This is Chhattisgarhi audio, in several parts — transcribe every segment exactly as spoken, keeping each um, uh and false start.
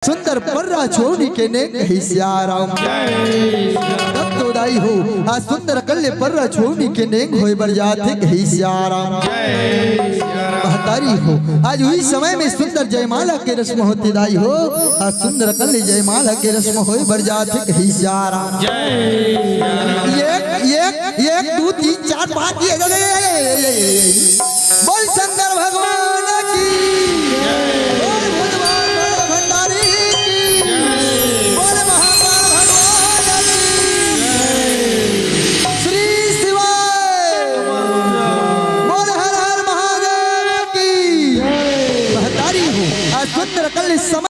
सुंदर पर्रा छुवनी के नेंग कही सियाराम। तब तो दाई हो, आज सुंदर अकन ले पर्रा छुवनी के नेंग होय बर जाथे कही सियाराम। महतारी हो, आज उही समय में सुंदर जयमाला के रस्म होथे दाई हो, आज सुंदर अकन ले जयमाला के रस्म होय बर जाथे कही सियाराम। एक, एक, एक, दू, तीन, चार, पाँच, ये, ये, ये, ये, ये, ये, ये। बोल शंकर भगवान की, बोल भगवान भंडारी की, बोल महाकाल भगवान की, श्री शिवाय, बोल हर हर महादेव की। महतारी हो, आज सुंदर अकन ले समय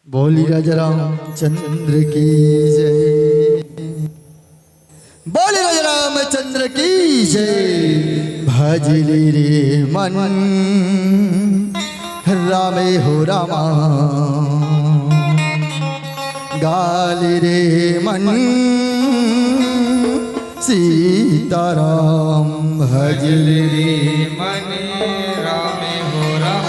बोली राजा रामचंद्र की जय। बोले राजा रामचंद्र की जय। भजली रे मन रामे हो रामा, गाली रे मन सीताराम। भजली रे मन रामे हो रामा।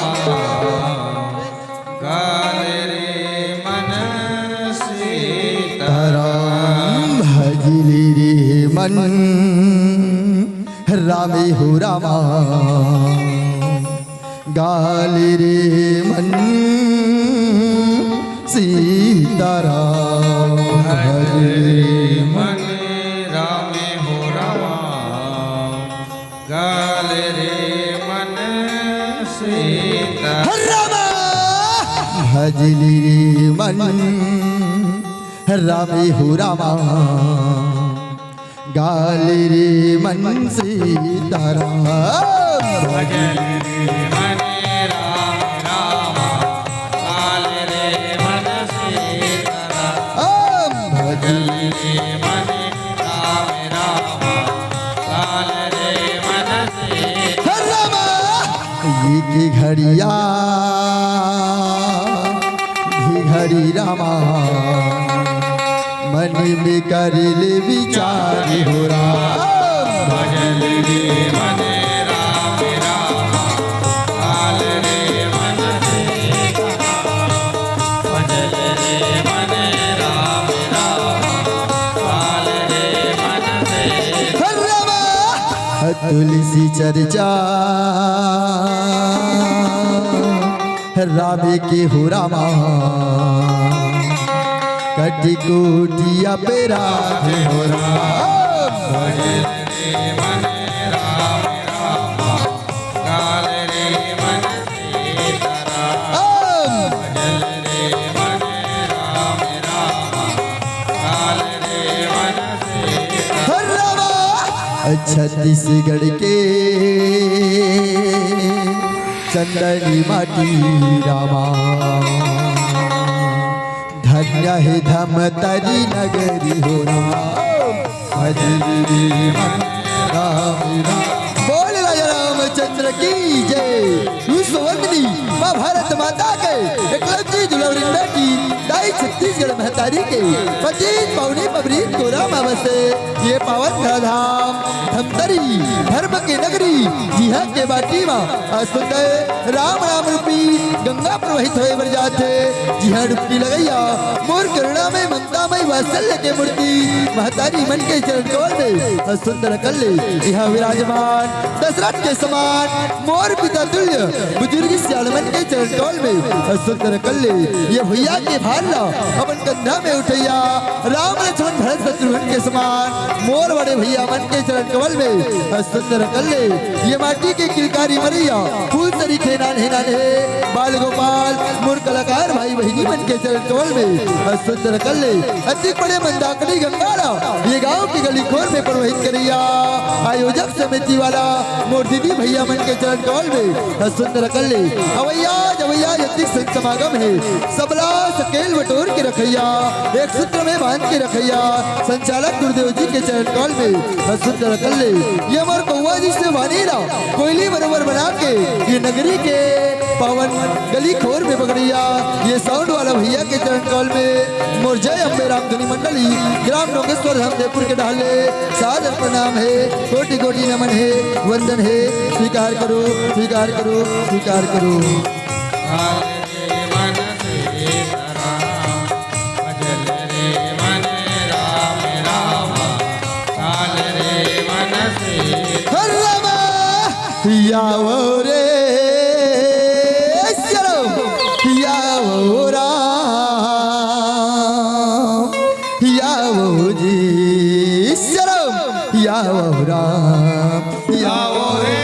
मन रामे हो रामा, गाले रे मन सीताराम। भज रे मन रामे हो रामा, गाले रे मन सीता। रामा भजली रे मन रामे हो रामा, गाले रे मन सीताराम। भजली रे मन राम राम, गाले रे मन सीताराम। भजली रे मन राम राम, गाले रे मन सीताराम। एक घड़िया भी घड़ी रामा, मन में कर ले विचार हो राम। भजल रे मन राम राम, काल रे मन से कहा। भजल रे मन राम राम, काल रे मन से। रामा तुलसी चर्चा रामे के हो रामा, कटि कोटि अपराध हो राम। भजल रे मन राम राम, काल रे मन सीताराम। भजल रे मन राम राम, काल रे मन सीताराम। छत्तीसगढ़ के चंदनी माटी रामा, धन्य हे धमतरी नगरी हो राम। भजली रे मन राम राम। बोल राजा रामचंद्र की जय। विश्ववंदिनी माँ भारत माता के एकलौती दुलौरी बेटी दाई छत्तीसगढ़ महतारी के पतित पावनी पबरी तोरा मावसे ये पावन धराधाम धमतरी धर्म के नगरी जिहा के माटी मा आज सुंदर राम नाम रूपी गंगा प्रवाहित होए बर जाथे। जिहा डुबकी लगैया मोर करुणा में ममता में वात्सल्य के मूर्ति महतारी मन के चरण कमल में आज सुंदर कल्ले यहाँ विराजमान दशरथ के समान मोर पिता तुल्य बुजुर्ग सियान मन के चरण कमल में सुंदर कल्ले ये भैया के भार ला अपन कंधा में उठैया राम लक्ष्मण भरत शत्रुघ्न के समान मोर बड़े भैया मन के चरण कमल में सुंदर कल्ले ये माटी के किलकारी मरैया फूल सरीखे नान्हे नान्हे बाल गोपाल मोर कलाकार भाई बहिनी मन के चरण कमल में सुंदर कल्ले अतिक बड़े मंदाकिनी गंगा ला ये गांव के गली खोर में प्रवाहित करैया आयोजक समिति वाला मोर दीदी भैया मन के चरण कमल में सुंदर कल्ले अवैया जवैया यतिक संत समागम हे सबला सकेल बटोर के रखैया एक सूत्र में बांध के रखैया संचालक गुरुदेव जी के चरण कमल में सुंदर कल्ले ये मोर कौआ जी से वानी ला कोयली बरोबर बना के ये नगरी के पावन गली खोर में बगड़ैया ये साउंड वाला भैया के चरण कमल में मोर जय अम्बे रामधुनी मंडली ग्राम नोगेश्वर धाम जयपुर के डहले सादर प्रणाम हे कोटि कोटि नमन हे वंदन हे स्वीकार करो स्वीकार करो स्वीकार करो। काल रे मन सीताराम, भजल रे मन राम राम, काल रे मन सीताराम। रामा, यावो रे, चलो, यावो राम, यावो जी, चलो, यावो राम, यावो रे,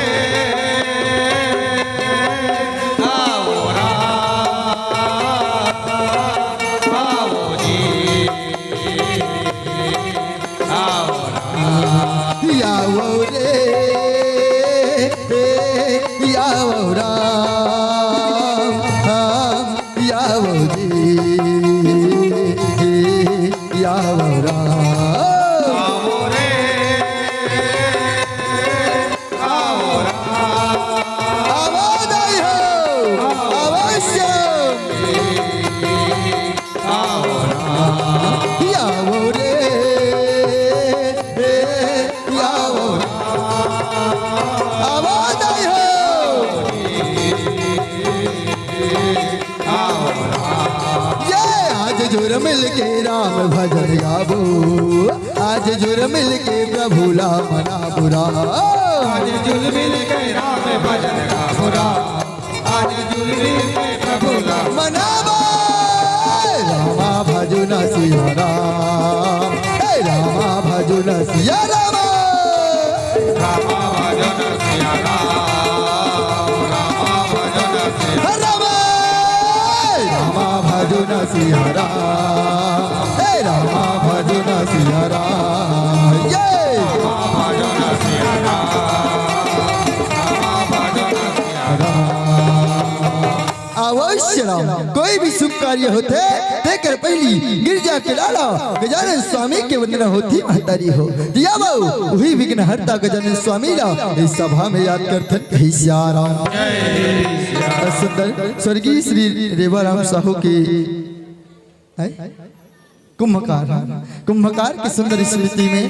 यावो राम, यावो जी। यावो रे, यावो राम, यावो जी, यावो राम। आवाज आई हो, अवश्य। यावो रे, यावो। आवाज आई हो। ये आज जुड़ मिल के राम भजन गावो। आज जुल मिल के प्रभु ला मना बुरा। आज जुल मिल के राम भजन का बुरा। आज जुल मिल के प्रभु ला मनावा। रामा भजन सिया राम। हे रामा भजन सिया राम। रामा भजन सिया राम। रामा भजन सिया राम। रामा भजन सिया राम। हे रामा भजन सिया राम। ये अवश्य राम, कोई भी शुभ कार्य होथे, तेकर पहिली गिरजा के लाला गजानन स्वामी के वंदना होथे महतारी हो। दिया बाऊ, उही विघ्नहर्ता गजानन स्वामी ला इस सभा में याद करथन, कही सिया राम। सुंदर स्वर्गीय श्री रेवाराम साहू के हैं? कुंभकार, कुंभकार के सुंदर स्मृति में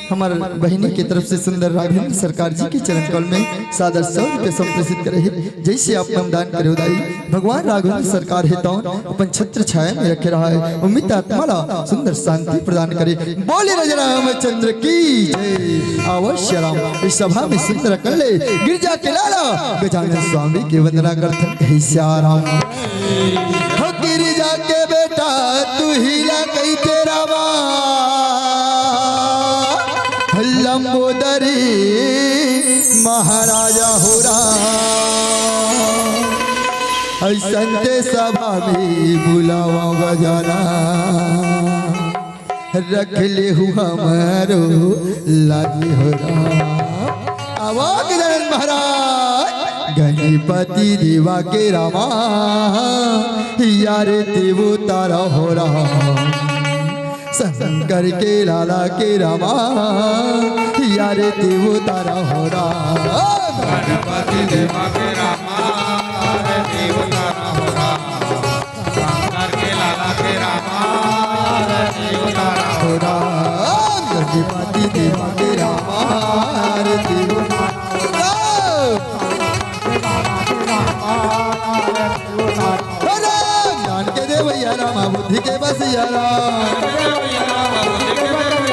हमर बहिनी के तरफ से सुंदर राघवेंद्र सरकार जी के चरण कमल में सादर सौ रुपये संप्रेषित करे हे। जैसे आप नाम दान करे हो दाई, भगवान राघवेंद्र सरकार हे तो अपन छत्र छाया में रखे रहा है, उम्मीद आत्मा ला सुंदर शांति प्रदान करे। बोले राजा रामचंद्र की जय। अवश्य राम, इस सभा में सुंदर कर ले, गिरजा के लाला गजानन स्वामी के वंदना करथन, कही सिया राम। हो गिरजा के बेटा तू ही ला कही तेरा माँ, लंबोदरी महाराजा हो राम। ऐसन ते सभा में बुलावा गजाना, रख ले हु हमरो लागी हो राम। आवा गजानन महाराज, गणपति देवा के रामा, यार देवो तारा हो राम। शंकर के लाला के रामा, यार देवो तारा हो राम। गणपति देवा के रामा, यार देवो तारा हो राम। शंकर के लाला के रामा, यार देवो तारा हो राम। गणपति देवा के रामा, यार देवो तारा हो राम। हो राम, ज्ञान के दे भैया राम, बुद्धि के बस या राम।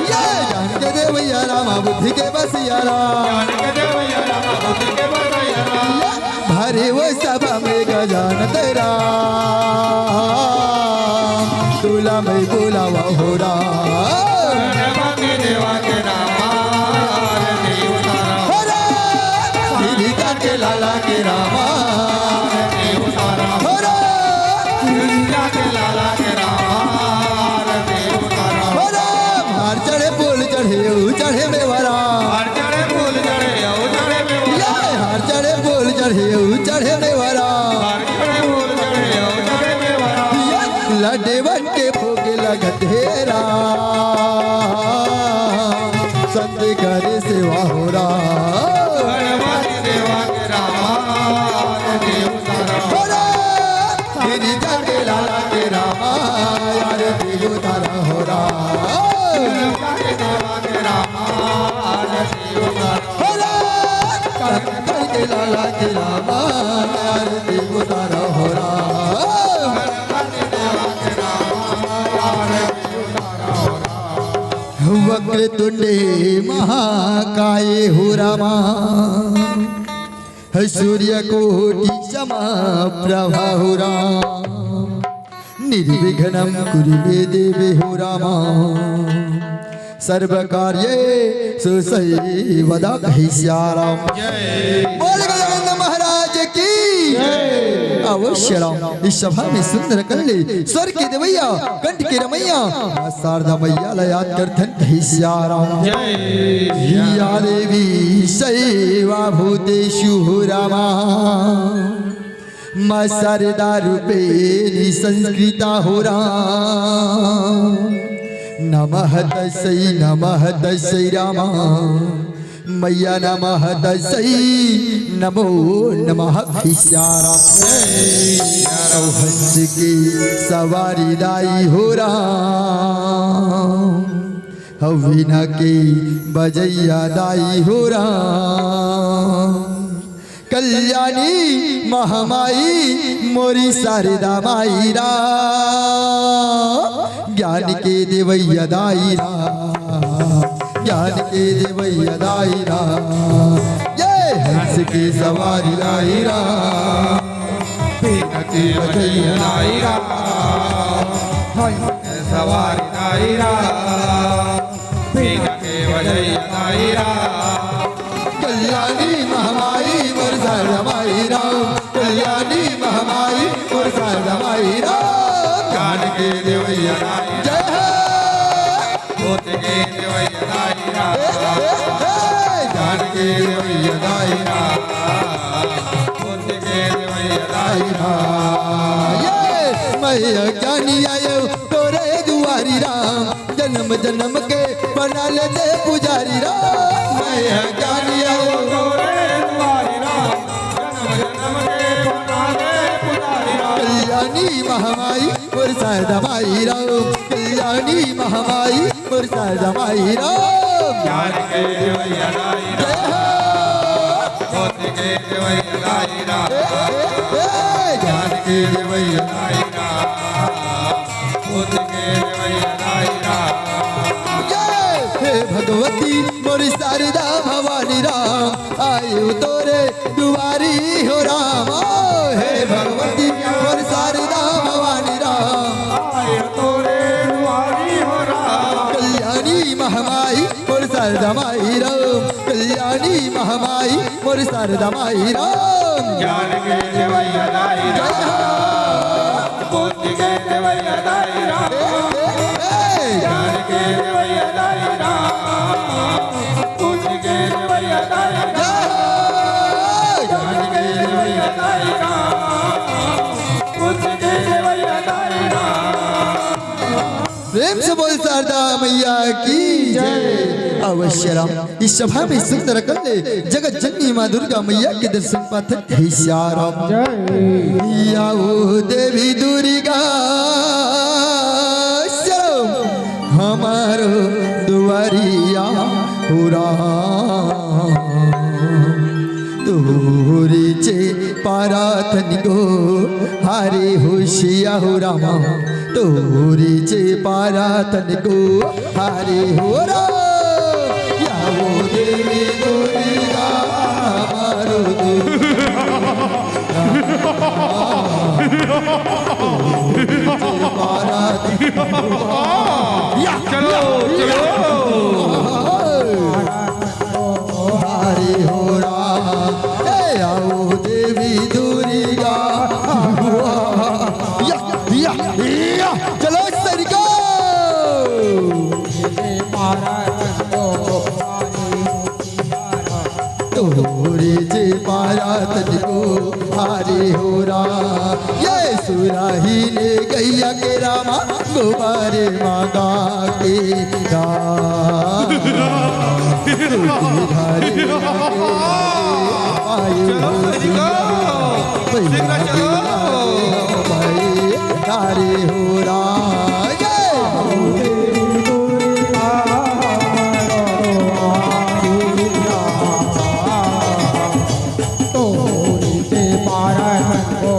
ये ज्ञान के दे भैया राम, बुद्धि के बस या राम। ये भरे वो सभा में गजान तेरा, तुला मैं बुलावा हो राम। गणपति देवा के रामा, आरती उतारा हो राम। गिरिजा के लाला के रामा, आरती उतारा हो राम। गिरिजा के लाला के रामा, आरती उतारा हो राम। हार चढ़े फूल चढ़े, ऊ चढ़े मेवा राम। हार चढ़े फूल चढ़े, ऊ चढ़े मेवा राम। ये हार चढ़े फूल चढ़े, ऊ चढ़े मेवा राम। हार चढ़े फूल चढ़े, ऊ चढ़े मेवा राम। ये लड्डे बन के भोग लगत हे राम, संत करे सेवा हो राम। गणपति देवा के रामा, आरती उतारा हो राम। गिरिजा के लाला के रामा, आरती उतारा हो राम। गिरिजा के देवा के रामा, आरती उतारा हो राम। शंकर के लाला के रामा, आरती उतारा हो राम। वक्रतुंडे महाकाय हो रामा, सूर्यकोटि समप्रभा हो राम। निर्विघ्नं कुरु मे देवे हो रामा, सर्वकार्येषु सर्वदा। कही सिया राम। जय। बोल गजानंद महाराज की। जय। अवश्य राम, इस सभा में सुंदर कर ले स्वर के देवैया, कंठ के रमैया, माँ शारदा मैया ला याद करथन। कही सिया राम। जय। या देवी सेवा भूतेषु हो रामा, माँ शारदा रूपेणी संस्कृता हो राम। नमः तस्यै, नमः तस्यै रामा, मैया नमः तस्यै, नमो नमः। कही सिया राम। हंस के सवारी दाई हो राम, वीणा के बजैया दाई हो राम, कल्याणी महामाई मोरी शारदा माई राम, ज्ञान के देवैया दाई राम। ज्ञान के देवैया दाई राम, ये हंस के सवारी दाई राम, बीना के बजैया दाई राम, हंस के सवारी दाई राम, बीना के बजैया दाई राम। कल्याणी महामाई मोर शारदा माई राम, कल्याणी महामाई मोर शारदा माई राम। ज्ञान के देवैया दाई, जय हो। मोती के देवैया दाई राम, ए, ए, ए। ज्ञान के देवैया दाई राम, मोती के देवैया दाई राम। ये मैं अज्ञानी आयो तोरे दुआरी राम, जन्म जन्म के बना लेते पुजारी राम। मैं अज्ञानी आयो तोरे दुआरी राम, जन्म जन्म के बना ले पुजारी राम। कल्याणी महामाई मोर शारदा माई राम, कल्याणी महामाई मोर शारदा माई राम। ज्ञान के देवैया दाई राम, जय हो। मोती के देवैया दाई राम, ए, ए, ए। ज्ञान के देवैया दाई राम, मोती के देवैया दाई राम। जय हे भगवती मोर शारदा भवानी राम, आयु तोरे दुआरी हो राम। ओ हे भगवती मोर शारदा भवानी राम, आयु तोरे दुआरी हो राम। कल्याणी महामाई मोर शारदा माई राम, कल्याणी महामाई मोर शारदा माई राम। ज्ञान के देवैया दाई राम, जय हो। बुद्धि के देवैया दाई राम, ए, ए, ए। ज्ञान के देवैया दाई राम, बुद्धि के देवैया दाई राम, जय हो। ज्ञान के देवैया दाई राम, बुद्धि के देवैया दाई राम। प्रेम से बोल शारदा मैया की जय। अवश्य राम, इस सभा में सुंदर कर ले, जगत जननी माँ दुर्गा मैया के दर्शन पाथक हे सिया राम। जय। या ओ देवी दुर्गा, सिया राम, हमारो दुआरिया हो राम। तोरे चे पाराथन को हारे हो सिया हो रामा, तोरे चे पाराथन को हारे हो राम। या वो देवी दुर्गा हमारो दुर्गा। तोरे चे पाराथन को या चलो, चलो। हरि हो राम, ए आओ देवी दुर्गा। या, या, या, चलो सरिको। तोरे जे पारा तनको हरि हो राम। ये सुराही ने गैया के रामा गोबारे मांगा के राम। तुझे घरे आके आए हो सिया, भैया के आए हो भाई, हरि हो राम। जय हो। तोरे से पारा तनको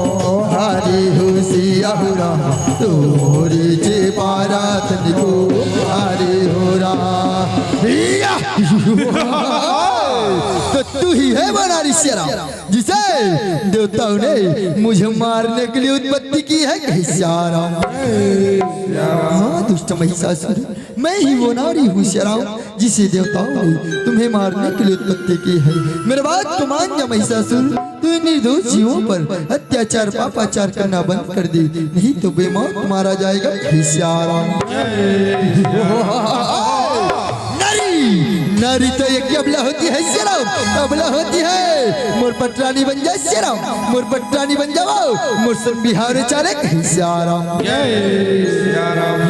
हरि हो सिया हो राम, तोरे से पारा तनको हरि हो राम। या! तो तू ही है बनारी सिया राम, जिसे देवताओं ने मुझे मारने के लिए उत्पत्ति की है, कहे सिया राम। हाँ दुष्ट महिषासुर, मैं ही वो नारी हूँ सिया राम, जिसे देवताओं ने तुम्हें मारने के लिए उत्पत्ति की है। मेरा बात तो मान जा महिषासुर, तू इन निर्दोष जीवों पर अत्याचार पापाचार करना बंद कर दे, नहीं तो बेमौत मारा जाएगा। हे सिया राम। नारी, नारी तो एक अबला होती है सिया राम, अबला होती है। मोर पटरानी बन जा सिया राम, मोर पटरानी बन जाओ, मोर संग बिहाव रे चाले। हे सिया राम। जय सिया राम।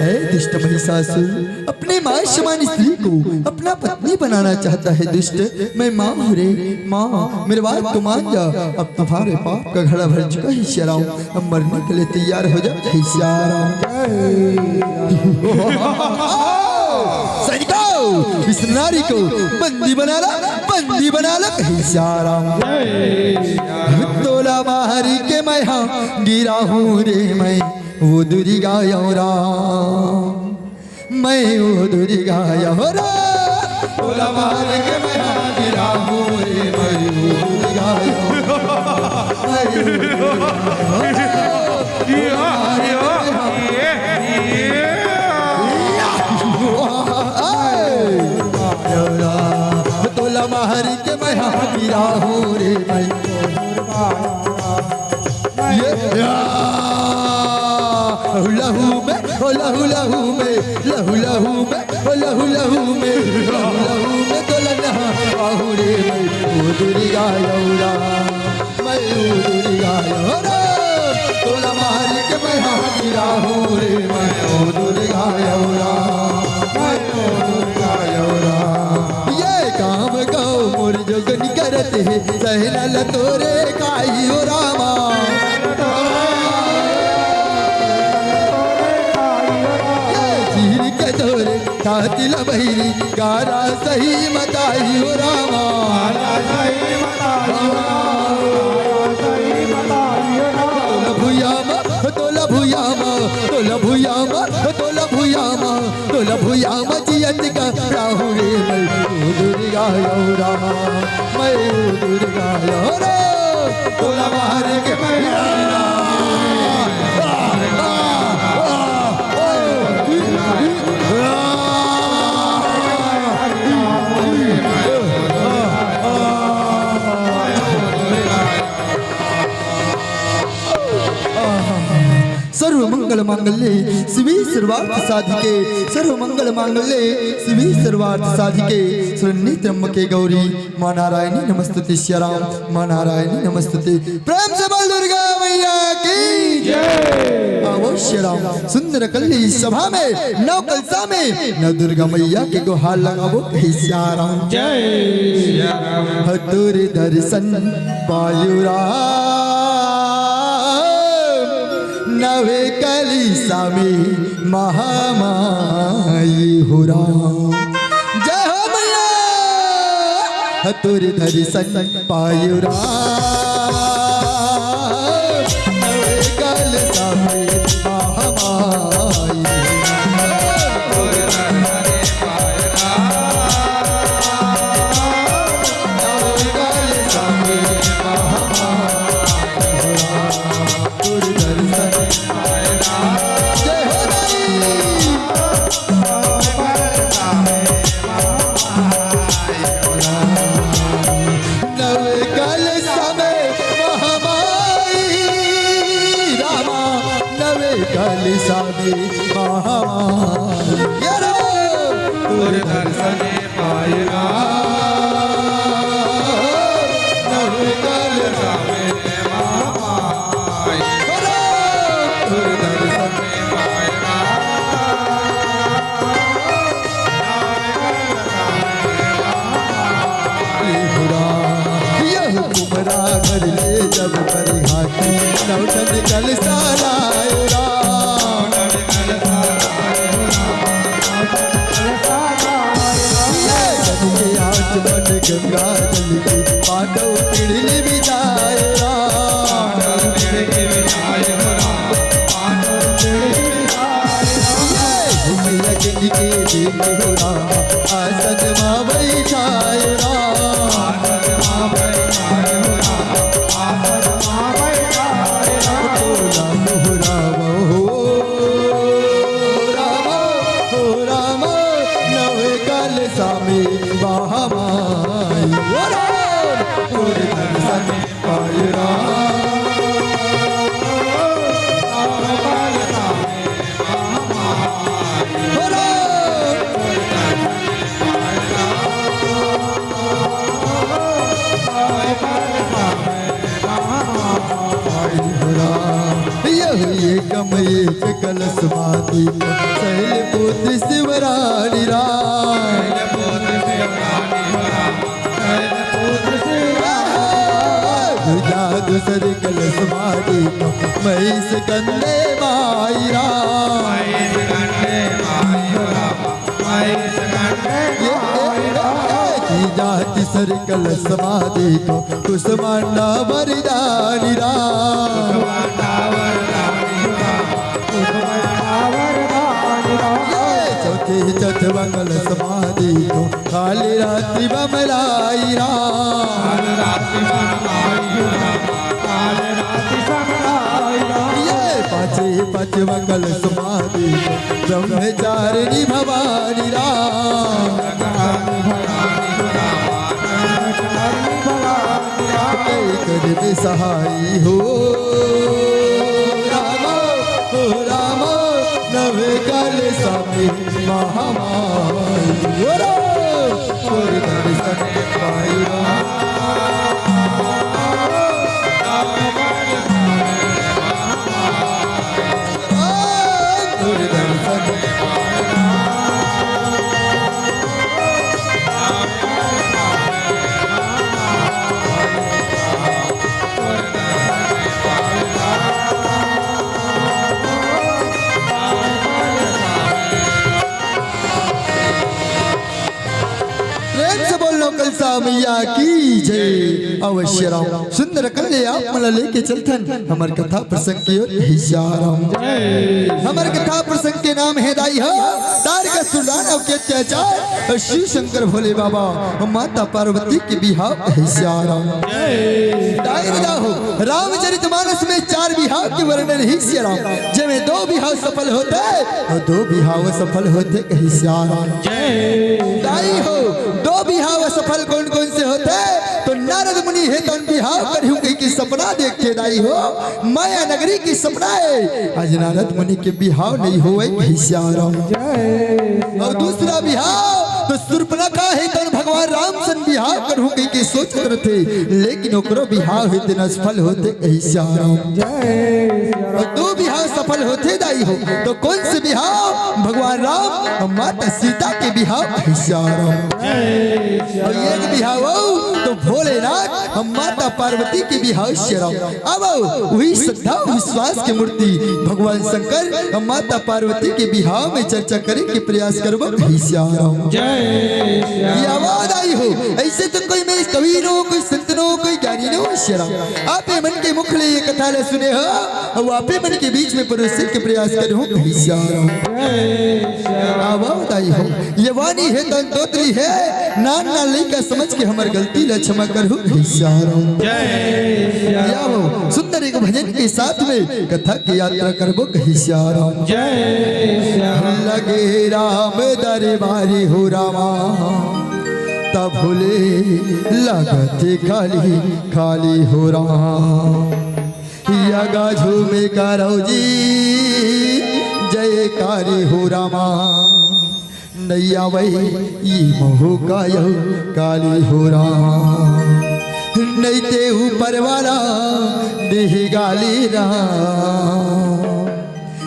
हे दुष्ट महिषासुर, अपने माँ समान स्त्री को अपना पत्नी बनाना चाहता है दुष्ट। मैं माँ हूँ रे माँ, मेरे बात को मान जा। अब तुम्हारे पाप का घड़ा भर चुका है सिया राम, अब मरने के लिए तैयार हो जा। हे सिया राम। सैनिकों, इस नारी को बंदी बना ला, बंदी बना ला। हे सिया राम। तोला मारी के मैं हाँ गिरा हूँ रे मैं, वो दुर्गा यो राम। मैं ओ दुर्गा यहो रे, तोला मार के मैं हा गिराहूँ रे, मैं ओ दुर्गा यहो रे, मैं ओ दुर्गा यहो रे, तोला मार के मैं हा गिराहूँ रे, मैं ओ दुर्गा यहो रे, तोला मार के मैं हा गिराहूँ रे, मैं ओ दुर्गा यहो रे। ये या, लहू लहू में, ओ लहू लहू में, लहू लहू में, ओ लहू लहू में, लहू लहू में तोला नहाहूँ रे मैं, ओ दुर्गा यहो रे, मैं ओ दुर्गा यहो रे, तोला मार के मैं हा गिराहूँ रे मैं, ओ दुर्गा यहो रे, मैं ओ दुर्गा यहो रे। ये काम को मोर जोगन करत हे, सहना ल तोरे काई ओ रामा। ये चीर के तोरे छाती ल बहिरी, गारा सही मत आही ओ रामा। तोला भुइयाँ म, तोला भुइयाँ म, तोला भुइयाँ म, तोला भुइयाँ म, तोला भुइयाँ म जियत कहाहूँ रे मैं, ओ दुर्गा यहो रे, मैं ओ दुर्गा यहो रे, तोला मार के मैं सर्व मंगल मांगल्ये शिवे सर्वार्थ साधिके, सर्व मंगल मांगल्ये शिवे सर्वार्थ साधिके, शरण्ये त्र्यंबके गौरी माँ नारायणी नमस्तुते। सिया राम माँ नारायणी नमस्तुते। प्रेम से बोल दुर्गा मैया की जय। आवो सिया राम सुंदर कलश सभा में, नव कलशा में नव दुर्गा मैया के गोहार लगाबो कही सिया राम। जय सिया राम। तोर दर्शन पायो राम, नवे कलशा में महामाई हो राम। जय हो मैया, तोर दर्शन पायो राम, नवे कलशा में महामाई। नवे कलशा में महामाई रामा, नवे कलशा में महामाई। ये रे, तोर दर्शन पाए राम, नवे कलशा में महामाई। तोर दर्शन पाए राम, यह कुमरा घर ले जब परिहाती, नवठन कलशा लायो राम। ये जल के आचमन गंगा जल के, पांडव पीढ़ी बिजायो राम। ये अग्नि के देख हो राम, आसन मा बैठायो राम। तोला दोहरावो हो राम, हो राम, नवे कलशा में महामाई। हो राम, तोर दर्शन पाए राम, हो राम। यह एकम एक कलश माती, शैलपुत्र शिवरानी राम। दूजा दूसर कलश माती, महेश कंदे माई राम। ये, ये, ये, तीजा तीसर कलश माती, कुसमांडा वरदानी राम। ये, चौथी मंगल समाधि को काल रात्रि बमलाई राम। काल रात्रि बमलाई राम, काल रात्रि बमलाई राम। ये पाँचे पाँच मंगल समाधि को ब्रह्मचारिणी भवानी राम। कई कर में सहाई हो राम, हो राम, नवे काल सामी महामाई। बोलो, तोर दर्शन पाई राम। तोर दर्शन पाई राम। प्रेम से बोल लो कलसा मैया की जय। अवश्य राम सुंदर कन्हैया आप मन ला लेके चलथन हमर कथा प्रसंग के ओर हे सियाराम। हमर कथा प्रसंग के नाम हे दाई हो तारकासुर दानव के अत्याचार अउ शिव शंकर भोले बाबा अउ माता पार्वती के बिहाव हे सियाराम। दाई बताओ रामचरित मानस में चार बिहाव के वर्णन हे सियाराम, जेमे दो बिहाव सफल होथे अउ दो बिहाव असफल होथे कही सियाराम। दाई हो दो बिहाव असफल कौन कौन से होथे? तो नारद मुनि हे तन बिहाव करहूं कही के सपना देखथे दाई हो, माया नगरी के सपना हे, आज नारद मुनि के बिहाव नहीं होवय कही सियाराम। अउ दूसरा बिहाव तो सुर्पनखा हे तन भगवान राम सन बिहाव करहूं कही के सोचत रथे, लेकिन ओकरो बिहाव हे तेन असफल होथे कही सियाराम। अउ दो बिहाव सफल होथे दाई हो, तो कौन से बिहाव? भगवान राम अउ माता सीता के बिहाव कही सियाराम। अउ एक बिहाव अउ तो भोलेनाथ अउ माता पार्वती के बिहाव सियाराम। अब उही श्रद्धा विश्वास के मूर्ति भगवान शंकर अउ माता पार्वती के बिहाव में चर्चा करे के प्रयास करबो कही सियाराम। ये आवाज आई हो, ऐसे तो कोई मैं कवि नो, कोई संत नो, कोई ज्ञानी नो सियाराम। आपे मन के मुख ले ये कथा ला सुने हो, अउ आपे मन के बीच में परोसे के प्रयास करे हो कही सियाराम। आवाज आई हो, ये वाणी हे तन तोतली हे, नान नान लइका समझ के हमर गलती ला क्षमा करहु कही सियाराम। या हो सुंदर एक भजन के साथ में कथा की यात्रा करबो कही सियाराम। लगे राम दरबारी हो रामा, तब भोले लगत खाली खाली हो रामा। या गाजू में करौ जी जयकारी हो रामा। नैया वही ई मोह कायो काली हो राम। नहीं ते ऊपर वाला देह गाली राम।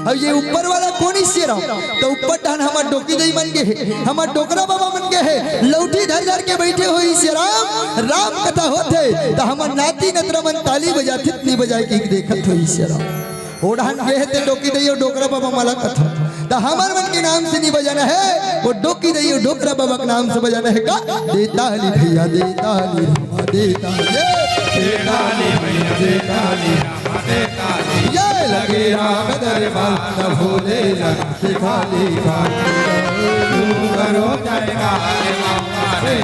अब ये ऊपर वाला कोन हे सियाराम? तो ऊपर डहन हमर डोकी दई मन के हे, हमर डोकरा बाबा मन के हे, लौठी धर धर के बैठे हो सियाराम। राम कथा होथे तो हमर नाती नतरा मन ताली बजाथे, नहीं बजाए के देखत हो सियाराम। ओ डहन गे हे ते डोकी दई अउ डोकरा बाबा मला कथा। त हमर मन के नाम से नी बजाना हे, वो डोकी दई अउ डोकरा बाबा के नाम से बजाना हे का? देताली भैया देताली रामा देताली। देताली भैया देताली रामा देताली। ये लगे राम दरबार त भोले लगथे खाली खाली। तू करो जयकार रामा रे।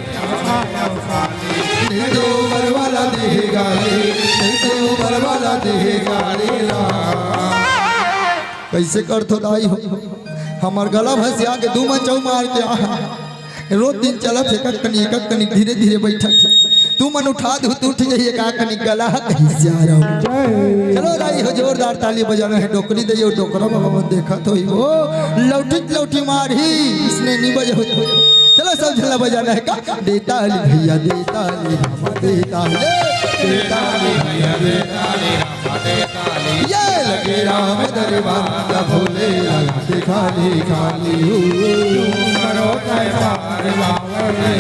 नहीं तो ऊपर वाला देहे गाली, नहीं तो ऊपर वाला देहे गाली ला। कैसे करथो दाई हो, हमर गला भसिया के दू मन चौ मार के आहा। रोज दिन चलत हे, एक कनी, एक कनी धीरे धीरे बैठत हे। तू मन उठा दू, तू उठ जाइए, का कनी गला कही जा रहा हूँ। चलो दाई हो, जोरदार ताली बजाना हे, डोकरी दइयो, डोकरा बाबा मन देखत होई वो, लौटी लौटी मार ही, इसने नहीं बजे हो। चलो सब झल्ला बजाना हे का? देताली भैया देताली रामा देताली। देताली भैया देताली रामा देताली। ये लगे राम दरबार त भोले लगथे खाली खाली। करो जयकार बाबा रे।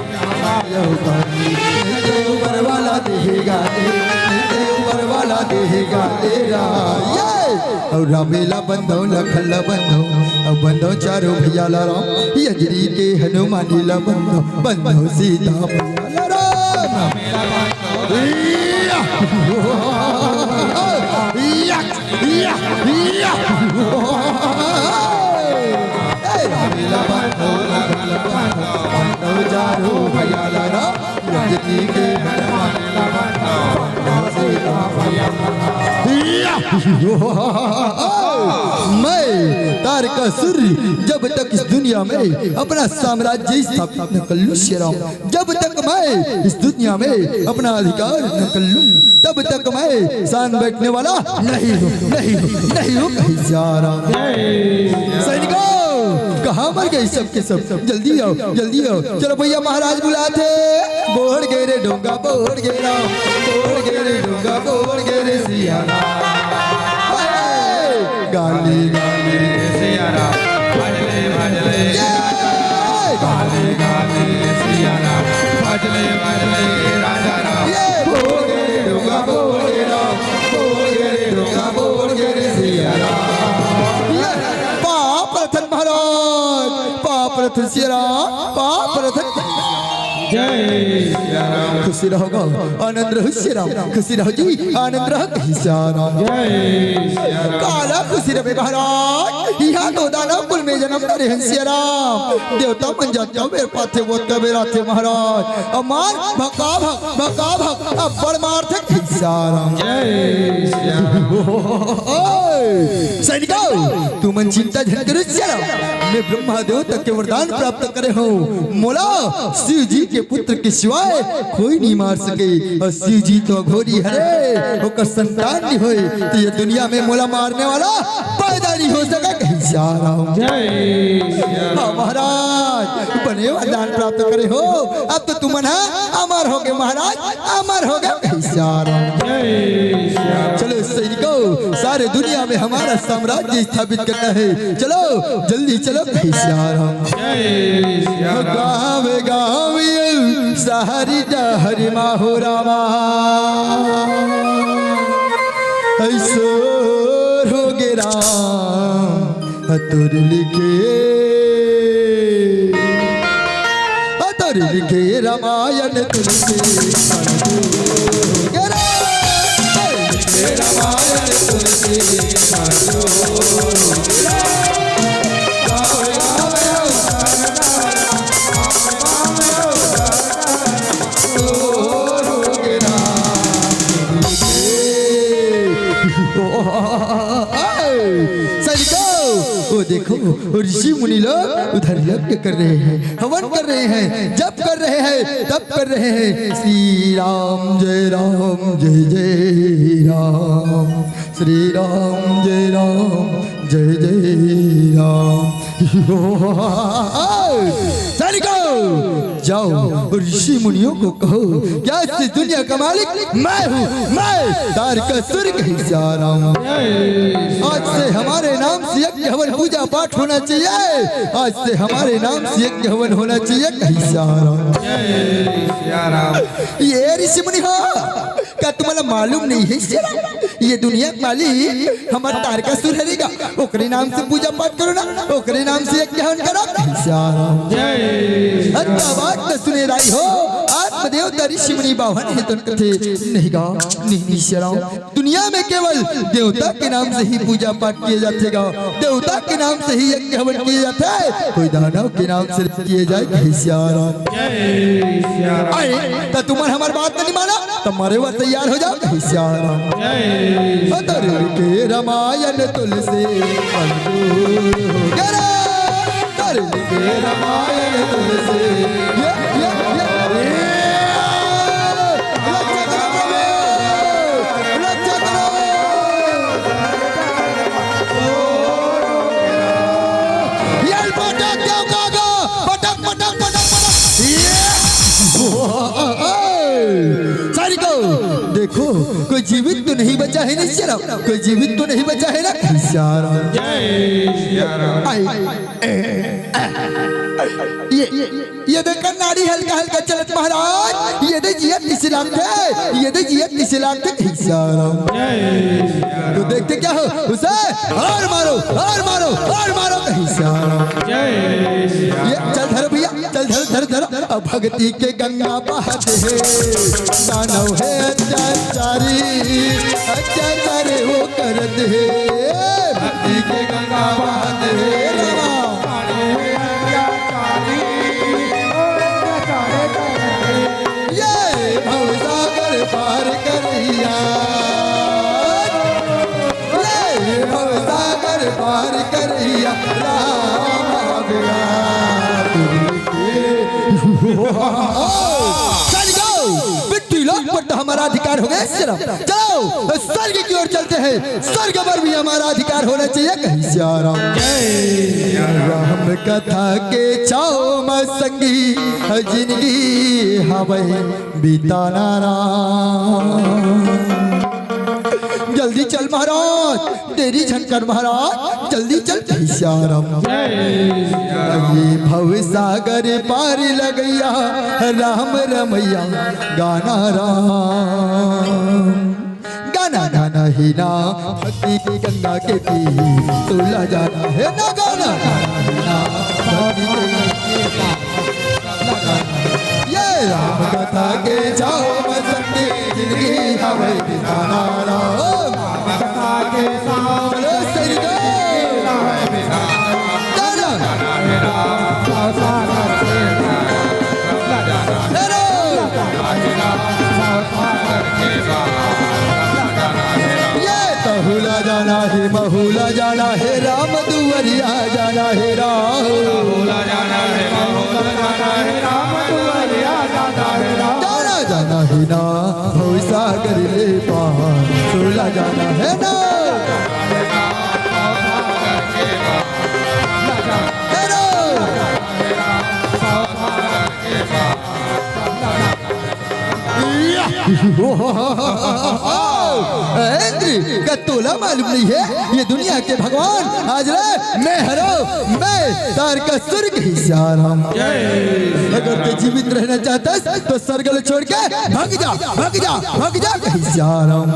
आयो खाली। नहीं तो ऊपर वाला देहे गाली, नहीं तो ऊपर वाला देहे गाली रा। ये अउ रामे ला बंधो, लखन ला बंधो, अउ बंधो चारों भैया ला राम। अंजनी के हनुमानी ला बंधो, बंधो सीता मैया ला राम। या, या, या, या। ए, रामे ला बंधो, लखन ला भैया लाना, रजनी के हनुमान लाना, सीता भैया लाना। मैं तारकासुर जब तक इस दुनिया में अपना साम्राज्य स्थापित न कर लूं श्री राम, जब तक मैं इस दुनिया में अपना अधिकार न कर लूं, तब तक मैं शांत बैठने वाला नहीं हूँ, नहीं हूँ, नहीं हूँ कहीं श्री राम। सैनिकों, कहाँ मर गए सबके सब? जल्दी आओ, जल्दी आओ। चलो भैया, महाराज बुलाथे। बोड़ गे रे डोंगा, बोड़ गे राम, बोड़ गे रे डोंगा, बोड़ गे रे सिया राम। गाली गाली सिया राम, भजले भजले ये गाली गाली सिया राम, भजले भजले राजा राम। ये बोड़ गे रे डोंगा, बोड़ गे राम, बोड़ गे रे डोंगा, बोड़ गे रे सिया राम। ये पाप रतन महाराज, पाप रतन सिया राम, पाप रतन। जय सिया राम। खुशी रहो, आनंद रहो सिया राम, खुशी रहो जी, आनंद रहो कहीं सिया राम। जय सिया राम। काला खुशी रहे महाराज, यहाँ तो दानव कुल में जन्म धरे हैं सिया राम। देवता मन जात का बेर पाथे, वोत का बेर आथे महाराज। अमार भका भक, भका भक, अब्बड़ मारथे कहीं सिया राम। जय सिया राम। ओए, सैनिकों, तुमन चिंता झन करो, चलो। मैं ब्रह्मा देवता के वरदान प्राप्त करे हूँ। मोला शिव जी के पुत्र के सिवाय कोई नहीं मार सके। और शिव जी तो अघोरी हरे, ओकर संतान नहीं होए, तो ये दुनिया में मोला मारने वाला पैदा नहीं हो सका कहीं सिया राम। जय सिया राम। हाँ महाराज, बने वरदान प्राप्त करे हो, अब तो तुमन हा अमर हो गए महाराज, अमर हो गए कहीं सिया राम। जय सिया राम। चलो सैनिकों, सारे दुनिया में हमारा साम्राज्य स्थापित करना है। चलो, जल्दी चलो कहीं सिया राम। जय सिया राम। गावे गावे शहरी डहरी माहो रामा, ऐसो हो गे राम, अतुर लिखे, अतुर लिखे रामायण तुलसी। रामायण तुलसी। सैनिकों, वो देखो, वो ऋषि मुनि लोग उधर यज्ञ कर रहे हैं, हवन कर रहे हैं, जप कर रहे हैं, तप कर रहे हैं। श्री राम जय राम जय जय राम, श्री राम जय राम जय जय राम। सैनिकों, जाओ, ऋषि मुनियों को कहो कि आज से दुनिया का मालिक मैं हूँ, मैं तारकासुर कहीं सिया राम। आज से हमारे नाम से यज्ञ हवन पूजा पाठ होना चाहिए, आज से हमारे नाम से यज्ञ हवन होना चाहिए कहीं सिया राम। जय सिया राम। ये ऋषि मुनि हो, का तुम्हाला मालूम नहीं है सिया राम? ये दुनिया के मालिक हमार तारकासुर हरे गा, ओकरे नाम से पूजा पाठ करो ना, ओकरे नाम से यज्ञ हवन करो। सिया राम। जय। अच्छा बात तो सुने राई हो, आत्मदेवता ऋषि मुनि बावन हे तो कथे नहीं गा, नहीं, नहीं सिया राम। दुनिया में केवल देवता के नाम से ही पूजा पाठ किए जाथे गा, देवता के नाम से ही यज्ञ हवन किए जाथे, कोई दानव के नाम से किए जाए कहीं सिया राम। जय सिया राम। आए, त तुमन हमार बात नहीं माना, त मरे बर तैयार हो जाओ कहीं सिया राम। जय। अतुर के रामायण तुलसी मंजूर हो गया रे। अतुर के रामायण तुलसी। ये, ये, ये, ये। रक्षा करो, रक्षा करो। ये पटक दो काका, पटक, पटक, पटक, पटक। ये। सैनिकों, देखो, कोई जीवित तो नहीं बचा है ना सिया राम? कोई जीवित तो नहीं बचा है ना सिया राम? जय सिया राम। आई, ए, ए, ये, ये देखा नाड़ी हल्का हल्का चलत महाराज, ये दे जियत किसी लागथे, ये दे जियत किसी लागथे सिया राम। जय सिया राम। तो देखते क्या हो उसे, और मारो, और मारो, और मारो कहीं सिया राम। जय सिया ये राम। चल धरो भैया, चल धरो, धरो, धरो। अब भक्ति के गंगा बहत हे, दानव हे अत्याचारी, अत्याचार वो करत हे। भक्ति के गंगा बहत हे, रामा। दानव हे अत्याचारी, ओ अत्याचार प्यार करिया राम बिना तुझे। चल जाओ, पृथ्वी लोक पर तो हमारा अधिकार हो गया, सियाराम। चलो, स्वर्ग की ओर चलते हैं, स्वर्ग पर भी हमारा अधिकार होना चाहिए, कहीं सियाराम। राम कथा के छाँव म संगी, जिंदगी हवै बिताना राम। जल्दी चल महाराज, देरी झन कर महाराज, जल्दी चल सियाराम। ये भव सागर पार लगैया, राम रमैया गाना राम। गाना गाना हे ना भक्ति के गंगा के तीर, तुला जाना हे ना गाना गाना हे ना भक्ति के गंगा के तीर। ये राम कथा के छाँव म संगी, जिंदगी हवै बिताना राम। राम कथा के छाँव म, बोलो सही रे। गाना। हे राम। ये तहुला जाना हे, महुला जाना हे, राम दुआरिया जाना हे राम। तहुला जाना हे, महुला जाना हे, राम दुआरिया जाना हे राम। जाना जाना हे ना भवसागर ले पार, तहुला जाना हे ना। हे राम। इंद्र, का तोला मालूम नहीं है, ये दुनिया के भगवान आज ले मैं हरो, मैं तारकासुर के सियाराम। अगर ते जीवित रहना चाहता है तो स्वर्ग ले छोड़ के भाग जा, भाग जा, भाग जा, कहीं सियाराम।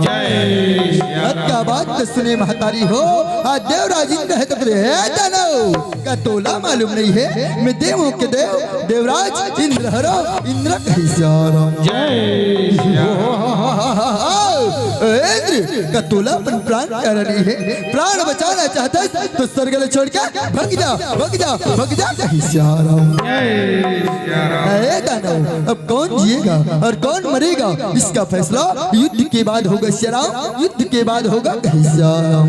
अतका बात तो सुने महतारी हो, आज देवराज इंद्र है तो फिर हे दानव। का तोला मालूम नहीं है, मैं देवों के देव देवराज इंद्र हरो, इंद्र कहीं सियाराम। जय। इंद्र का तोला अपन प्राण प्यारा नहीं है, प्राण बचाना चाहता है तो स्वर्ग ले छोड़ के भग जा, भग जा, भग जा कहीं सियाराम। जय। हे दानव, अब कौन जिएगा और कौन मरेगा, इसका फैसला युद्ध के बाद होगा सियाराम, युद्ध के बाद होगा कहीं सियाराम।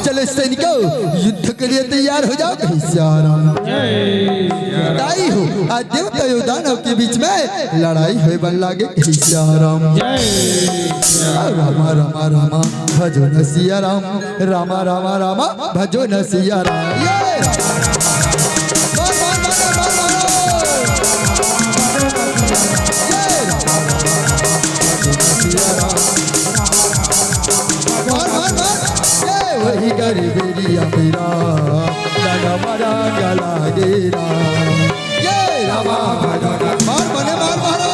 चलो सैनिकों, युद्ध के लिए तैयार हो जाओ कहीं सियाराम। ताई हो, आज देवता और दानव के बीच में लड़ाई होय बर लागे कहीं सियाराम। रामा रामा रामा भजो न सियाराम, रामा रामा रामा भजो न सियाराम। ये रामा। मार, मार, मार। ये वही गरीबेरिया मेरा, दादा बड़ा गला गेरा। ये रामा, मार, बने मार, मारो।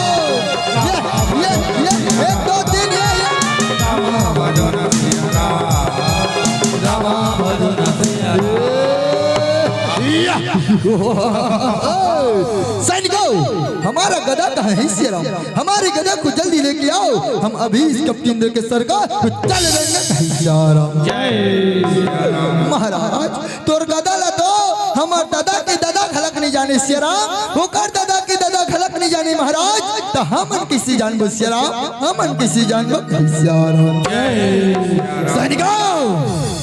ये, ये, ये, एक, दो, तीन, ये, ये। या। सैनिकों, हमारा गदा कहाँ है, सियाराम? हमारे गदा को जल्दी लेके आओ, हम अभी इस कपटी इंद्र के सर का कुचल देंगे। सियाराम। जय सियाराम। महाराज, तोर गदा ला तो हमर दादा के दादा घलक नहीं जाने सियाराम, ओकर दादा के दादा घलक नहीं जाने महाराज, तो हमन किसी जानबो सियाराम, हमन किसी जानबो सियाराम। जय सियाराम। सैनिकों,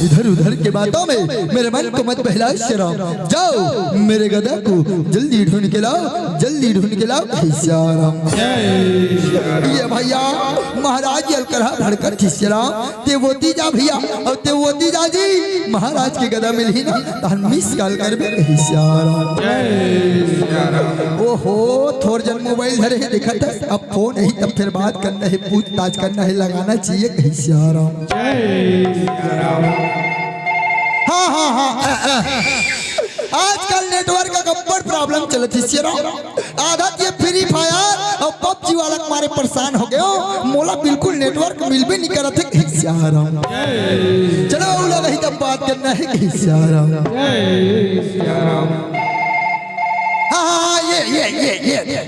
इधर उधर के बातों में मेरे मन को मत बहलाओ सियाराम। जाओ, मेरे गदा को जल्दी ढूंढ के लाओ, जल्दी ढूंढ के लाओ, सियाराम। जय सियाराम। ये भैया, महाराज अलकरहा भड़कत हे सियाराम, ते वोती जा भैया, अउ ते वोती जा जी, महाराज के गदा मिलही ना, तहन miss call करबे, सियाराम। जय सियाराम। ओहो, थोर जन mobile धरे हे, देखत हे, अब phone ही तब फिर बात करना है, पूछताछ करना है, लगाना चाहिए, सियाराम। जय सियाराम। हाँ, हाँ, हाँ। आजकल network का गब्बर problem चलत हे सियाराम। आधा ये Free Fire अउ PUBG वाला के मारे परेशान हो गयो। मोला बिल्कुल network मिलबे नहीं करत हे। सियाराम। चलो, उला नहीं तब बात करना है। सियाराम। हाँ, हाँ, हाँ, ये, ये, ये, ये।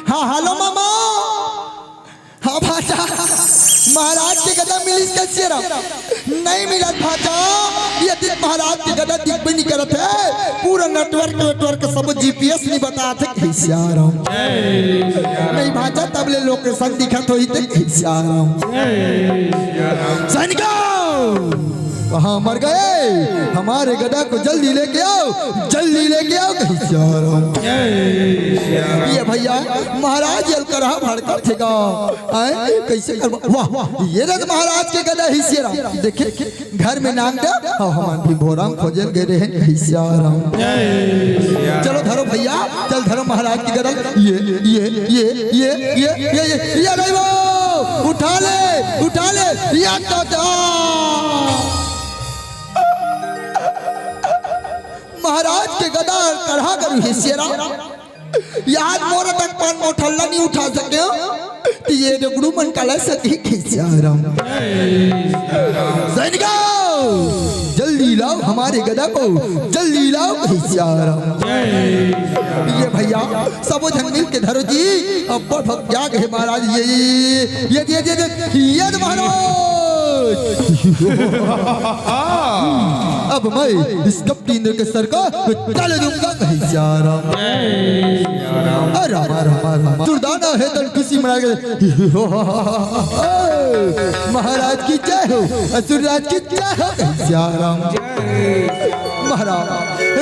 हाँ, hello मामा। हाँ भांचा, महाराज के गदा मिलिस का सियाराम? नहीं मिलत भांचा, ये दिन महाराज के गदा दिखबे नहीं करत हे। पूरा network वेटवर्क सब GPS नहीं बतात हे। सियाराम। नहीं भांचा, तब ले location दिखत होही ते। सियाराम। सैनिकों, कहाँ मर गए? हमारे गदा को जल्दी लेके आओ, जल्दी लेके आओ, कहे सियाराम। ये भैया, महाराज अलकरहा भड़कत हे गा। आय, कैसे करबो? वाह, ये देख महाराज के गदा हे सियाराम। देखे, घर में नाम दे, हाँ, हमार भी भोराम खोजल गए रहे, कहे सियाराम। चलो धरो भैया, चल धरो महाराज की गदा। ये, ये, ये, ये, ये, ये, ये, ये, ये, ये, उठा ले, उठा ले, ये तो जा। महाराज के गदा कढ़ा करू हे सियाराम। याद मोर तक पान मोठल्ला नहीं उठा सके हो, तो ये रेगड़ू मन काला सती, कहे सियाराम। सैनिकों, जल्दी लाओ हमारे गदा को, जल्दी लाओ, कहे सियाराम। ये भैया, सबो झन मिल के धरो जी, अब्बड़ भग क्या कहे महाराज, ये, ये, ये, ये, ये, ये, ये, ये महाराज। अब मैं इस कपटी इंद्र के सर का डाल दूंगा, कहे सियाराम। अरे रामा, रामा, रामा, दुर्दाना है तन खुशी मना के। महाराज की जय हो, असुरराज की जय हो, कहे सियाराम। महाराज,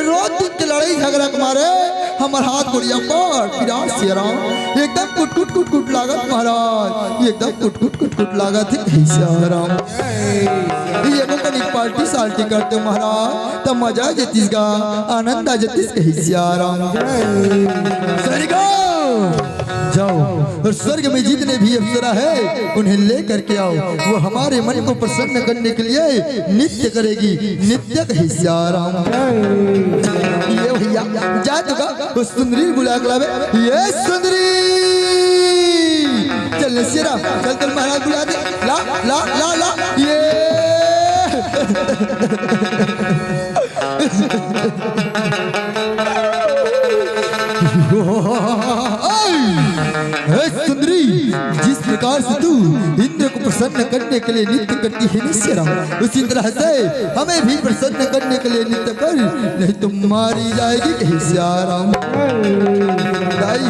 रोज दिन के लड़ाई झगड़ा के मारे हमर हाथ गोड़िया पर पिरात सियाराम, एकदम कुट कुट कुट कुट लागत महाराज, एकदम कुट कुट कुट कुट लागत हे, कहे सियाराम। ये को कनी पार्टी साल्टी करते महाराज, त मजा आ जतिस गा, आनंद आ जतिस, कहे सियाराम। सैनिकों, जाओ और स्वर्ग में जितने भी अप्सरा है, उन्हें लेकर के आओ। वो हमारे मन को प्रसन्न करने के लिए नृत्य करेगी। नृत्य, कहे सियाराम। ये भैया, जा तो गा, वो सुंदरी बुला के लावे। ये सुंदरी, चल न सियाराम, चल, चल महाराज बुला दे। ला, ला, ला, ला, ये। ए सुंदरी, जिस प्रकार से तू इंद्र को प्रसन्न करने के लिए नृत्य करती है ना सियाराम, उसी तरह से हमें भी प्रसन्न करने के लिए नृत्य कर, नहीं तो मारी जाएगी, कहे सियाराम। दाई,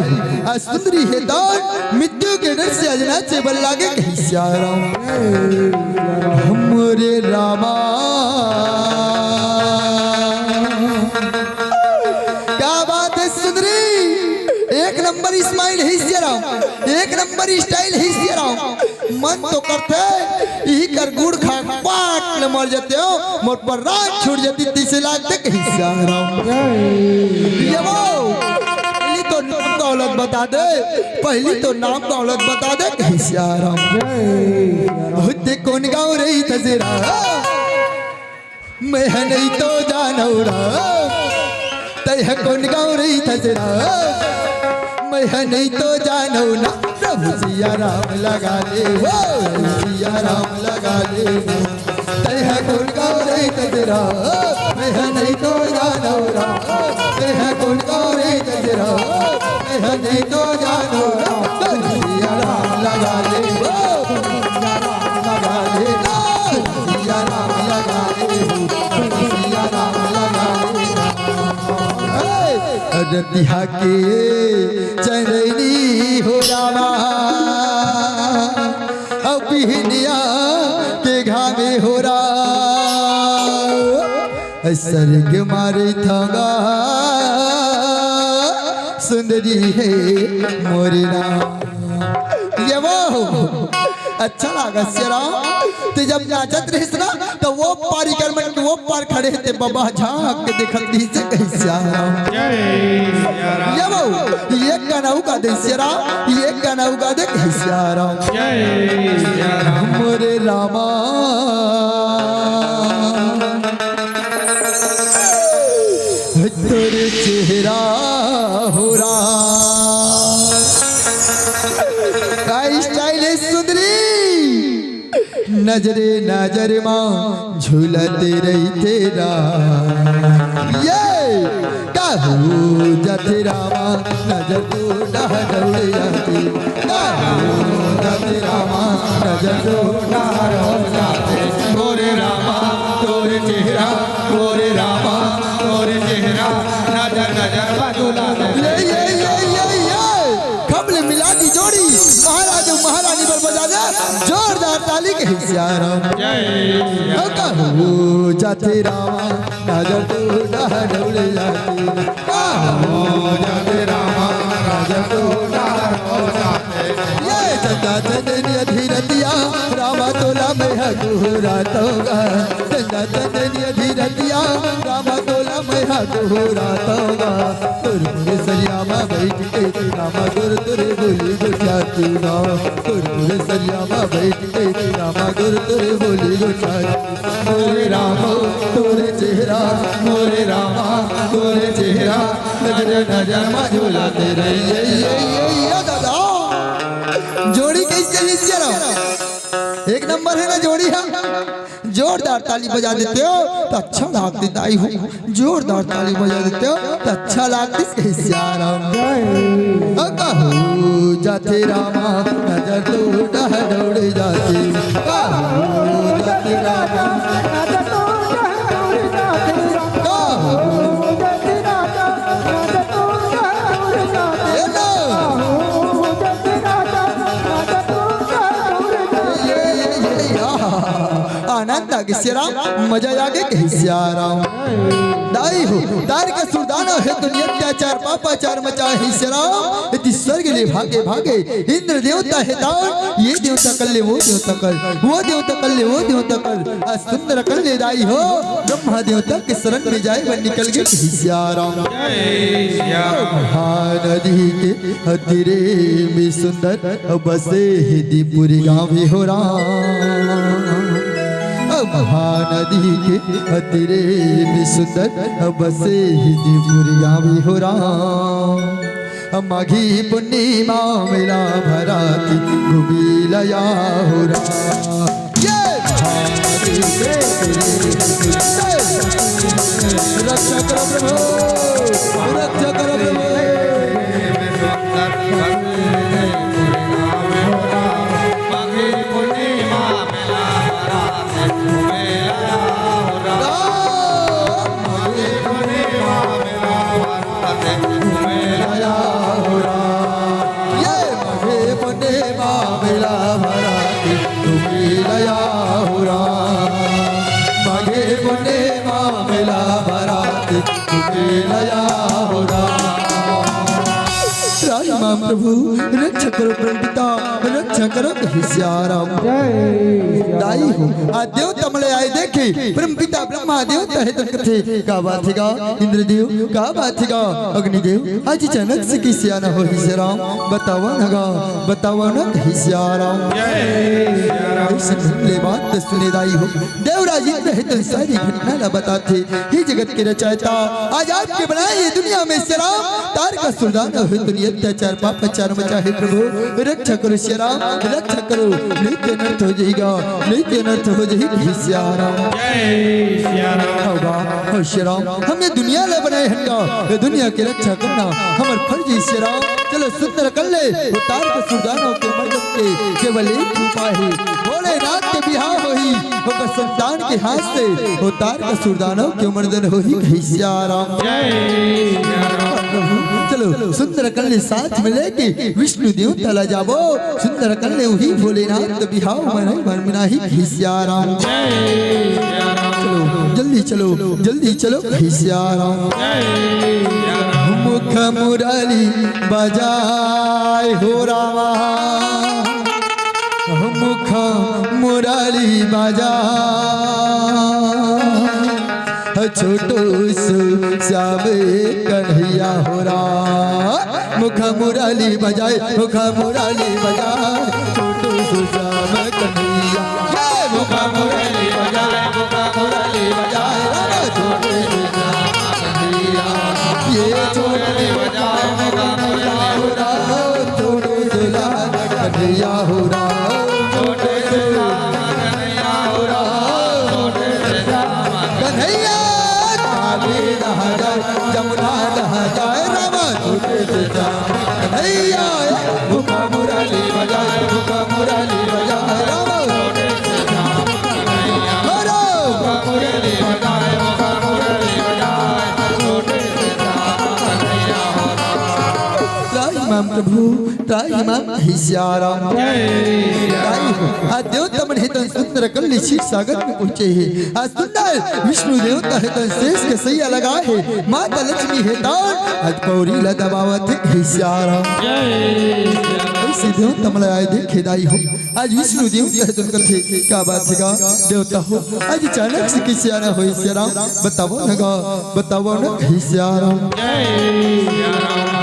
आज सुंदरी हे दान, मृत्यु के डर से आज नाचे बल लागे, कहे सियाराम। हमरे रामा, क्या बात है सुंदरी, एक नंबर स्माइल हे सियाराम, एक नंबर स्टाइल हे सियाराम। मन तो करथे इही कर गुड़ खा पाट ले मर जातेंव, मोर पर राज छूट जाती, तइसे लागथे, कहे सियाराम। ये वो, पहली तो नाम दौलत बता दे, पहली तो नाम दौलत बता दे, कहे सियाराम। होते कौन गाँव रही थसरा, मैं ह नहीं तो जानव रा, तै ह कौन गाँव रही थसरा, मैं ह नहीं तो जानव ना। प्रभु सियाराम लगा ले हो, प्रभु सियाराम लगा ले हो। तै ह कौन गाँव रही थसरा, मैं ह नहीं तो जानव रा, मैं ह कौन गाँव रही थसरा, मैं ह नहीं तो जानव रा। प्रभु सियाराम लगा ले हो, प्रभु सियाराम लगा ले हो, प्रभु सियाराम लगा ले हो। रतिहा के चंदैनी हो रामा, अउ बिहनिया के घामे हो राम, सरग मारे थंगा सुंदरी हे मोरे राम। ये वो अच्छा लागा सियाराम, ते जब नाचत रहिस ना, त वो पारी कर मन के वो पार खड़े हे, ते बबा झांक के देखत रहिस हे, कहे सियाराम। जय सियाराम। ये वो, ये गाना उ गा दे सियाराम, ये गाना उ गा दे, कहे सियाराम। जय सियाराम। मोरे रामा, तोर चेहरा हो राम। का स्टाइल हे सुंदरी, नजरे नजर मा झूलत रहिथे राम। ये काहू जाथे रामा, नजर तो डहर उड़ जाथे। काहू जाथे रामा, नजर तो डहर उड़ जाथे। मोरे रामा, तोर चेहरा, मोरे रामा, तोर चेहरा, नजर नजर बदला दे। ये, ये, ये, ये, ये। खबल मिला दी जोड़ी, महाराज महारानी बल बजा दे, जोरदार ताली कही सिया राम। जय सिया राम। कहूँ जाथे रामा, नजर तो डहर डोले जाथे। कहूँ जाथे रामा, नजर तो डहर डोले जाथे। ये चंदा चंदनिया धीरतिया, रामा तोला मैं हगुरा तोगा। चंदा चंदनिया धीरतिया, रामा तोला मैं हगुरा तोगा। तोर मोरे सरिया मा बैठ के रामा गोर तोरे बोली गोठियाथों ना। तोर मोरे सरिया मा बैठ के रामा गोर तोरे बोली गोठियाथों। मोरे रामा तोरे चेहरा, मोरे रामा तोरे चेहरा, नजर नजर मा झूलाते रहिए। ये, ये, ये, ये दादा, जोड़ी कैसे है सिया राम? एक नंबर है ना जोड़ी, हाँ। जोरदार ताली बजा देते हो तो अच्छा लागथे दाई हो, जोरदार ताली बजा देते हो तो अच्छा लागथे सिया राम। कहूँ जाथे रामा, नजर तो डहर डोले जाथे। कहूँ जाथे रामा, कहूँ जाथे रामा, ये लो। ये, ये, ये, ये, आहा। आनंद आगे सिया राम, मजा आगे कही सिया राम। दाई हो, तारकासुर दानव हे तो अत्याचार पापाचार मचाए हे सिया राम। इति स्वर्ग ले भागे भागे, इंद्र देवता हे दान, ये देवता कर ले, वो देवता कर, वो देवता कर ले, वो देवता कर। आ सुंदर कर ले दाई हो, ब्रह्मा देवता के शरण में जाए बर निकल गे कही सिया राम। जय सिया राम। महानदी के तीरे में सुंदर बसे हे दीपुर गाँव हो राम। महानदी के तीरे में सुंदर बसे हे दीपुर गाँव हो राम। माघी पूर्णिमा मेला भराथे घूमे ल आव हो राम। ये रक्षा करो प्रभु, रक्षा करो प्रभु। ये माघे पूर्णिमा मेला भराथे घूमे ल आव हो राम। माघे पूर्णिमा मेला भराथे घूमे ल आव हो राम। राम प्रभु रक्षा करो, परम पिता रक्षा करो कही सिया राम। जय सिया राम। दाई हो, आ देवता मन ल आए देखे, परम पिता ब्रह्मा देवता हे त कथे, का बात हे गा इंद्रदेव, का बात हे गा अग्निदेव, आज अचानक से कइसे आना होही सिया राम, बतावा न गा, बतावा न कही सिया राम। जय सिया राम। अइसे सुन ले बात सुने दाई हो, देवराज इंद्र हे त सारी घटना ला बताथे। हे जगत के रचयिता, आज आपके बनाए ये दुनिया में सिया राम, तारकासुर दानव हे त अत्याचार पापाचार मचाए हे प्रभु, रक्षा करो सिया राम, रक्षा करो, नहीं तो अनर्थ हो जाही गा, नहीं तो अनर्थ हो जाही कही सिया राम। जय सिया राम। हो गा, हो सिया राम, हम ये दुनिया ला बनाए हन गा, ये दुनिया के रक्षा करना हमर फर्ज हे सिया राम। चलो सुंदर कर ले, वो तारकासुर दानव के मर्दन के केवल एक उपाय हे, भोलेनाथ के बिहाव होही, ओकर संतान के हाथ से वो तारकासुर दानव के मर्दन होही कही सिया राम। जय सिया राम। चलो सुंदर कर ले साथ में लेके विष्णु देवता ला जाबो, सुंदर कर ले उही भोलेनाथ बिहाव मन मन मिनाही कही सिया राम। जय सिया राम। चलो जल्दी चलो, जल्दी चलो कही सिया राम। जय सिया राम। मुख मुरली बजाए हो रामा, मुख मुरली बजा, छोटू सु श्याम कन्हैया हो राम। मुख मुरली बजाए, मुख मुरली बजाए, छोटू सु श्याम कन्हैया। ये मुख मुरली बजाए, मुख मुरली बजाए, राम छोटू सु श्याम कन्हैया। ये छोटू बजाए, मुख मुरली बजाए, छोटू सु श्याम कन्हैया हो राम। छोटू सु श्याम कन्हैया हो राम। कन्हैया काली नहा जाए, जमुना नहा जाए, रामा छोटे से श्याम कन्हैया। मुख मुरली बजाए, मुख मुरली बजाए, रामा छोटे से श्याम कन्हैया। हो राम। मुख मुरली बजाए, मुख मुरली बजाए, छोटे से श्याम कन्हैया हो राम। राम प्रभु, त्राहि मां हे सिया राम। त्राहि हो। आज देवता मन हे तन सुंदर कल्ले क्षीर सागर में पहुंचे हे। आज सुंदर विष्णु देवता हे तन शेष के सैया लगा हे। माता लक्ष्मी हे तन आज पौरी ला दबावत हे सिया राम। ऐसे देवता मन ला आए देखे दाई हो। आज विष्णु देवता हे तन कथे, का बात हे गा देवता हो? आज अचानक से कइसे आना होय सिया राम? बतावव न गा, बतावव न हे सिया राम।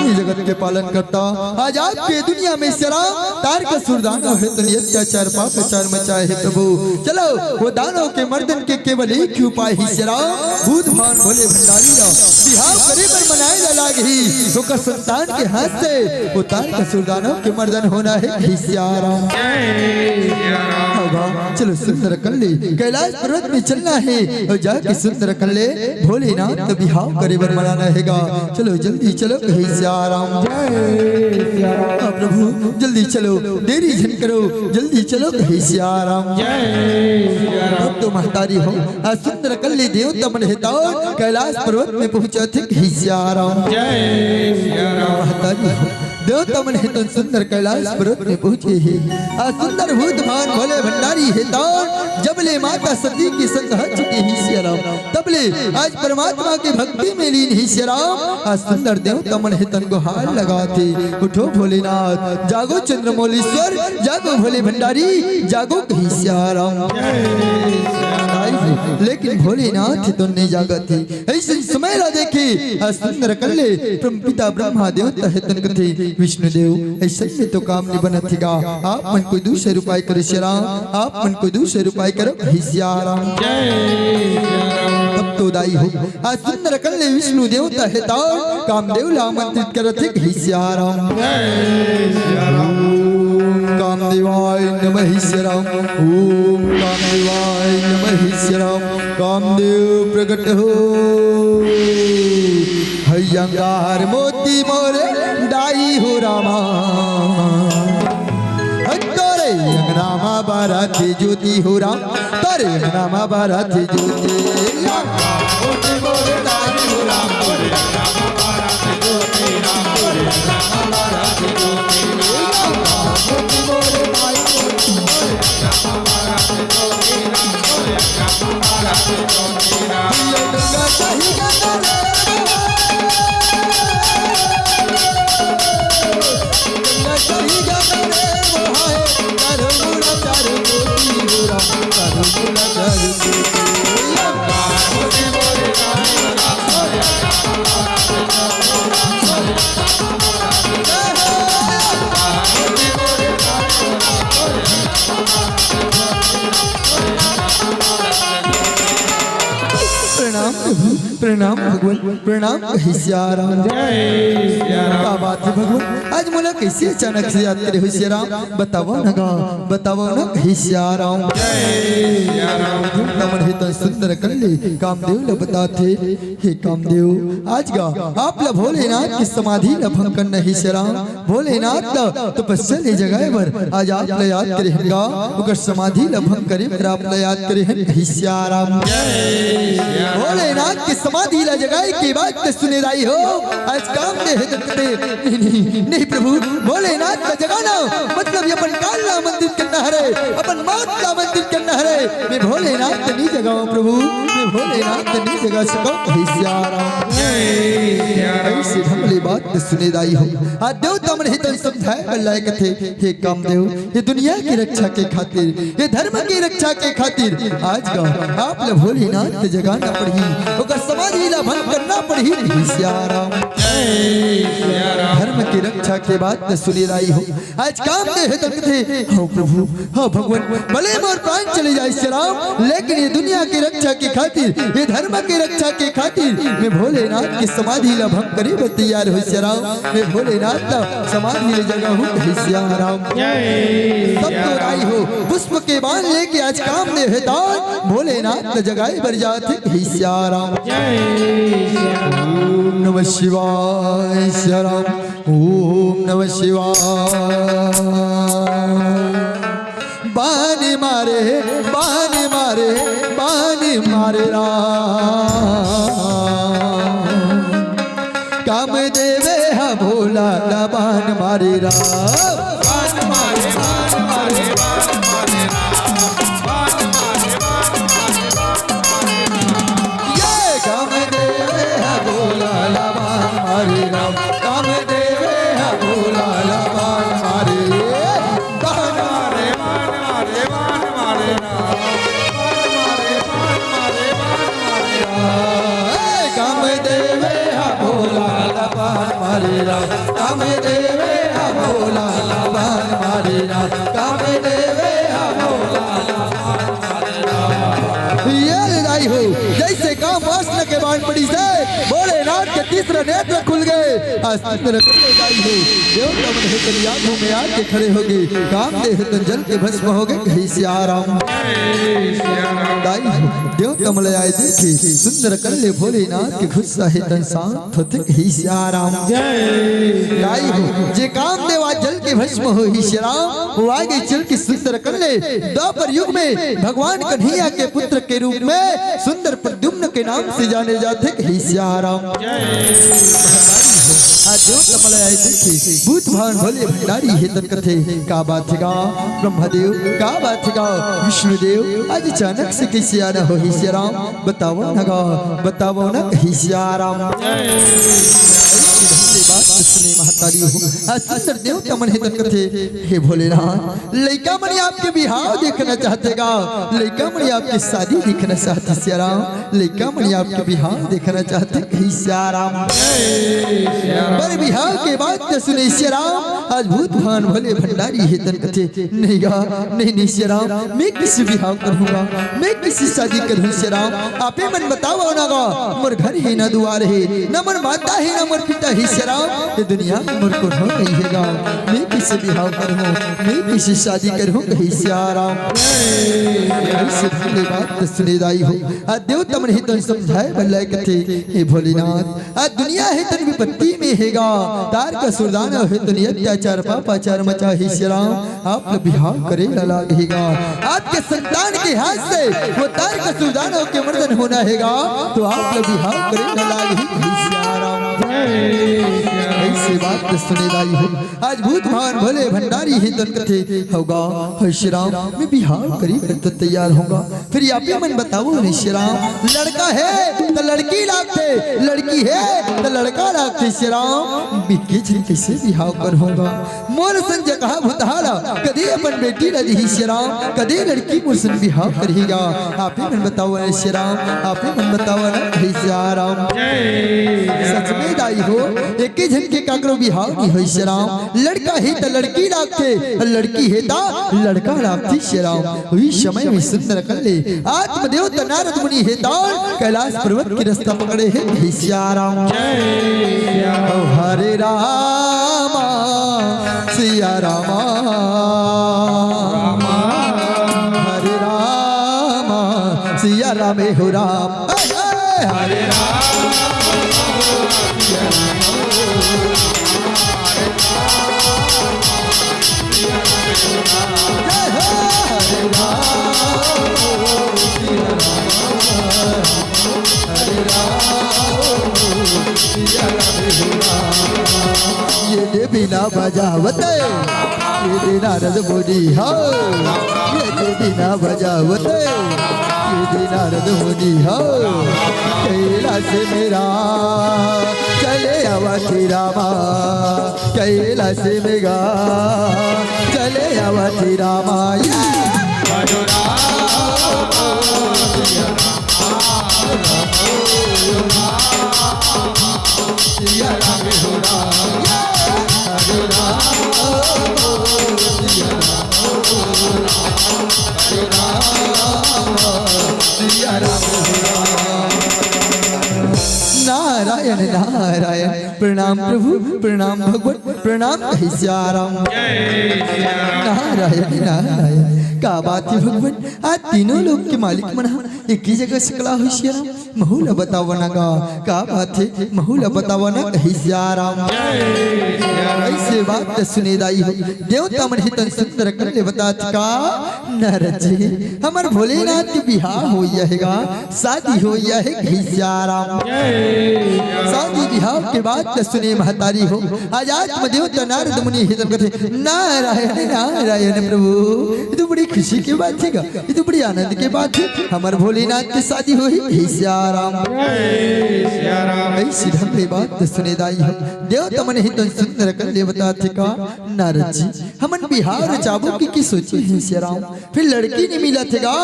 ये जगत के पालन करता, आज आपके दुनिया में सिया राम तारकासुर दानव हे तन अत्याचार पाप आचार मचाए हे प्रभु। चलो वो दानव के मर्दन के केवल एक ही उपाय हे सिया राम, भूत भान भोले भंडारी ला बिहाव करे बर मनाए ला लागही। ओकर संतान के हाथ से वो तारकासुर दानव के मर्दन होना हे सिया राम। बाबा, चलो सुंदर कल्ले कैलाश पर्वत में चलना हे अउ जाके सुंदर कल्ले भोलेनाथ बिहाव करे बर मनाना हे गा। चलो जल्दी चलो हे सिया राम। हाँ प्रभु, जल्दी चलो, देरी झन करो, जल्दी चलो हे सिया राम। अब तो महतारी हो, आज सुंदर कल्ले देवता मन हे तन कैलाश पर्वत में पहुंचत हे हे सिया राम। महतारी हो, देवता मन हे तन सुंदर कैलाश पर्वत में पहुंचे हे। आज सुंदर भूत भान भोले भंडारी हे तन जब ले माता सती के संग हर चुके हे सिया राम, तब ले आज परमात्मा के भक्ति में लीन हे सिया राम। आज सुंदर देवता मन हे तन गोहार लगाथे, उठो भोलेनाथ, जागो चंद्रमौलीश्वर, जागो भोले भंडारी, जागो हे सिया राम। लेकिन भोलेनाथ हे तन नइ जागत हे। अइसन समय ला देखे, आज सुंदर कल्ले परम पिता ब्रह्मा देवता हे तन कथे, विष्णु देव, अइसन में तो काम नइ बनत हे गा। आप मन कोई दूसर उपाय करो सिया राम, आप मन कोई दूसर उपाय करो हे सिया राम। तब तो दाई हो, आज सुंदर कल्ले विष्णु देवता हे तन कामदेव ला आमंत्रित करत हे हे सिया राम। कामदेवाय नमः सिया राम। ओम कामदेवाय नमः सिया राम। कामदेव प्रगट हो। हई अंगार मोती मोरे दाई हो रामा। हई तोरे अंगना मा बारत ज्योति हो राम। तोरे अंगना मा बारत ज्योति। प्रणाम प्रभु, प्रणाम भगवान, प्रणाम हे सिया राम। का बात हे भगवान, आज मोला कइसे अचानक से याद करे हो सिया राम? बतावव न गा, बतावव न हे सिया राम। देवता मन हे तन सुंदर कल्ले कामदेव ला बताथे, हे कामदेव, आज गा आप ला भोलेनाथ के समाधि ला भंग करना हे सिया राम। भोलेनाथ ला तपस्या ले जगाए बर आज आप ला याद करे हन गा, ओकर समाधि ला भंग करे बर आप ला याद करे हन हे सिया राम। भोलेनाथ के समाधि ला जगाए के बाद ते सुने दाई हो, आज कामदेव हे तन कथे, नहीं, नहीं, नहीं प्रभु, भोलेनाथ ला जगाना मतलब ये अपन काल ला आमंत्रित करना हरे, अपन मौत ला आमंत्रित करना हरे। मैं भोलेनाथ नइ जगावंव प्रभु, मैं भोलेनाथ नइ जगा सकंव हे सिया राम। अइसे ढंग ले बात सुने दाई हो। आज देवता मन हे तन समझाए बर लाए कथे, हे कामदेव, ये दुनिया के रक्षा के खातिर, ये धर्म के रक्षा के खातिर आज गा आप ला भोलेनाथ ला जगाना पड़ही, ओकर समाधि ला भंग करना पड़ही हे सिया राम। धर्म के रक्षा के बात सुने दाई हो। आज कामदेव हे तन कथे, हाँ प्रभु, हाँ भगवान, भले मोर प्राण चले जाए सिया राम, लेकिन ये दुनिया के रक्षा के खातिर, ये धर्म के रक्षा के खातिर मैं भोलेनाथ के समाधि ला भंग करे बर तैयार हों सिया राम। मैं भोलेनाथ ला समाधि ला जगाहूँ हे सिया राम। तब तो दाई हो, पुष्प के बाण लेके आज कामदेव हे तन भोलेनाथ ला जगाए बर जाथे हे सिया राम। ओम नमः शिवाय सिया राम। ओम नमः शिवाय। बान मारे, बान मारे, बान मारे राम। कामदेव हा भोला ला बान मारे राम। बान मारे, बान मारे, बान मारे राम। बान मारे, बान मारे, बान मारे राम। ये कामदेव ह भोला ला बान मारे राम। कामदेव ह भोला ला बान मारे। बान मारे, बान मारे, बान मारे राम। बान मारे, बान मारे, बान मारे राम। हे कामदेव ह भोला ला बान मारे राम। कामदेव ह भोला ला बान मारे राम। कामदेव ह भोला ला बान मारे राम। ये रे दाई हो, जैसे काम वासना के बाण पड़िस हे, भोलेनाथ के तीसरा नेत्र खुल गे। आज तीसरा नेत्र दाई हो, देवता मन हे तन आगू में आके खड़े हो गे। कामदेव हे तन जल के भस्म हो गे, कहे सिया राम। दाई हो, देवता मन आए देखे, सुंदर कल्ले भोलेनाथ के गुस्सा हे तन शांत होथे, कहे सिया राम। दाई हो, जे कामदेव आज जल के भस्म होही सिया राम, वो आगे चल के सुंदर कल्ले द्वापर युग में भगवान कन्हैया के पुत्र के रूप में सुंदर प्रद्युम्न के नाम से जाने जाथे, कहे सिया राम। आज देवता मन आए देखे, भूत भावन भोले भंडारी हे तन कथे, का बात हे गा ब्रह्मदेव, का बात हे गा विष्णुदेव, आज अचानक से कइसे आना होही सिया राम, बतावव न गा, बतावव न, कहे सिया राम। बात सुने महतारी हो, आज सुंदर देवता मन हे तन कथे, हे भोलेनाथ, लइका मन आपके बिहाव देखना चाहथे गा, लइका मन आपके शादी देखना चाहथे सिया राम, लइका मन आपके बिहाव देखना चाहथे, कहे सिया राम। पर बिहाव के बात तो सुने सिया राम, आज भूत भावन भोले भंडारी हे तन कथे, नहीं गा, नहीं, नहीं सिया राम, मैं कइसे बिहाव करहूँ गा, मैं कइसे शादी करहूँ सिया राम, आपे मन बतावव ना गा, मोर घर हे ना दुवार हे, ना मोर माता हे ना मोर पिता हे सिया राम, ये दुनिया में मोर कोनो नहीं हे गा, मैं कइसे बिहाव करहूँ, मैं कइसे शादी करहूँ, कहे सिया राम। अइसे भोले बात सुने दाई हो, आज देवता मन हे तन समझाए बर लाए कथे, हे भोलेनाथ, आज दुनिया हे तन विपत्ति में हे गा, तारकासुर दानव हे तन अत्याचार पापाचार मचाही सिया राम, आप ला बिहाव करे ला लागही गा। आपके संतान के हाथ से वो तारकासुर दानव के मर्दन होना हे गा, तो आप ला बिहाव करे ला लागही, कहे सिया राम। अइसे बात सुने दाई हो, आज भूत भावन भोले भंडारी हे तन कथे, हव गा, हे सिया राम, मैं बिहाव करे बर तो तैयार हँव गा। फिर आपे मन बतावव न सिया राम, लड़का हे त लड़की लागथे, लड़की हे त लड़का लागथे सिया राम, मैं एके झन कइसे बिहाव करहूँ गा? मोर संग जकहा भुतहा ला कदे अपन बेटी ला दिही सिया राम, कदे लड़की मोर संग बिहाव करही गा? आपे मन बतावव न सिया राम, आपे मन बतावव न, कहे सिया राम। सच में दाई हो, एके झन के काकरो बिहाव नइ होय सिया राम, लड़का हे त लड़की लागथे, लड़की हे त लड़का लागथे सिया राम। उही समय में सुंदर कल्ले आत्मदेवता नारद मुनि हे तन कैलाश पर्वत के रस्ता पकड़े हे, हे सिया राम। ओ हरे राम सिया राम, हरे राम सिया राम हो राम। हरे राम ये दे बीना बजावत, ये दे नारद मुनि हो। ये दे बीना बजावत, ये दे नारद मुनि हो। कैलाश में राम चले आवत हे रामा, कैलाश में गा चले आवत हे रामा। ये नारायण नारायण। प्रणाम प्रभु, प्रणाम भगवत, प्रणाम कहे सिया राम। नारायण नारायण। का बात हे भगवान, आज तीनों लोक के मालिक मन ह एक ही जगह सकला होइस सियाराम। महू ला बतावा ना गा, का बात हे, महू ला बतावा ना कहिस सियाराम। अइसे बात त सुने दाई हो, देवता मन हे तन सुंदरकन ले बतात का, नारद जी, हमर भोलेनाथ के बिहाव होइया हे गा, शादी होइया हे कहिस सियाराम। शादी बिहाव के बात त सुने महतारी हो, आज आत्मदेवता नारद मुनि हे तन कथे, नारायण नारायण प्रभु, ये तो बड़ी खुशी के बात हे गा, ये तो बड़ी आनंद के बात हे, हमर भोलेनाथ के शादी होही कहिस सियाराम। अइसे ढंग ले बात त सुने दाई हो, देवता मन हे तन सुंदरकन ले बतात का, नारद जी, हमन बिहाव रचाबो के, के सोचे हे सियाराम, फेर लड़की नइ मिलत हे गा,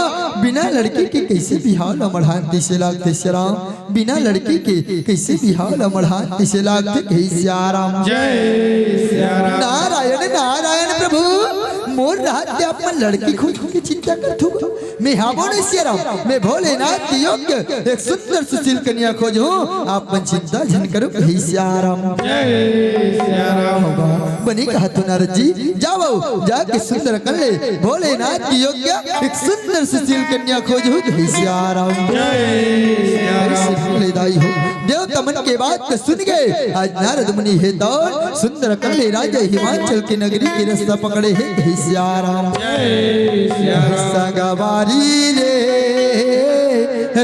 बिना लड़की के कइसे बिहाव ला मढ़ान तइसे लागथे सियाराम, बिना लड़की के कइसे बिहाव ला मढ़ान तइसे लागथे कहिस सियाराम। नारायण नारायण प्रभु, मोर रहत ले आप मन लड़की खोज के चिंता करथो गा, मैं हावों न सियाराम, मैं भोलेनाथ के योग्य एक सुंदर सुशील कन्या खोजहूँ, आप मन चिंता झन करो कहिस सियाराम। बने कहत हो नारद जी, जावव, जाके सुंदरकन ले भोलेनाथ के योग्य एक सुंदर सुशील कन्या खोजहू कहिस सियाराम। अइसे ढंग ले दाई हो, देवता मन के बात के सुन गे, आज नारद मुनि हे तन सुंदरकन ले राजा हिमाचल के नगरी के रस्ता पकड़े हे कहिस सियाराम। संगवारी रे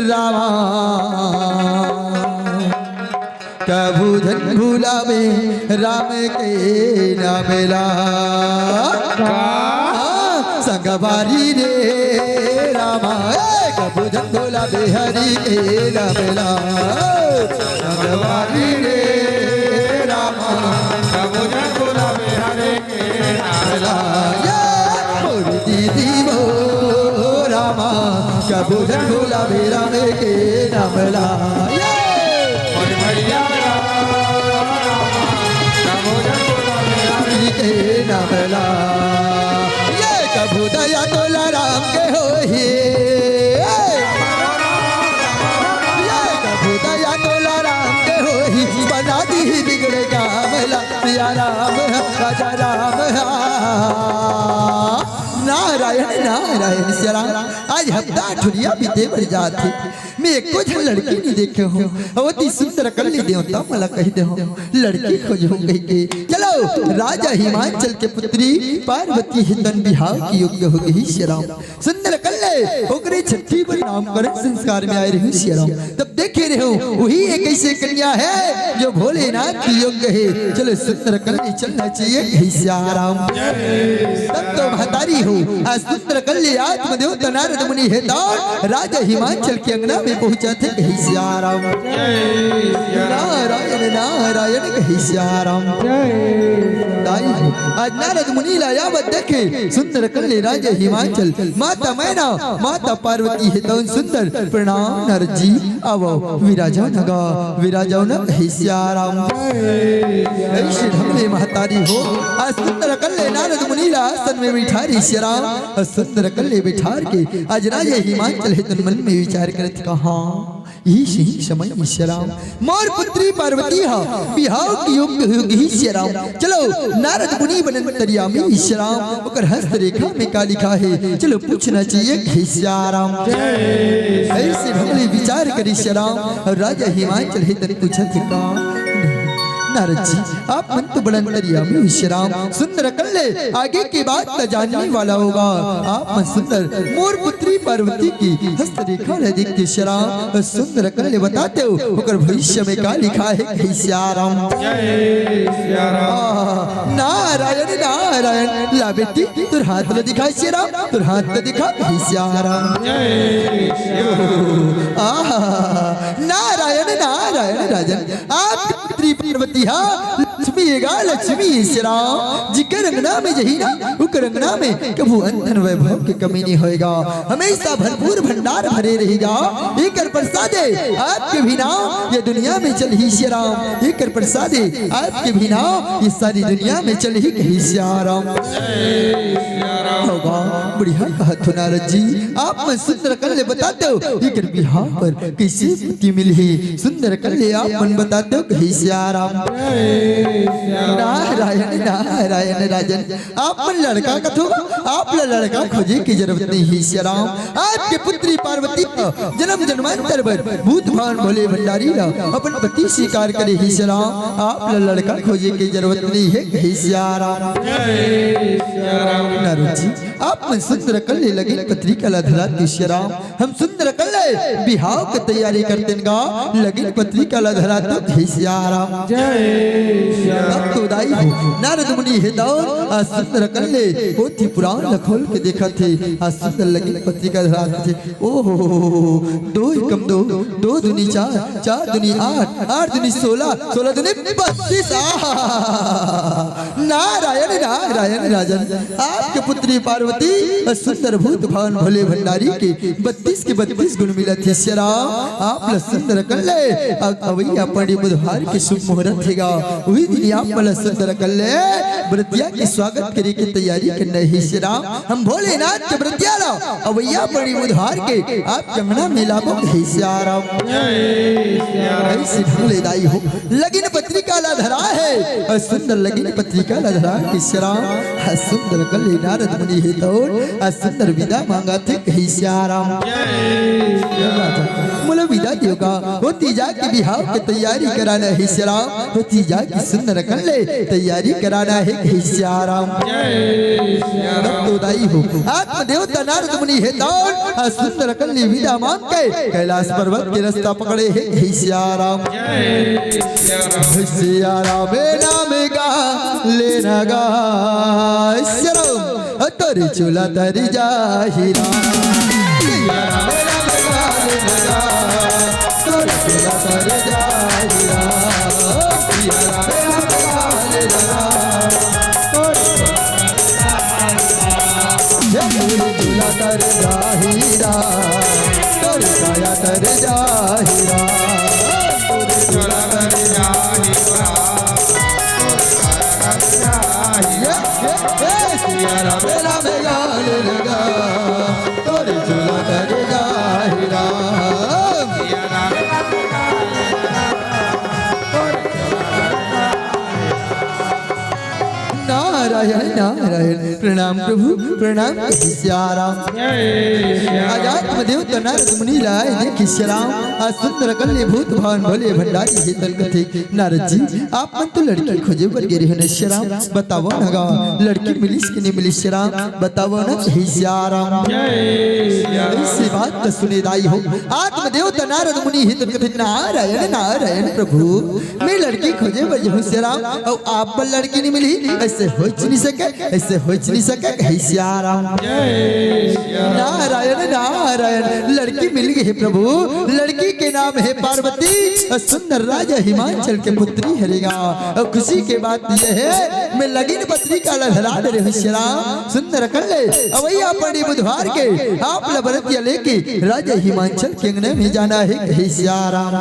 रामा, कभू झन भुलावे राम के नाम ला। संगवारी रे रामा, ए, कभू झन भुलावे हरि के नाम ला। संगवारी रे रामा, कभू झन भुलावे हरि के नाम ला। ये मोर दीदी वो रामा, कभू झन भुलावे राम के नाम ला। ये मोर भैया रामा, कभू झन भुलावे राम के नाम ला। ये कभू दया तोला राम के होही। ये कभू दया तोला राम के होही, बना दी बिगड़े काम ला। सिया राम, राजा राम। नारायण नारायण सिया राम। आज हफ्ता ठुरिया बीते बर जात हे, मैं एको झन लड़की नइ देखे हों। अवती सुंदरकन ले देवता मन ला कहि दे हों, लड़की खोजहूँ कहिके। चलो, राजा हिमाचल के पुत्री पार्वती हे तन बिहाव के योग्य हो गे सिया राम। सुंदरकन ले ओकरे छट्ठी बर नामकरण संस्कार में आए रहिस सिया राम। तब देखे रहेंव, वही एक अइसे कन्या हे जो भोलेनाथ के योग्य हे। चलो सुंदरकन ले चलना चाहिए कहिस सिया राम। तब तो महतारी हो, आज सुंदरकन ले आत्मदेवता नारद मुनि हे तन राजा हिमाचल के अंगना में पहुंचत हे कहिस सिया राम। नारायण नारायण कहिस सिया राम। दाई हो, आज नारद मुनि ला आवत देखे सुंदरकन ले राजा हिमाचल, माता मैना, माता पार्वती हे तन सुंदर प्रणाम नारद जी। आवव, विराजव न गा, विराजव न कहिस सिया राम। अइसे ढंग ले महतारी हो, आज सुंदरकन ले नारद मुनि ला आसन में बिठारिस सिया राम। अउ सुंदरकन ले बिठार के आज राजा हिमाचल हे तन मन में विचार करत कहा, इही सही समय सिया राम, मोर पुत्री पार्वती ह बिहाव के योग्य हो गे सिया राम। चलो, नारद मुनि बने अंतर्यामी सिया राम, ओकर हस्तरेखा में का लिखा हे, चलो पूछना चाहिए कहिस सिया राम। अइसे ढंग ले विचार करिस सिया राम, अउ राजा हिमाचल हे तन पूछत हे का, नारद जी, आप मन तो बड़ा अंतर्यामी हो सिया राम, सुंदरकन ले आगे के बात त जानने वाला होगा, आप मन सुंदर मोर पुत्री पार्वती के हस्तरेखा ला देख के सिया राम, सुंदरकन ले बताते हो, ओकर भविष्य में का लिखा हे कहिस सिया राम। आहा, नारायण नारायण, ला बेटी तोर हाथ ला दिखा सिया राम, तोर हाथ ला दिखा कहिस सिया राम। आहा, नारायण नारायण राजन, आप पुत्री पार्वती हा लक्ष्मी हे गा, लक्ष्मी सिया राम, जिकर अंगना में जही ना, उकर अंगना में कभू अन धन वैभव के कमी नइ होय गा, हमेशा भरपूर भंडार भरे रही गा। एकर प्रसादे आपके भी नाव ये दुनिया में चलही सिया राम, एकर प्रसादे आपके भी नाव ये सारी दुनिया में चलही कहिस सिया राम। होगा बढ़िया कहत हो नारद जी, आप मन सुंदर कन ले बतातेव, एकर बिहाव बर कइसे पति मिलही? सुंदर कन ले आप मन बतातेव, कहे सियाराम। नारायण नारायण राजन, आप मन लड़का कथो, आप ला लड़का खोजे के जरूरत नहीं हे सियाराम। आपके पुत्री पार्वती जनम जन्मांतर बर भूत भावन भोले भंडारी ला अपन पति स्वीकार करे हे सियाराम। आप ला लड़का खोजे के जरूरत नहीं हे, कहे सियाराम। नारद जी, आप मन सुंदर कन ले लगिन पत्रिका ला धरातेव सियाराम। हम सुंदर कन ले बिहाव के तैयारी करतेन गा, लगिन पत्रिका ला धरातेव, कहे सियाराम। अब तो दाई हो, नारद मुनि हे तौन, आज सुंदर कन ले पोथी पुराण ला खोल के देखत हे, आज सुंदर लगिन पत्रिका धरात हे। ओहो, दो एकम दो, दो दूनी चार, चार दूनी आठ, आठ दूनी सोलह, सोलह दूनी बत्तीस। आहा! नारायण नारायण राजन, आपके पुत्री पार्वती सुंदर भूत भावन भोले भंडारी के बत्तीस के बत्तीस गुण मिलत हे सियाराम। आप ला सुंदर कन ले अवइया पंडित बुधवार के शुभ मुहूर्त हे गा, उही दिन आप मन ला सुंदर कन ले बरतिया के स्वागत करे के तैयारी करना हे सियाराम। हम भोलेनाथ के बरतिया ला अवइया पंडित बुधवार के आप अंगना में लाबो, कहे सियाराम। अइसे ढंग ले दाई हो, लगिन पत्रिका ला धरा हे, अउ सुंदर लगिन पत्रिका ला धरा के सियाराम। अउ सुंदर कन ले नारद मुनि हे तौन, अउ सुंदर विदा मांगथे, कहे सियाराम। मोला विदा देव गा, ओती जाके बिहाव के तैयारी कराना हे सियाराम, ओती जाके सुंदर कन ले तैयारी कराना हे, कहे सियाराम। तब तो दाई हो, आत्मदेवता नारद मुनि हे तौन, अउ सुंदर कन ले विदा मांग के कैलाश पर्वत के रस्ता पकड़े हे, कहे सियाराम। सियाराम नाम गा लेना गा सियाराम, तोर चूल्हा तर जाही राम। सियाराम नाम गा लेना गा, तोर चूल्हा तर जाही राम। सियाराम नाम गा लेना गा, तोर हे गुरु चूल्हा तर जाही राम, तोर काया तर जाही राम। गुरु चूल्हा तर जाही राम, तोर काया तर जाही राम। हे, हे, हे, सियाराम राम गाल लगा, तोर चूल्हा तर जाही राम। नारायण नारायण, प्रणाम प्रभु प्रणाम, कहे सियाराम। आज आत्मदेवता नारद मुनि ला आए देखे सियाराम, आज सुंदर कन ले भूत भावन भोले भंडारी हे तौन कथे, नारद जी, आप मन तो लड़की खोजे बर गे रहे हो न सियाराम, बतावव न गा, लड़की मिलिस कि नहीं मिलिस सियाराम, बतावव न, कहे सियाराम। अइसे बात त सुने दाई हो, आत्मदेवता नारद मुनि हे तौन कथे, नारायण नारायण प्रभु, मैं लड़की खोजे बर जाहूं सियाराम, अउ आप बर लड़की नहीं मिलही, अइसे होइच नहीं सके, अइसे होइच नहीं सके, कहे सियाराम। नारायण नारायण, लड़की मिल गे हे प्रभु, लड़की के नाम हे पार्वती, अउ सुंदर राजा हिमांचल के पुत्री हरे गा। अउ खुशी के बात ये हे, मैं लगिन पत्रिका ला धरा दे रहे हंव सियाराम, सुंदर कन ले अवइया पंडित बुधवार के आप ला बरतिया लेके राजा हिमांचल के अंगना में जाना हे, कहे सियाराम।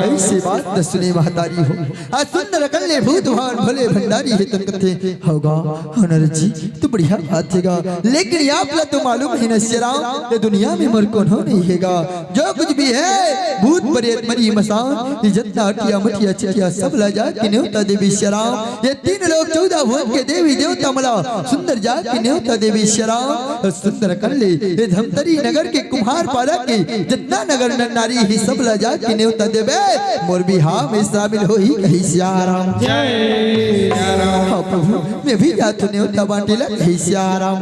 अइसे बात त सुने महतारी हो, आज सुंदर कन ले भूत भावन भोले भंडारी हे तौन कथे, हव गा, हव नारद जी, त बढ़िया बात हे गा, लेकिन आप ला तो मालूम हे न सियाराम, ये दुनिया में मोर कोनो नहीं हे गा, जो कुछ भी हे, भूत प्रेत मरी मसान, ये जतना अटिया मटिया चिटिया सब ला जाके नेवता देबे सियाराम। ये तीन लोक चौदह भुवन के देवी देवता मन ला सुंदर जाके नेवता देबे सियाराम। सुंदर कन ले ये धमतरी नगर के कुम्हार पारा के जतना नर नारी हे सब ला जाके नेवता देबे, मोर बिहाव में शामिल होही, कहे सियाराम। हाँ प्रभु, मैं भी जाथों नेवता बांटे ला, कहे सियाराम।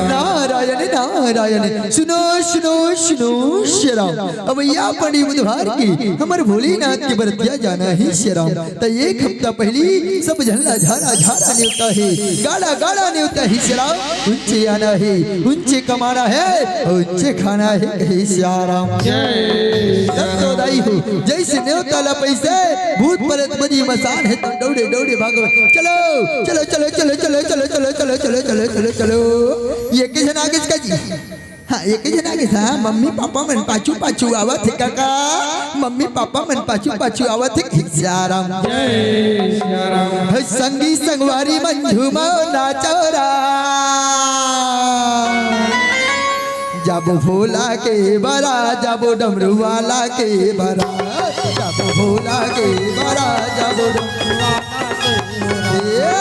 नारायण नारायण, सुनो सुनो सुनो सियाराम, अवइया पंडित बुधवार के हमर भोलेनाथ के बरतिया जाना हे सियाराम। त एक हफ्ता पहिली सब झन ला झारा झारा नेवता हे, गाड़ा गाड़ा नेवता हे सियाराम। उंचे आना हे, उंचे कमाना हे, उंचे खाना हे, कहे सियाराम। तब तो दाई हो, जइसे नेवता ला पइसे भूत प्रेत मरी मसान हे त डौड़े डौड़े भागो, चलो चलो चलो चलो चलो चलो चलो चलो चलो चलो चलो चलो। ये किसन आगे कका जी, हाँ, एक झन आगे सा, मम्मी पापा मन पाछू पाछू आवत हे कका, मम्मी पापा मन पाछू पाछू आवत हे, कहे सियाराम। जय सियाराम। हे संगी संगवारी मन झूमो नाचो राम। जाबो भोला के बरात, जाबो डमरू वाला के बरात, जाबो भोला के बरात, जाबो डमरू वाला के बरात। ए,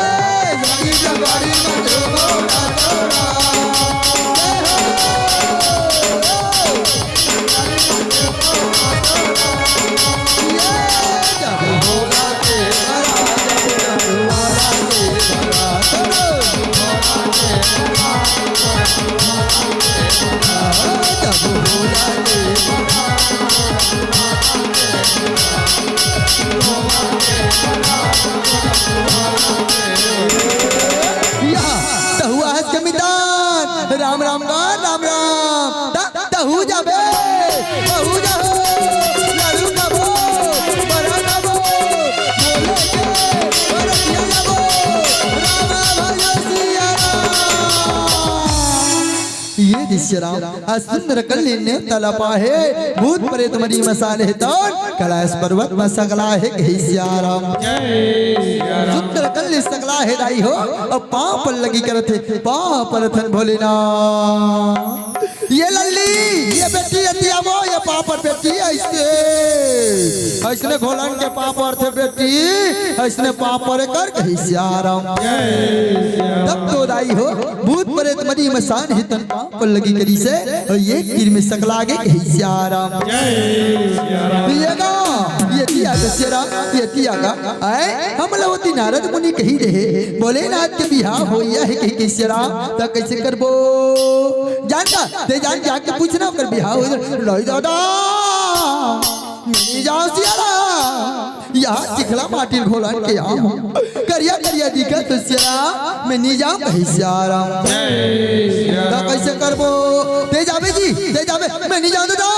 संगी संगवारी मन झूमो नाचो राम। जय हो। या, तहु आज के मितान, राम राम गा, राम राम। त-, तहु जाबे, तहु जाबे, लाडू खाबो, बरा खाबो, बोले के, बरतिया जाबो, राम भजो सिया राम। ये दे सिया राम, आज सुंदर कल्ली ने तलपा हे, भूत प्रेत मरी मसाले हे तौन, कैलाश पर्वत म सकला हे, कहे सिया राम। जय सिया राम। सुंदर कल्ली सकला हे दाई हो, अब पाँव पर लगी करत हे, पाँव परथन भोलेनाथ। ये लल्ली, ये बेटी, ये तियाबो, ये पाँव पर बेटी, अइसने, अइसने घोलन के पाँव परथे बेटी, अइसने पाँव परे कर, कहे सिया राम। जय सिया राम। तब तो दाई हो, भूत प्रेत मरी मसान हे तन पाँव पर लगी करिसे, अउ ये तीर में सकला गे, कहे सिया राम। जय सिया राम। ये गा, ये तिया गा सिया राम, ये तिया गा, आय, हमला ओती नारद मुनि कहि देहे, भोलेनाथ के बिहाव होइया हे कहि के सिया राम, त कइसे करबो? जान गा, ते जान जाके पूछना ओकर बिहाव होइया। नहीं दादा, मैं नहीं जाँव सिया राम। यहाँ चिखला माटी घोलन के आँव हँव। करिया करिया दिखत हे सिया राम, मैं नहीं जाँव कहे सिया राम। जय सिया राम। त कइसे करबो? ते जाबे जी, ते जाबे, मैं नहीं जाँव दादा।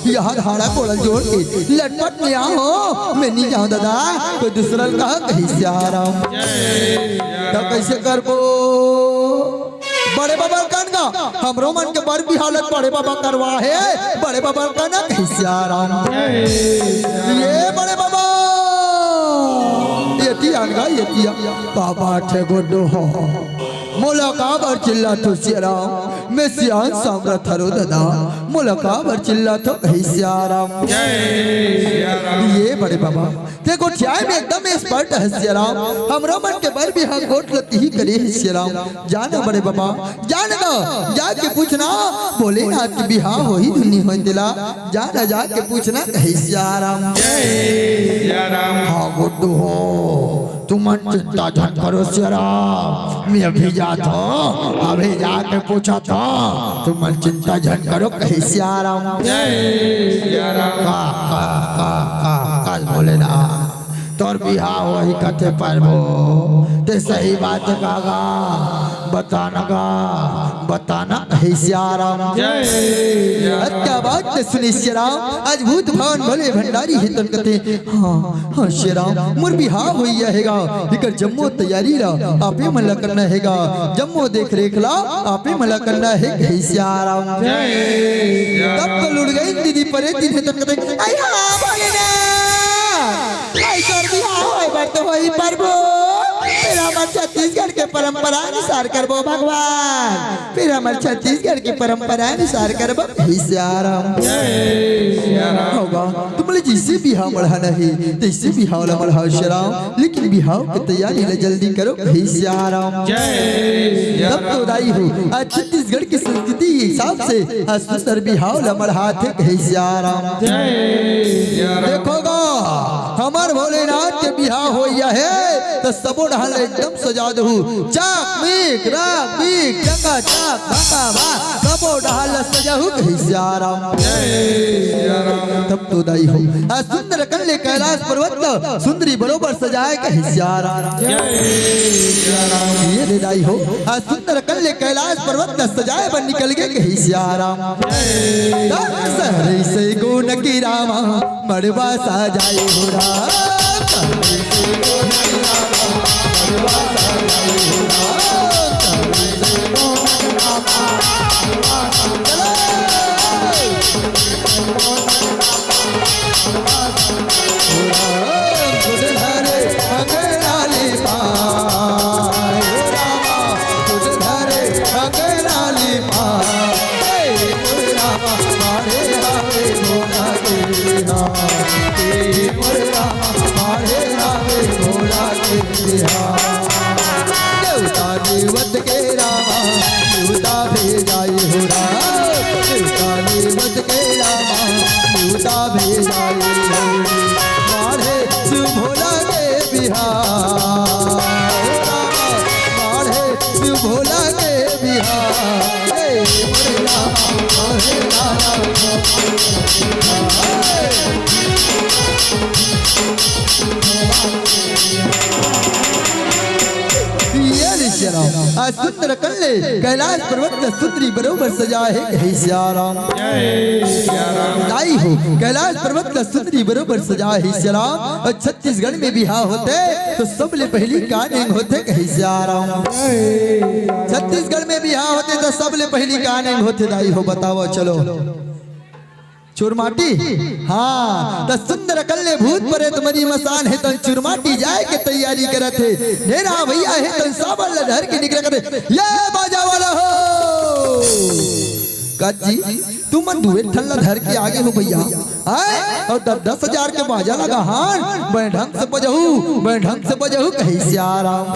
यहाँ हाड़ा गोड़ ल जोड़ के लटपट में आँव हँव, मैं नहीं जाँव दादा, कोई दूसरा ल कहा कहे सिया राम। जय सिया राम। त कइसे करबो? बड़े बाबा ल कन गा, हमरो मन के बर बिहाव ल बड़े बाबा करवा हे, बड़े बाबा ल कन गा कहे सिया राम। ये बड़े बाबा, ये तिया न गा, ये तिया। बाबा ठे गुड्डू हो, मोला काबर चिल्लाथो सिया राम, मैं सियान सामरथ हरँव दादा, मोला काबर चिल्लाथो कहे सिया राम। जय सिया राम। ये बड़े बाबा, ते गोठियाय में एकदम expert हे सिया राम। हमरो मन के बर बिहाव गोठ ल तिही करे हे सिया राम। जा न बड़े बाबा, जा न गा, जाके पूछना, भोलेनाथ के बिहाव होही धुन नहीं होय तेला। जा न जाके पूछना, कहे सिया राम। जय सिया राम। हाँ गुड्डू हो, तुमन चिंता झन करो सिया राम, मैं अभी जात हँव, अभी जाके पूछत हँव, तुमन चिंता झन करो, कहे सिया राम। जय सिया राम। का, का, का, का, का बोले ना, तोर बिहाव होही कथे परबो, ते सही बात कहा गा, बता न गा, बता न, कहे सिया राम। जय सिया राम। अतका बात ल सुने सिया राम, अद्भुत भावन भोले भंडारी हे तन कथे, हाँ, हाँ सिया राम, मोर बिहाव होइया हे गा, एकर जम्मो तैयारी ला आपे मन ला करना हे गा, जम्मो देख रेख ला आपे मन ला करना हे, कहे सिया राम। जय सिया राम। तब तो लुड़ गइन दीदी परे दिन हे तन कथे, अई हाँ भोलेनाथ, अई तोर बिहाव होय बर तो होही परबो, फेर हमर छत्तीसगढ़ के परंपरा अनुसार करबो भगवान। फेर हमर छत्तीसगढ़ के परंपरा अनुसार करबो, हे सिया राम। जय सिया राम। होगा, तुमन ला जइसे बिहाव मढ़ाना हे, तइसे बिहाव ला मढ़ाव सिया राम, लेकिन बिहाव के तैयारी ला जल्दी करो, हे सिया राम। जय सिया राम। तब तो दाई हो, आज छत्तीसगढ़ के संस्कृति के हिसाब से आज सुंदर बिहाव ला मढ़ाथे, हे सिया राम। जय सिया राम। देखो गा, हमर भोलेनाथ के बिहाव होइया हे, त सबो डहर ले एकदम सजा देहू। चकमिक, रकमिक, चकाचक, भकाभक, सबो डहर ले सजाहू, कहे सिया राम। जय सिया राम। तब तो दाई हो, आज सुंदर कन ले कैलाश पर्वत ल सुंदरी बरोबर सजाय, कहे सिया राम। जय सिया राम। ये दे दाई हो, आज सुंदर कन ले कैलाश पर्वत ल सजाय बर निकल गे, कहे सिया राम। जय। सहरी से गुण की रामा, मड़वा सजाई हो राम। सहरी से गुण की रामा, मड़वा सजाई हो राम। सहरी से गुण की रामा, सुंदर कल्ले कैलाश पर्वत ला सुंदरी बरोबर सजा हे, कहे सिया राम। जय सिया राम। दाई हो, कैलाश पर्वत ला सुंदरी बरोबर सजा हे सिया राम। अउ छत्तीसगढ़ में बिहाव होथे त सबले पहिली का नेंग होथे, कहे सिया राम। छत्तीसगढ़ में बिहाव होथे त सबले पहिली का नेंग होथे, दाई हो, बतावव चलो। चुरमाटी। हाँ, त सुंदर कल्ले भूत परेत मरी मसान हे, तन चुरमाटी जाय के तैयारी करत हे। ढेरा भैया हे, तन साबर ल धर के निकले करत हे, ये बाजा वाला हो। का जी, तुमन दुए ठन ल धर के आगे हो भैया। आय, अउ दस दस हजार के बाजा लगा हन, बने ढंग से बजहू, बने ढंग से बजहू, कहे सिया राम।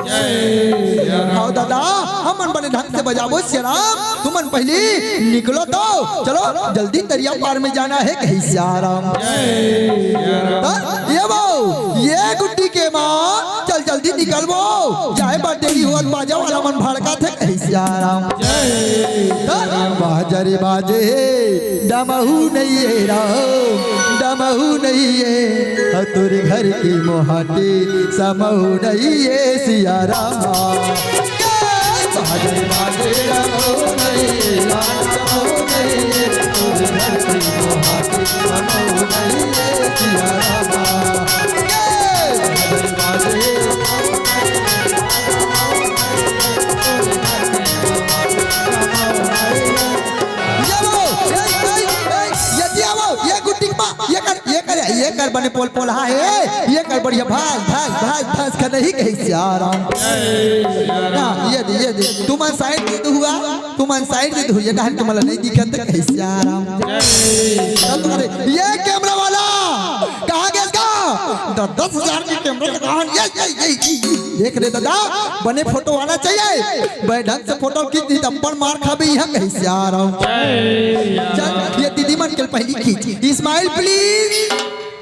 अउ दादा, हमन बने ढंग से बजाबो सिया राम, तुमन पहिली निकलो तो, चलो जल्दी तरिया पार में जाना हे, कहे सिया राम। हाँ, ये वो, ये गुड्डी के माँ, चल जल्दी निकल वो, जाय बर देरी होवत, बाजा वाला मन भड़काथे, कहे सिया राम। हाँ, बाजा रे बाजे, दमहू नइ हे राम, दमहू नइ हे, अउ तोरे घर के मोहाटी समहू नइ हे सिया राम। बाजे बाजे रहो नैया, रहो नैया, तोर घर की मोहाटी रहो नैया, सिया रामा। बाजे बाजे रहो नैया, रहो नैया, तोर घर की मोहाटी रहो नैया। ये वो, ए, ए, ए, ये दिया वो, ये गुड्डी मा, ये कर, ये कर, ये कर बने पोल पोल, हाँ, ए, ये कर बढ़िया, भास, भास, भास, भास कर नहीं कहे सिया राम। हाँ, ये दे, ये दे, तुमन साइड दे दो हुआ, तुमन साइड दे दो, ये डहन तुमला नहीं दिखत कहे सिया राम। तब तुम्हारे, ये कैमरा वाला, कहाँ गया इसका? द-, दस हजार के कैमरा लगा, ये, ये, ये, ये, देख रे दादा, बने फोटो आना चाहिए। बने ढंग से फोटो खींच, नहीं तो अब्बड़ मार खाबे यहाँ कहे सिया राम। चल, ये दीदी मन के पहली खींच। Smile please।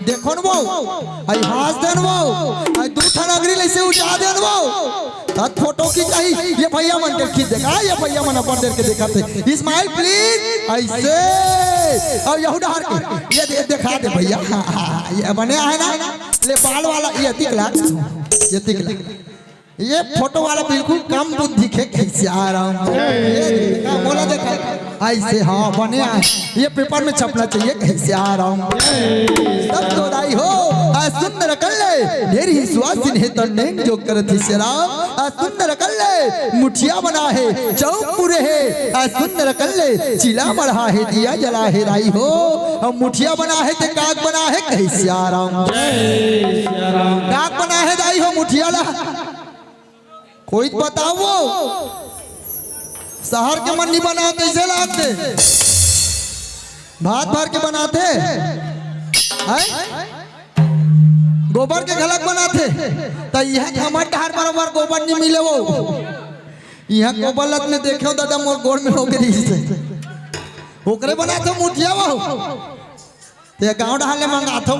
देखो न वो, आई हाथ देन वो, आई दू ठन अंगरी ले से उठा देन वो। तब फोटो खींचाही, ये भैया मन के खींच देखा, ये भैया मन अपन देर के देखा थे। Smile please, ऐसे। और यहू डहार के, ये दे, दिखा दे भैया, हाँ, हाँ, हाँ, ये बने आहे ना, ले बाल वाला, ये तिकला, ये तिकला। ये फोटो वाला बिल्कुल कम बुद्धि के कहे सिया राम। ये देखा, बोला देखा। ऐसे हाँ बने आए। ये पेपर में छपना चाहिए कहे सिया राम। तब तो दाई हो, आ सुंदर कल्ले, ढेर ही सुवासिन हे तो नेंग जो करत हे सिया राम। आ सुंदर कल्ले, मुठिया बना हे, चौक पुरे हे। आ सुंदर कल्ले, चिला मढ़ा हे, दिया जला हे दाई हो। अब मुठिया बना हे ते काग बना हे कहे सिया राम। काग बना हे दाई हो मुठिया ला। कोई बताओ वो। शहर के मन नहीं बनाओ, कैसे लागते? भात भर के बनाते हैं? गोबर के घलक बनाते। त इहाँ हमर डहर बरोबर गोबर नहीं मिले वो। इहाँ गोबर लत में देखे हो दादा, मोर गोड़ में हो गई से। ओकरे बनाते मुठिया वो। ते गांव डहार ले मंगाथो।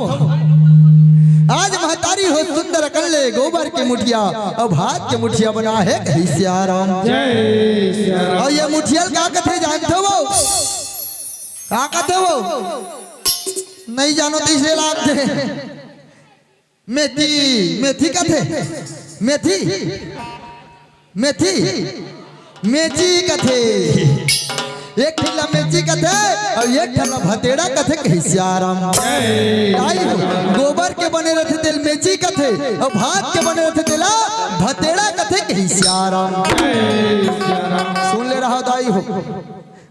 आज महतारी हो सुंदर कल्ले गोबर के मुठिया, अब हाथ के मुठिया बना हे कहे सिया राम। जय सिया राम। और ये मुठिया ल का कथे जानथो वो? का कथे वो? नहीं जानो तो इसे लाग दे। मेथी, मेथी कथे? मेथी? मेथी, मेची कथे। एक ठन ला मेची कथे अउ एक ठन ला भतेड़ा कथे कहे सिया राम। दाई हो, गोबर के बने रथे तेला मेची कथे अउ भात के बने रथे तेला भतेड़ा कथे कहे सिया राम। सुन ले रहा दाई हो।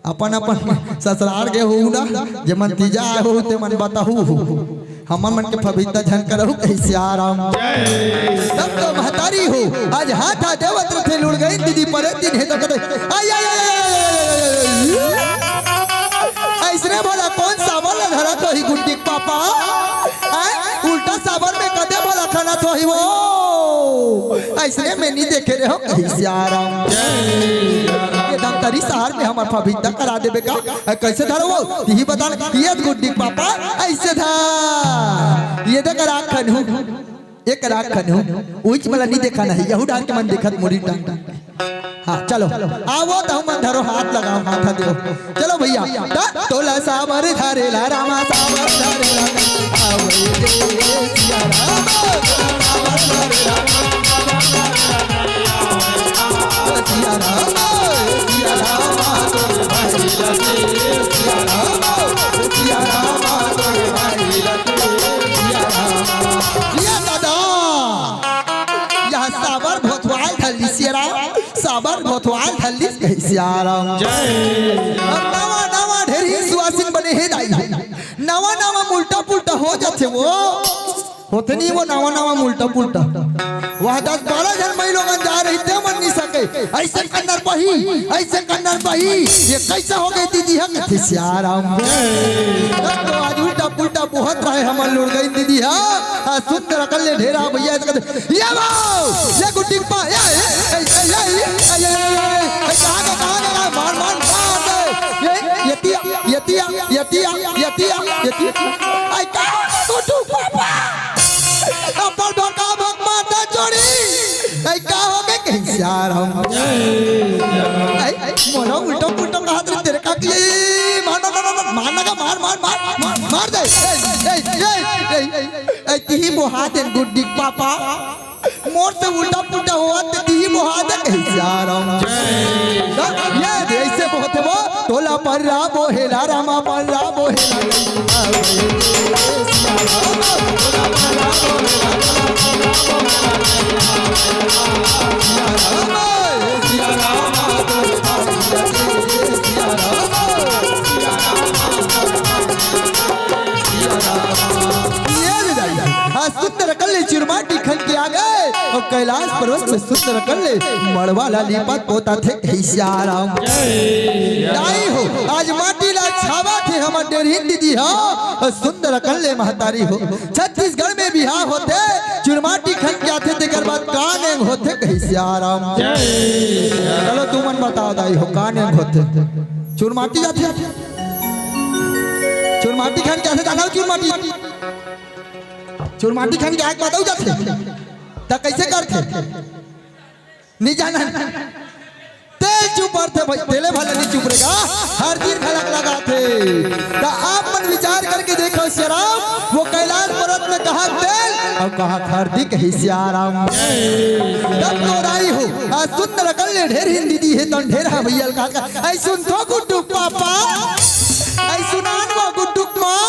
अपन अपन ससुरार गे हो ना, जेमन तीजा आए हो, तेमन बताहू हो। हमन मन के फबीता झन करहू कहे सिया राम। तब तो महतारी हो, आज हाथ आ देवत रथे लुड़ गई दीदी परे दिन हे तो कथे, "आई, आई, आई, आई, आई, आई, आई, आई, आई।" ऐसने भला कौन साबर ला धरत होही गुड्डी के पापा? आय, उल्टा साबर में कदे भला खनत होही वो? ऐसने में नहीं देखे रहे हो कहे सिया राम। ये धमतरी शहर में हमर फबीता करा देबे का? अ, कैसे धरो वो? यही बता न। ये गुड्डी पापा, ऐसे धर। ये देख राख खनहू। एक राख खनहू। उइच मला नहीं देखा नहीं। यहू डाल के मन देखत मुड़ी टांग। हाँ, चलो। आवो तो मन धरो, हाथ लगाओ, हाथ दो। चलो भैया। त तोला साबर धरेला रामा, साबर धरेला। आवो रे सिया राम, साबर धरेला। सिया राम। ये दादा, यह साबर भोथवाल धल्ली सियाराम, साबर भोथवाल धल्ली कही सियाराम। जय। अब नवा नवा ढेरी सुवासिन बने हे दाई, नवा नवा उल्टा पुल्टा हो जाथे वो। होथे नहीं वो नवा नवा उल्टा पुल्टा। वह दस बारह झन मई लोगन जा रही ते मन नहीं सके। ऐसे कन्नर बही, ऐसे कन्नर बही। ये कैसा हो गई दीदी? हम कथे सियाराम। तब तो आज उल्टा पुल्टा बहुत रहे हमन लुढ़ गई दीदी। हाँ, हाँ, सुंदर अकल ले ढेरा भैया ऐसे कहते, ये बाऊ, ये गुड्डी पा, ये, ये, ये, ये, ये, ये, ये, ये, ये, कहाँ का, कहाँ का, मार, मार, मार दे। ये, ये तिया, ये तिया, ये तिया, ये तिया, ये तिया। आई, कहाँ का गुड्डू पापा? अपन भका भक मारता जोड़ी। ऐ का हो गए कहीं सियाराम? ऐ, मोला उल्टा पुल्टा कहत रहे तेरे का कि मार, मार, मार, मार, मार, मार, मार, मार, मार दे। ऐ, ऐ, ऐ, ऐ, ऐ, ऐ, तिही मोहा दे गुड्डी पापा। मोर से उल्टा पुल्टा होवत ते तिही मोहा दे कहीं सियाराम। ये दे ऐसे बहुत वो, तोला पर्रा बोहेला रामा पर्रा बोहेला। ये ले जाइए। हाँ, सुंदर अकल ले चुरमाटी खन के आ गए और कैलाश पर्वत में सुंदर अकल ले मड़वा ला लीपत पोता थे कहीं सियाराम। दाई हो, आज माटी ला छावा थे हमर डेरहिन दीदी हा, और सुंदर अकल ले महतारी हो। छत्तीसगढ़ में बिहाव होथे, चुरमाटी खन के आथे, तेकर बाद का नेंग होथे कहीं सियाराम। चलो तुमन बताओ दाई हो, का नेंग होथे? चुरमाटी जाथे? चुरमाटी खन के आथे, जाना हो चुरमाटी? चुरमाटी खन के आके बताऊ जाथे, त कैसे करथे? नहीं जाना। तेल चुपरथे भाई, तेले भले नहीं चुपरेगा, हरदी घलक लगाथे। त आप मन विचार करके देखो सियाराम, वो कैलाश पर्वत में कहाँ तेल और कहाँ हरदी कही सियाराम। तब तो दाई हो, आज सुंदर अकल ले ढेरहिन दीदी हे, तन ढेर हा भैया कहा, ऐ सुन तो गुड्डू पापा, ऐ सुनान वो गुड्डू माँ,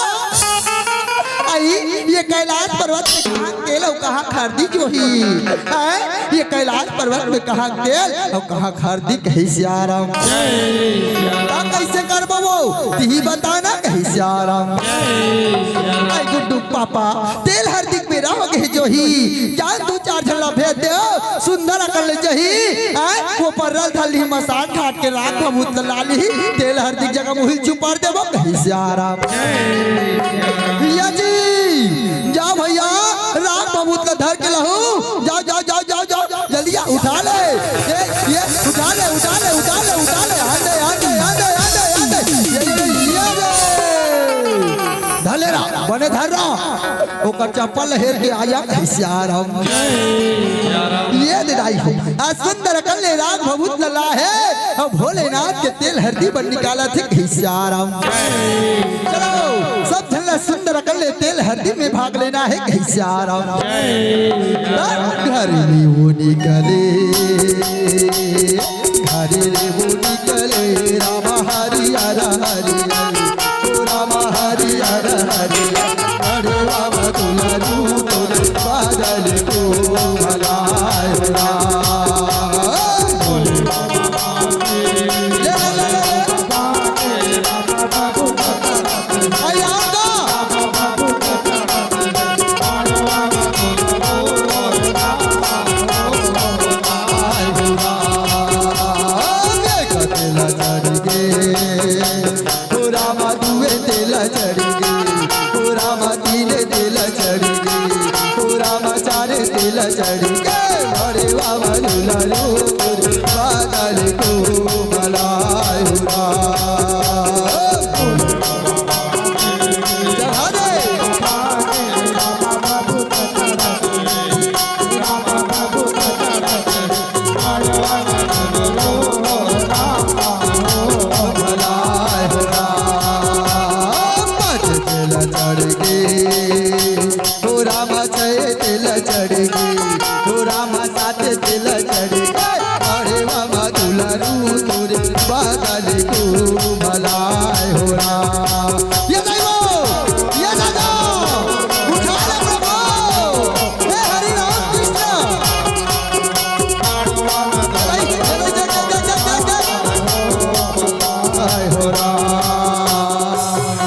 आई, ये कैलाश पर्वत में कहाँ तेल अउ कहाँ हरदी जोही? हैं? ये कैलाश पर्वत में कहाँ तेल अउ कहाँ हरदी कही सियाराम। का कैसे करबो वो? तिही बताना कही सियाराम। आई गुड्डू पापा, तेल हरदी में रह गए जोही। जान दू चार झन ला भेज दे, सुंदर अकल ले जही। हैं? वो पर्रा ल धर लिही मसान घाट के राख भभूत ल ला लिही, तेल हरदी जगह मुहिल चुपर देबो कही सियाराम। भैया जी, जाओ भैया, राख भभूत ला धर के लहू। जाओ, जाओ, जाओ, जाओ, जाओ, जल्दी आ, उठा ले। ये, ये, उठा ले, उठा ले, उठा ले, उठा ले। आंदे, आंदे, आंदे, आंदे, आंदे। ये, ये, ये, ये। धर ले रहा, बने धर रहा। ओकर चप्पल हेर के आया कही सियाराम। ये दे दाई हो। आ सुंदर अकल ले राख भभूत ल लाहे, अउ भोलेनाथ के तेल हरदी बर निकालत हे कही सियाराम। चलो, सब झन ला सुंदर अकल ले तेल हरदी में भाग लेना हे कही सियाराम। घर ले वो निकले, घर ले वो निकले, राम हरि हर हरि हर, ओ राम हरि हर हरि हर, अरे राम तुला रूप बादल को भलाए राम।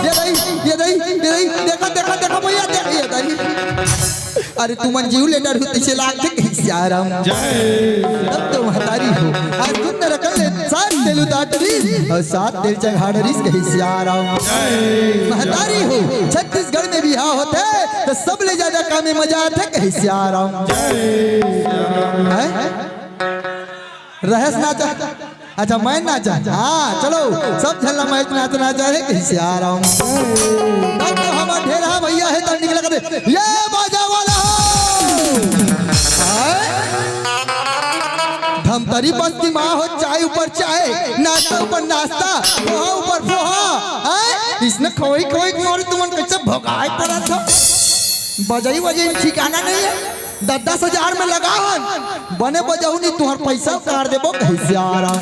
ये दई, ये दई, ये दई, देखा, देखा, देखा भैया, देख, ये दई। अरे तुमन जीव ले डरहू तइसे लागथे कहिस सियाराम। जय। तब तो महतारी हो, आज सुंदर अकल ले सात तेल उतार डरिस अउ सात तेल चघा डरिस कहिस सियाराम। जय। महतारी हो, छत्तीसगढ़ में बिहाव होथे त सबले ज्यादा का में मजा आथे कहिस सियाराम। जय। हैं? रहेस नाचा। अच्छा, मैं नाचा? हाँ, चलो, सब झन ला मैं नाचना चाहे, कहिस सियाराम। तब तो हमर ढेरहा भैया हे, त निकला कर दे, ये बाजा वाला हो। हाय? धमतरी बस्ती मा हो, चाय ऊपर चाय, नाश्ता ऊपर नाश्ता, पोहा ऊपर पोहा। हाय? इसने खोई खोई के मारे तुमन कइसे भगाए पड़त हो। बजई वजई ठिकाना नहीं है। दस दस हजार में लगा हन, बने बजहू नहीं, तुहर पैसा उतार देबो कहिस सियाराम।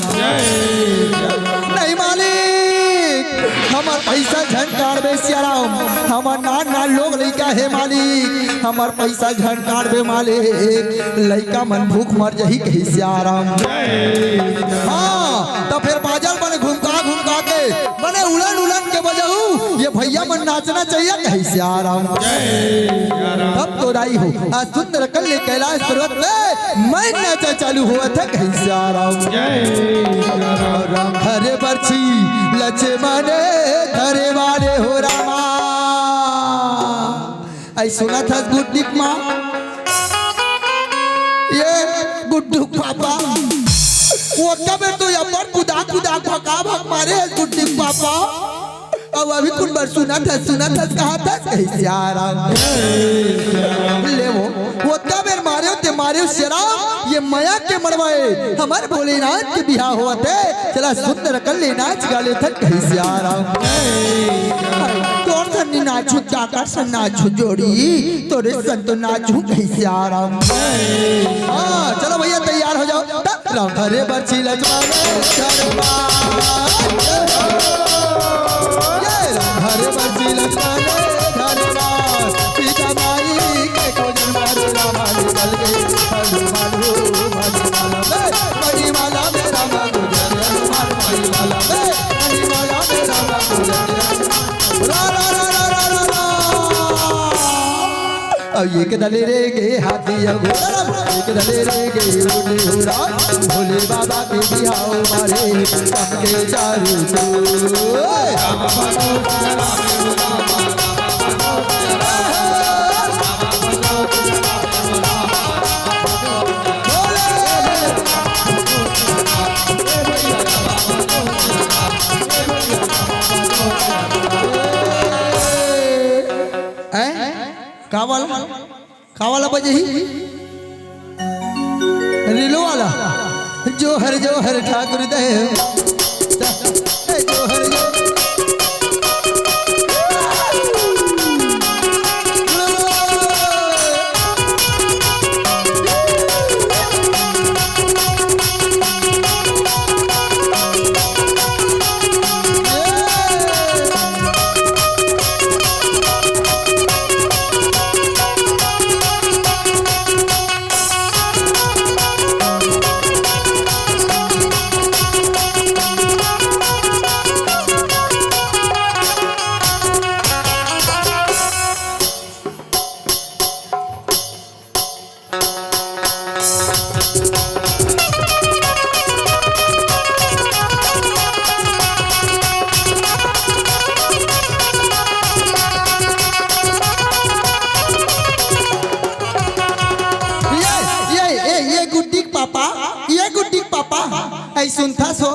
नहीं मालिक, हमर पैसा झन काटबे सियाराम, हमर नान नान लोग लइका हे मालिक, हमर पैसा झन काटबे मालिक, लइका मन भूख मर जही कहिस सियाराम। हाँ, त फेर बाजा ल बने घुमका घुमका के, बने उलन उलन के बजहू, ये भैया मन नाचना चाहिए कहिस सियाराम। तब तो दाई हो, आज सुंदर अकल ले कैलाश पर्वत में मैं नाचा चालू होवत हे कहिस सियाराम। राम हरे बरछी लक्ष्मण धरे वाले हो रामा। अई सुनत हस गुड्डी के माँ, ये गुड्डू के पापा, वो कबे तो अब्बड़ कुदा कुदा भका भक मारे हस गुड्डी के पापा। अउ अभी कुन बर सुनत हस, सुनत हस, कहत हस, कहिस सियाराम। ले वो, वो तबेर मारे हो, ते मारे हो सियाराम, ये मया के मड़वा ए, हमर भोलेनाथ के बिहाव होवत हे, चला सुंदर अकल ले नाच गा लेथन, कहिस सियाराम। तोर सन नी नाचहूँ, काकर सन नाचहूँ जोड़ी, तोरे सन तो नाचहूँ, कहिस सियाराम। हाँ, चलो भैया तैयार हो जाओ। राम हरे बरछी लक्ष्मण धरवास। ये राम हरे बरछी लक्ष्मण धरवास। सीता माई के खोजन मारे राम निकल गए। हनुमान हो मणिमाला में, मणिमाला में राम गुजर हनुमान मणिमाला में, मणिमाला में राम गुजर। रा, रा, रा। अब एक दले रे गे हाथी अउ घोड़ा, एक दले रे गे ऊँट घोड़ा, भोले बाबा के बिहाव मारे, सबके चारू ओर। हैं? का वाला? का वाला बजही? रीलो वाला। जोहर जोहर ठाकुर देव। ए, जोहर जोहर। ये, ये, ये, ये गुड्डी के पापा, ये गुड्डी के पापा, अई सुनथस हो?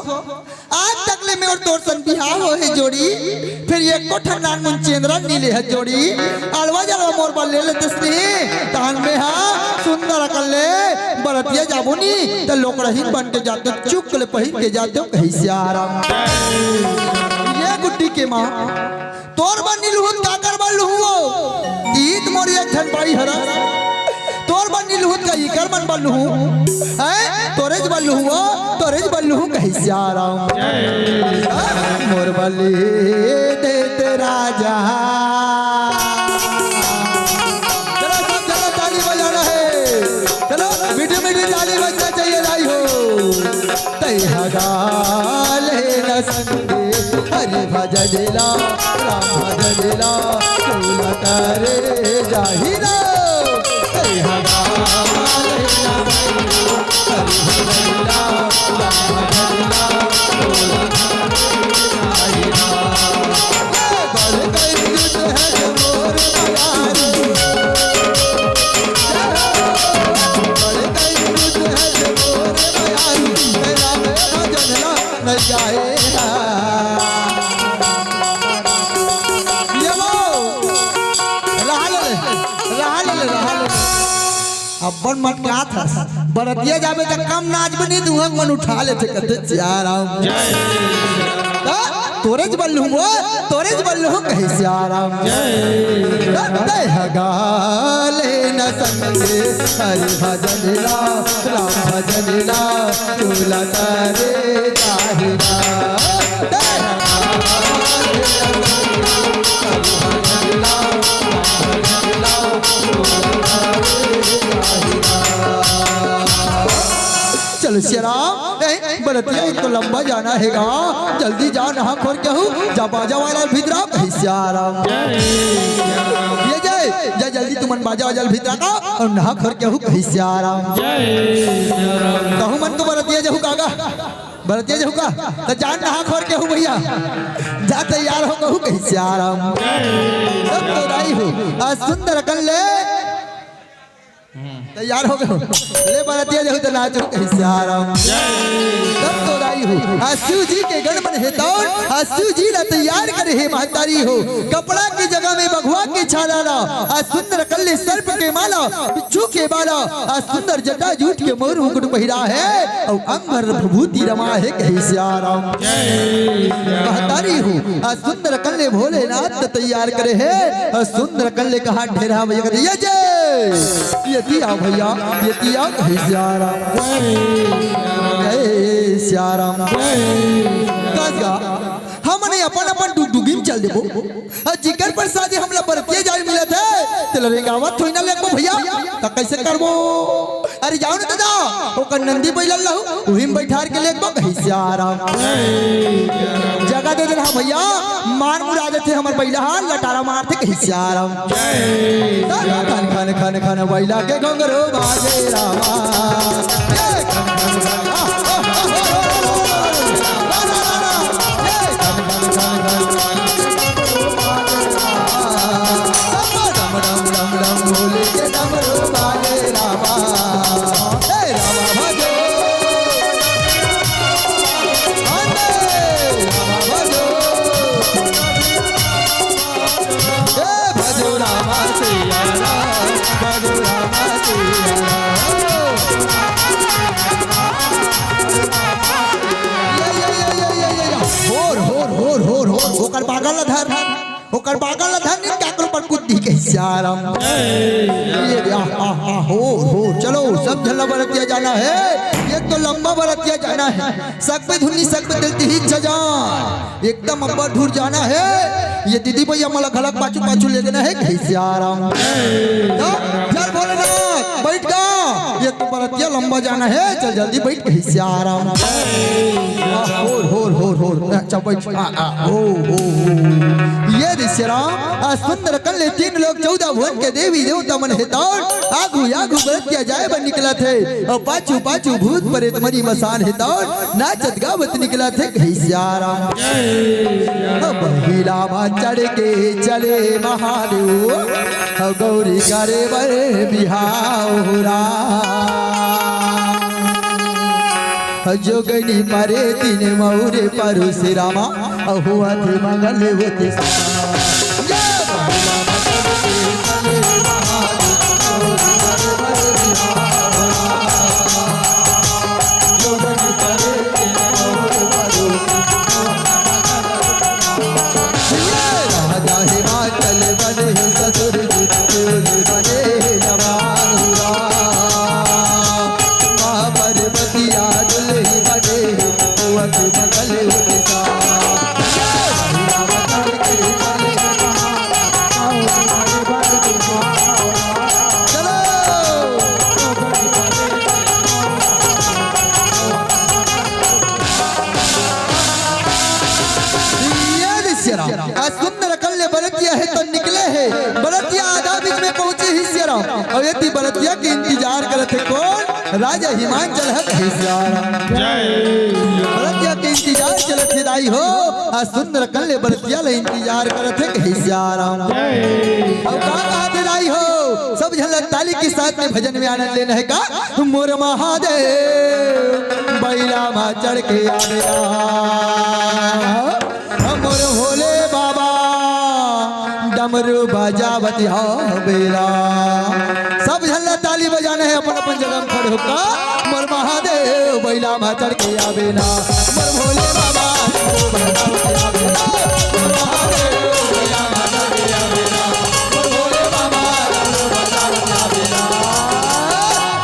आज तक ले मोर तोर सन बिहाव होहे जोड़ी, फेर एको ठन नानमुन चेंदरा नी लेहस जोड़ी। अलवा जलवा मोर बर ले लेतेस नी, तहन में हा सुंदर अकल ले बरतिया जाबो नी, त लोकड़हीन बन के जातेंव, चुक ले पहिर के जातेंव, कहिस सियाराम। ये गुड्डी के माँ, तोर बर नी लुहूँ त काकर बर लुहूँ वो? ईत मोर एक ठन बाई हरस। तोर बर नी लुहूँ त का इकर मन बर लुहूँ? हैं? तोरेच बर लुहूँ वो, तोरेच बर लुहूँ, कहिस सियाराम। हाँ? मोर बलि देत राजा। चलो सब जने ताली बजाना है। चलो मीठी मीठी ताली बजना चाहिए दाई हो। तै हगा ले न संदेश। हरि भजन ला, राम भजन ला, तोला तारे जाही रा। हे हरि भजन ला, राम भजन ला, तोला तारे जाही रा। हे बड़ कई दुख है मोर मयारी। बड़ कई दुख है मोर मयारी। हे राम भजन ला, नहीं जाए। ये वो, रहा ले, रहा ले, रहा ले। अब्बड़ मटकात हस। बरतिया जाबे त कम नाचबे नहीं, दुहा मन उठा लेथे, कथे सियाराम। त तोरेच बल्लू वो, तोरेच बल्लू कहे सियाराम। त तय हगाले न संगे, हरि भजन ला, राम भजन ला, तोला तारे जाही रा। चलो सियाराम, ए, बरतिया एक तो लंबा जाना है गा, जल्दी जा नहा खोर के हूँ, जा बाजा वाला भीतरा, कहे सियाराम। ये जाए, जा जल्दी तुमन बाजा वाजा भीतरा का, अउ नहा खोर के हूँ, कहे सियाराम। कहूँ मन तो बरतिया जहू कागा। बरतिया जहू का? त जान नहा खोर के हूँ भइया। जा तैयार हो कहूँ कहे सियाराम। तब तो दाई हो। आज सुंदर कन ले। तैयार हो गयो। ले बरतिया जहू त नाचो कहे सियाराम। तब तो दाई हो। आज शिव जी के गण मन हे तौन। आज शिव जी ला तैयार करे हे महतारी हो। कपड़ा के जगह में बघवा के छाला ला। आज सुंदर कन ले सर्प के माला। बिच्छू के बाला। आज सुंदर जटा जूट के मोर मुकुट पहिरा है। अउ अंग भर विभूति रमा हे कहे सियाराम। महतारी हो, आज सुंदर कन ले भोलेनाथ तैयार करे हे, अउ सुंदर कन ले कहा ढेरा भइया कथे, ये जे, ये दिया भइया, ये दिया कहे सियाराम। जय सियाराम। कस गा, हमने अपन अपन डुगडुगी में चल देबो। अउ जिकर प्रसादी हमला बरतिया जाए मिलत हे, तेला रेंगावत थोड़ी ना लेगबो भइया, त कइसे करबो? अरे जाओ ना दादा, ओकर नंदी बइला लहू, उही में बइठार के लेगबो कहे सियाराम। जगह दे देना भइया, मार मुरा देथे हमर बइला हा, लटारा मारथे कहे सियाराम। खन खन खन खन बइला के घुंघरू बाजे रामा। होर, होर, होर, होर, होर, ओकर बागल ला धर, ओकर बागल ला धर, नहीं काकरो पर कूद दी कहे सियाराम। ये, आ, आ, आ, होर, होर, चलो, सब झन ला बरतिया जाना हे, ये तो लंबा बरतिया जाना हे। सकबे धुन्नी, सकबे दिल ती ही जजान। एकदम अब्बड़ दूर जाना हे। ये दीदी भइया मोला घलक पाछू पाछू ले देना हे कहे सियाराम। जा, चल भोलेनाथ, बइठ गा। ये तो बरतिया लंबा जाना हे, चल जल्दी बइठ कहे सियाराम। आ, होर, होर, होर, होर। अच्छा, बइठ। आ, आ, हो, हो, हो। ये रे सियाराम, आज सुंदर कन ले तीन लोक चौदह भुवन के देवी देवता मन हे तौन। आगू, आगू बरतिया जाए बर निकलत हे। अउ पाछू, पाछू भूत प्रेत मरी मसान हे तौन। नाचत गावत निकलत हे कहे सियाराम। अब हिला मा चढ़ के चले महादेव, गौरी करे बर बिहाव राम। जोगनी परे दिन मौरे परुस रामा, हुआ थे मंगल होते। सियाराम। आज सुंदर कल्ले बरतिया हे त निकले हे, बरतिया आधा बीच में पहुंचे हे सियाराम। अउ एती बरतिया के इंतजार करत हे कोन? राजा हिमांचल हे सियाराम। जय। बरतिया के इंतजार चलत हे दाई हो, आज सुंदर कल्ले बरतिया ले इंतजार करत हे सियाराम। जय। अउ का कहत हे दाई हो, सब झन ला ताली के साथ में भजन में आनंद लेना हे का? मोर महादेव बैला मा चढ़ के आवेला, मोर भोले बाबा डमरू बजावत आवेला। सब झन ला ताली बजाना हे, अपन अपन जगह में खड़े होकर। मोर महादेव बैला मा चढ़ के आवेला, मोर भोले बाबा डमरू बजावत आवेला, मोर महादेव बैला मा चढ़ के आवेला, मोर भोले बाबा डमरू बजावत आवेला।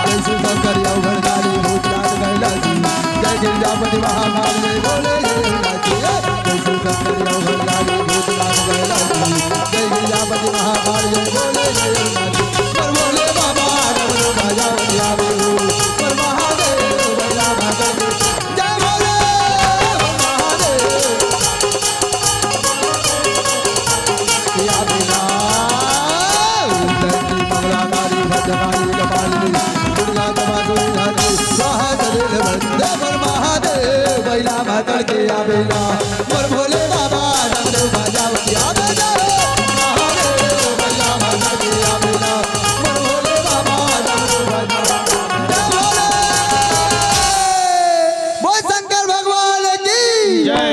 जय शिव शंकर या उघड़ काली भूतनाथ कैलासी, जय गिरजापति महाकाल जय भोले जय कैलासी, जय शिव शंकर या उघड़ काली भूतनाथ कैलासी, जय गिरजापति महाकाल जय भोले जय कैलासी। पर भोले बाबा डमरू बजावत आवेला, पर महादेव बैला मा चढ़ के, जय भोले महादेव। या बिना उलटी मंगला नारी भद्रकाली कपालिनी दुर्गा क्षमा सुरक्षा स्वाहा सदैव वंदे मोर महादेव बैला मा चढ़ के आवेला, मोर भोले बाबा डमरू बजावत आवेला, महादेव बैला मा चढ़ के आवेला, मोर भोले बाबा डमरू बजावत आवेला। बोल शंकर भगवान की जय।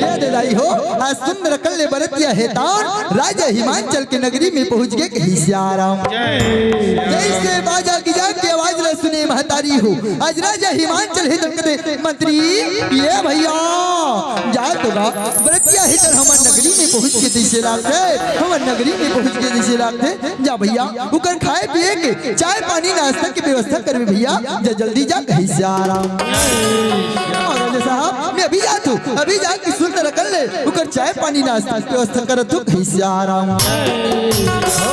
ये दे दाई हो, आज सुंदर कल्ले बरतिया हे तान राजा हिमांचल के नगरी में पहुंच गे कहे सियाराम। जय। जैसे बाजा गिजा के आवाज ला सुने महतारी हो, आज राजा हिमांचल हे तन कथे मंत्री, ये भैया, जा तो गा, बरतिया हे तन हमर नगरी में पहुंच गे तइसे लागथे, हमर नगरी में पहुंच गे तइसे लागथे। जा भैया, उकर खाए पिए के, चाय पानी नाश्ता के व्यवस्था करबे भैया, जा जल्दी जा कहे सियाराम। और राजा साहब, मैं अभी जात हूँ, अभी जाके सुंदर कल्ले उकर चाय पानी नाश्ता के व्यवस्था करत हूँ कहे सियाराम। ओ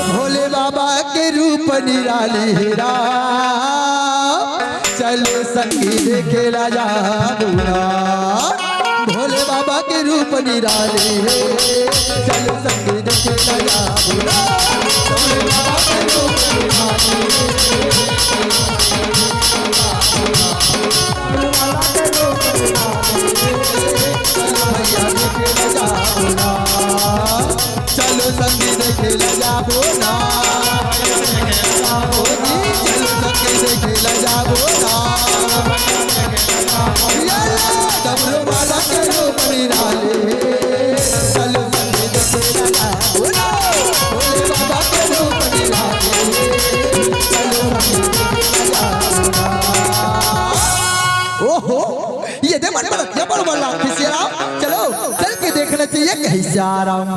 भोले बाबा के रूप निराली हे राम, चलो संगी देखे ला जाबो ना। भोले बाबा के रूप निराली हे, चलो संगी देखे ला जाबो ना। भोले बाबा के रूप निराली हे, भोले बाबा के रूप निराली हे, चलो भैया देखे ला जाबो ना। चलो संगी देखे ला जाबो ना। ओ जी, चलो संगी देखे ला जाबो ना। याला डमरू वाला के रूप निराले। चलो संगी देखे ला जाबो ना। भोले बाबा के रूप निराले। चलो संगी देखे ला जाबो ना। ओहो, ये दे मन बरतिया बड़ बड़ लागथे सियाराम। चलो, चल के देखना चाहिए कहे सियाराम।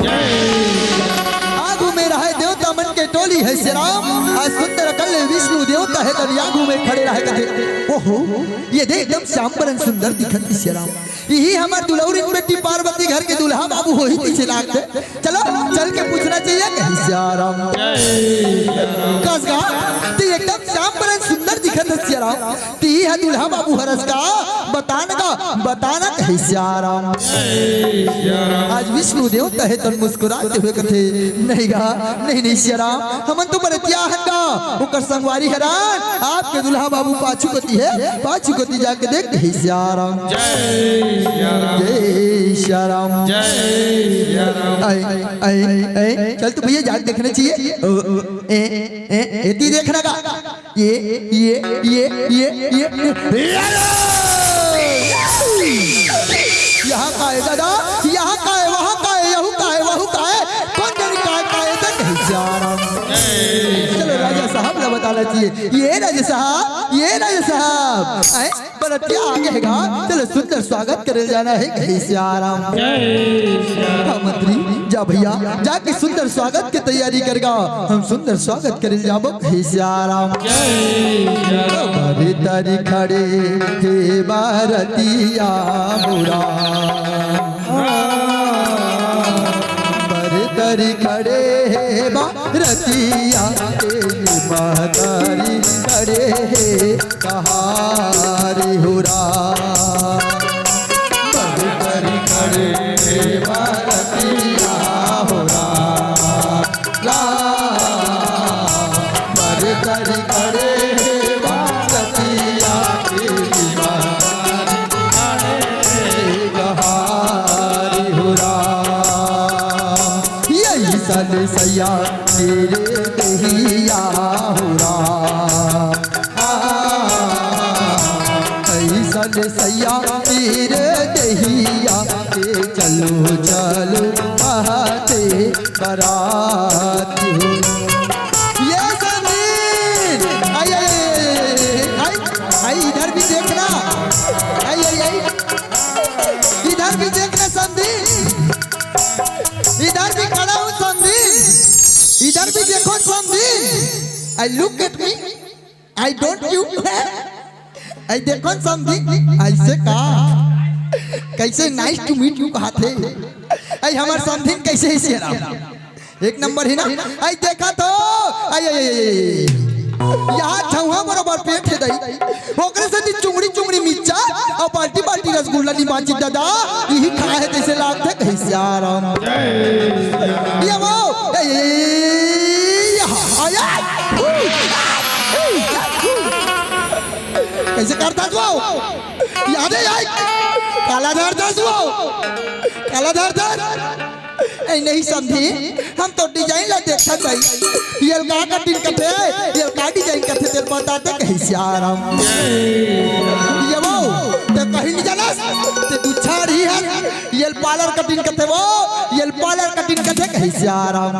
आगू में रहे देवता मन के टोली हे सियाराम। आज सुंदर कल्ले विष्णु देवता हे तब आगू में खड़े रहे कथे, ओहो, ये दे एकदम श्याम बरन सुंदर दिखत हे सियाराम। यही हमर दुलौरी बेटी पार्वती घर के दूल्हा बाबू होही तइसे लागथे। चलो, चल के पूछना चाहिए कहे सियाराम। कस गा, ते एकदम श्याम बरन सुंदर दिखत हे सियाराम। ते हा दूल्हा बाबू हरस का, बतान का, बतान कहे सियाराम। आज विष्णु देवता हे तन मुस्कुराते हुए कथे, नहीं गा, नहीं, नहीं सियाराम, हमन तो बरतिया हन गा, ओकर संगवारी हरन, आपके दूल्हा बाबू पाछू कती हे, पाछू कती जाके देख कहे सियाराम। जय सियाराम। जय सियाराम। जय सियाराम। ऐ, ऐ, ऐ, चल तो भैया जाके देखना चाहिए। ओ, ओ, ए, ए, एती देखना का। ये, ये, ये, ये, ये, ये। यहाँ का हे दादा, यहाँ का हे, वहाँ का हे, यहू का हे, वहू का हे, कोन जनी का हे, का हे, देख सियाराम। चलो राजा साहब ला बताना चाहिए। ये राजा साहब, ये राजा साहब, ऐ बरतिया आगे हे गा, चलो सुंदर स्वागत करे जाना हे कहे सियाराम। जय सियाराम। हाँ मंत्री, जा भैया, जाके सुंदर स्वागत के तैयारी कर गा, हम सुंदर स्वागत करे जाबो कहे सियाराम। जय सियाराम। बरतरी खड़े हे बरतिया मोरा, बरतरी खड़े हे बरतिया ए महतारी खड़े हे कहारी हो राम। बरतरी खड़े हे बरतिया सैया तेरे दहिया हो राम। आ, कैसन सैया तेरे दहिया के चलो चलो कहते बरात हो। ये समीर, आई, आई, आई, आई, आई, आई, इधर भी देखना। आई, आई, आई, इधर भी देखना संदीप, इधर भी खड़ा हूँ संदीप, इधर भी देखो Sandeep. I look at me, I don't you। आई देखो संदीप, ऐसे का, कैसे nice to meet you कहा थे। आई हमार संदीप कैसे है शेरा? एक नंबर है ना? आई देखा तो, आई, आई, आई, आई, आई। यहाँ छहुआ बरोबर पेट है दाई। ओकरे से ती चुंगड़ी चुंगड़ी मिर्चा और बाल्टी बाल्टी रसगुल्ला नी बांची दादा। यही खा है जैसे लागथे कहीं सियाराम। ये वो, ए, ए, ए, ए, ए, ए, ए, ए, ए, कैसे करता तू? याद है, याद? काला धार दस वो। काला धार दस। ए, नहीं समझी, हम तो design ला देखा जाई। ये का cutting कथे, ये का design कथे, तेरे बताते कहीं सियाराम। ये वो, ते कहीं नहीं जाना, ते तू छाड़ी है। ये parlour cutting कथे वो, ये parlour cutting कथे कहीं सियाराम।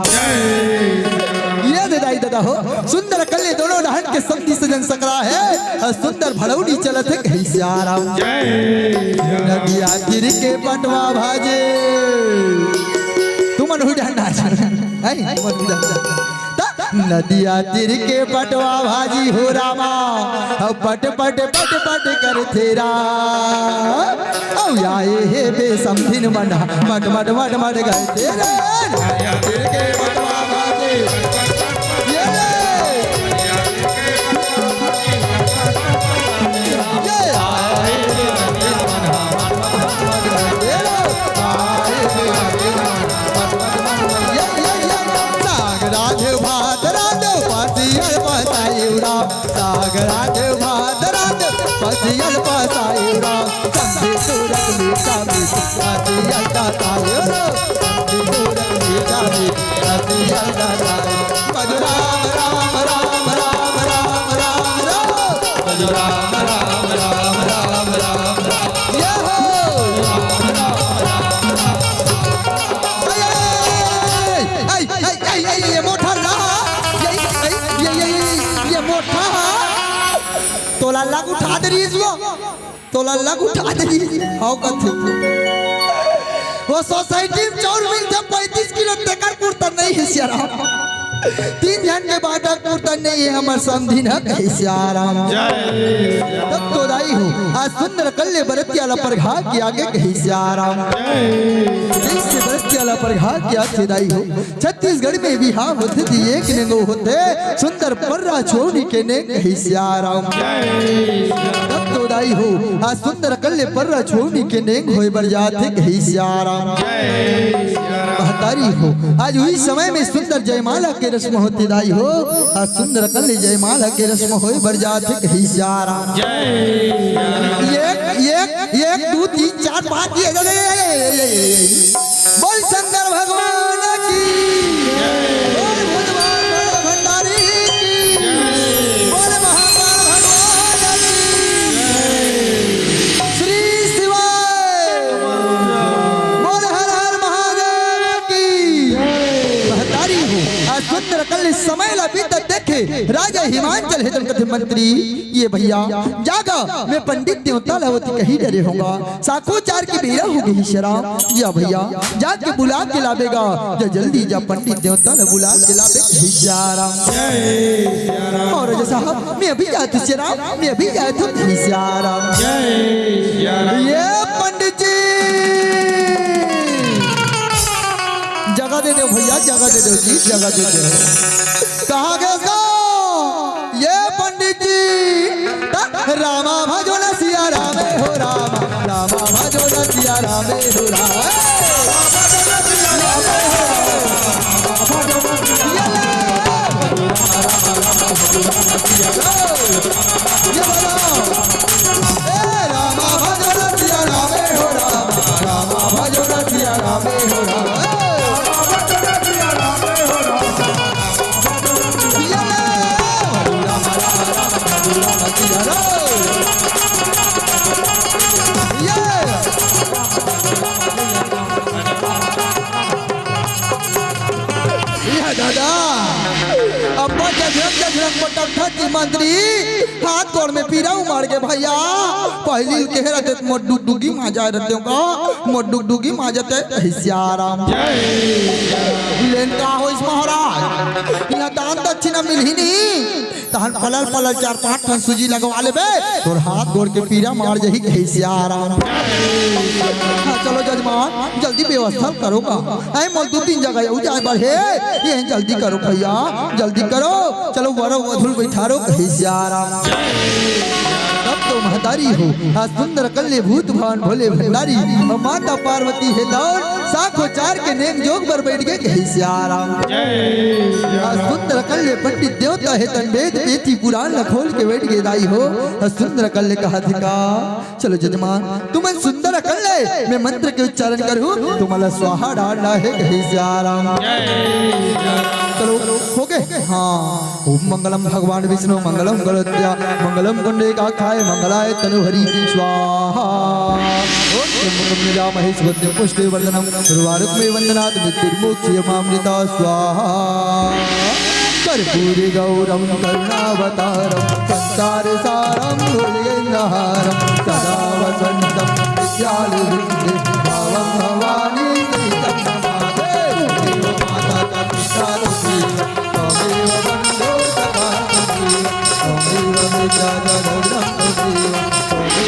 ये दे दाई दादा हो, सुंदर कल्ले दोनों डहन के समधी सजन सकरा है, और सुंदर भड़ौनी चलत है कहीं सियाराम। नदिया तीर के पटवा भाजे, तुमन हुई डहन नाच, हैं? तुमन हुई डहन नाच। नदिया तीर के पटवा भाजी हो रामा, अब पट पट पट पट करथे राम। औ आए हे बे समधिन मन, मट मट मट मट करथे रे। नदिया तीर के पटवा भाजी, ये रे। ये आए हे बे समधिन मन, मट मट मट मट करथे रे। आए हे बे समधिन मन, मट मट मट मट। ये, ये, ये। साग रांधे भात रांधे, पसियल पसायु राम। साग रांधे भात रांधे, पसियल पसायु राम। समधी सूरत मीठा मीठ, पसियल पसायु राम। समधी सूरत मीठा मीठ, पसियल पसायु राम। भजो राम, राम, राम। भजो राम, राम, राम। ये हो। ए, ए, ए, ए, ये मोठा ला, ये, ए, ये, ये, ये, ये मोठा। तोला लग उठा दे रहीस वो, तोला लग उठा दे रहीस। हाव कथे। वो society में चाउर मिलथे पैंतीस किलो, तेकर पुरता नहीं हे सियाराम। तीन झन के बांटा पुरता नहीं हे हमर समधिन ह कहे सियाराम। जय। तब तो दाई हो, आज सुंदर कल्ले बरतिया ला परघा के आगे कहे सियाराम। जय। ठीक से बरतिया ला परघा के आगे दाई हो। छत्तीसगढ़ में बिहाव होथे जी एक नेंग होथे, सुंदर पर्रा छोनी के नेंग कहे सियाराम। जय। तब तो दाई हो, आज सुंदर कल्ले पर्रा छोनी के नेंग होय बर जाथे कहे सियाराम। जय। महतारी हो, आज उही समय में सुंदर जयमाला के रस्म होथे दाई हो, आज सुंदर कल्ले जयमाला के रस्म होय बर जाथे कहे सियाराम। जय। एक, एक, एक, दू, तीन, चार, पाँच, ये, ये, ये। बोल शंकर भगवान की, बोल भोलेबाबा भंडारी की, बोल महाकाल भगवान की, श्री शिवाय, बोल हर हर महादेव की। महतारी हो, आज सुंदर कल समय ला बीतत देखे राजा हिमांचल हे तन कथे मंत्री, ये भैया जागा, मैं पंडित देवता ला ओती कही डरे होंगा। साखोचार के बेरा हो गई शराब। या भैया, जाके बुला के लाबेगा। या जल्दी जा, पंडित देवता ला बुला के लाबे। जय सिया राम। जय सिया राम। और जैसा मैं अभी जात हूँ सिया राम, मैं अभी जात हूँ सिया राम। जय सिया राम। ये पंडित जी, जगह दे दो भैया, जगह दे दो जी, जगह दे दो। कहाँ गए इसको? ये पंडित जी, रामा भजो न सिया रामे हो रामा, रामा भजो न सिया रामे हो रामा। ये बोलो, ए रामा भजो न सिया रामे हो रामा, रामा भजो न सिया रामे हो रामा। दादा, अब्बा जझरक जझरक पटकथा जी मंत्री, हाथ गोड़ में पीरा उमड़ गे भइया। पहिली ल केहे रहितेस त मोर डुगडुगी मा जाय रहितेंव का, मोर डुगडुगी मा जाते। हे सियाराम। लेन का होइस महाराज, इहाँ दान दक्षिणा मिलही नी, तहन पलल पलल चार पांच ठन सूजी लगवा लेबे, तोर हाथ गोड़ के पीरा मर जही। हे सियाराम। हाँ, चलो जजमान, जल्दी व्यवस्था करो का। अई मोर दू तीन जगह अउ जाय बर हे, ये जल्दी करो भइया, जल्दी करो। चलो वरो वधू ल बइठारो। हे सियाराम। तब तो महतारी हो, आज सुंदर कल्ले भूत भावन भोले भंडारी, अउ माता पार्वती हे तौन साखो चार के नेम जोग बर बइठ गे। हे सियाराम। आज सुंदर कल्ले पंडित देवता हे तन वेद पेथी पुरान ल खोल के बइठ गे दाई हो। आज सुंदर कल्ले कहत हे का, चलो जजमान, तुमन सुंदर कल्ले, मैं मंत्र के उच्चारण करहूँ, तुमला स्वाहा डालना हे। हे सियाराम। चलो, हो गे? हाँ। ओम मंगलम भगवान विष्णु मंगलम गरुड़ध्वजा मंगलम पुंडरीकाक्षाय मंगलाय तनोहरि स्वाहा। ओम त्र्यंबकम यजामहे सुगंधिम पुष्टिवर्धनम उर्वारुकमिव बंधनात् मृत्युर्मुक्षीयमामृता स्वाहा। कर्पूरी गौरम करुणावतारम संसार सारम भुजगेंद्रहारम सदा वसंतम हृदयालु हृदय भावम भवानी प्रीतम नमामि। देव माता का पिता रूपी त्वमेव बंधु सखा त्वमेव त्वमेव विद्या जगदम त्वमेव त्वमेव।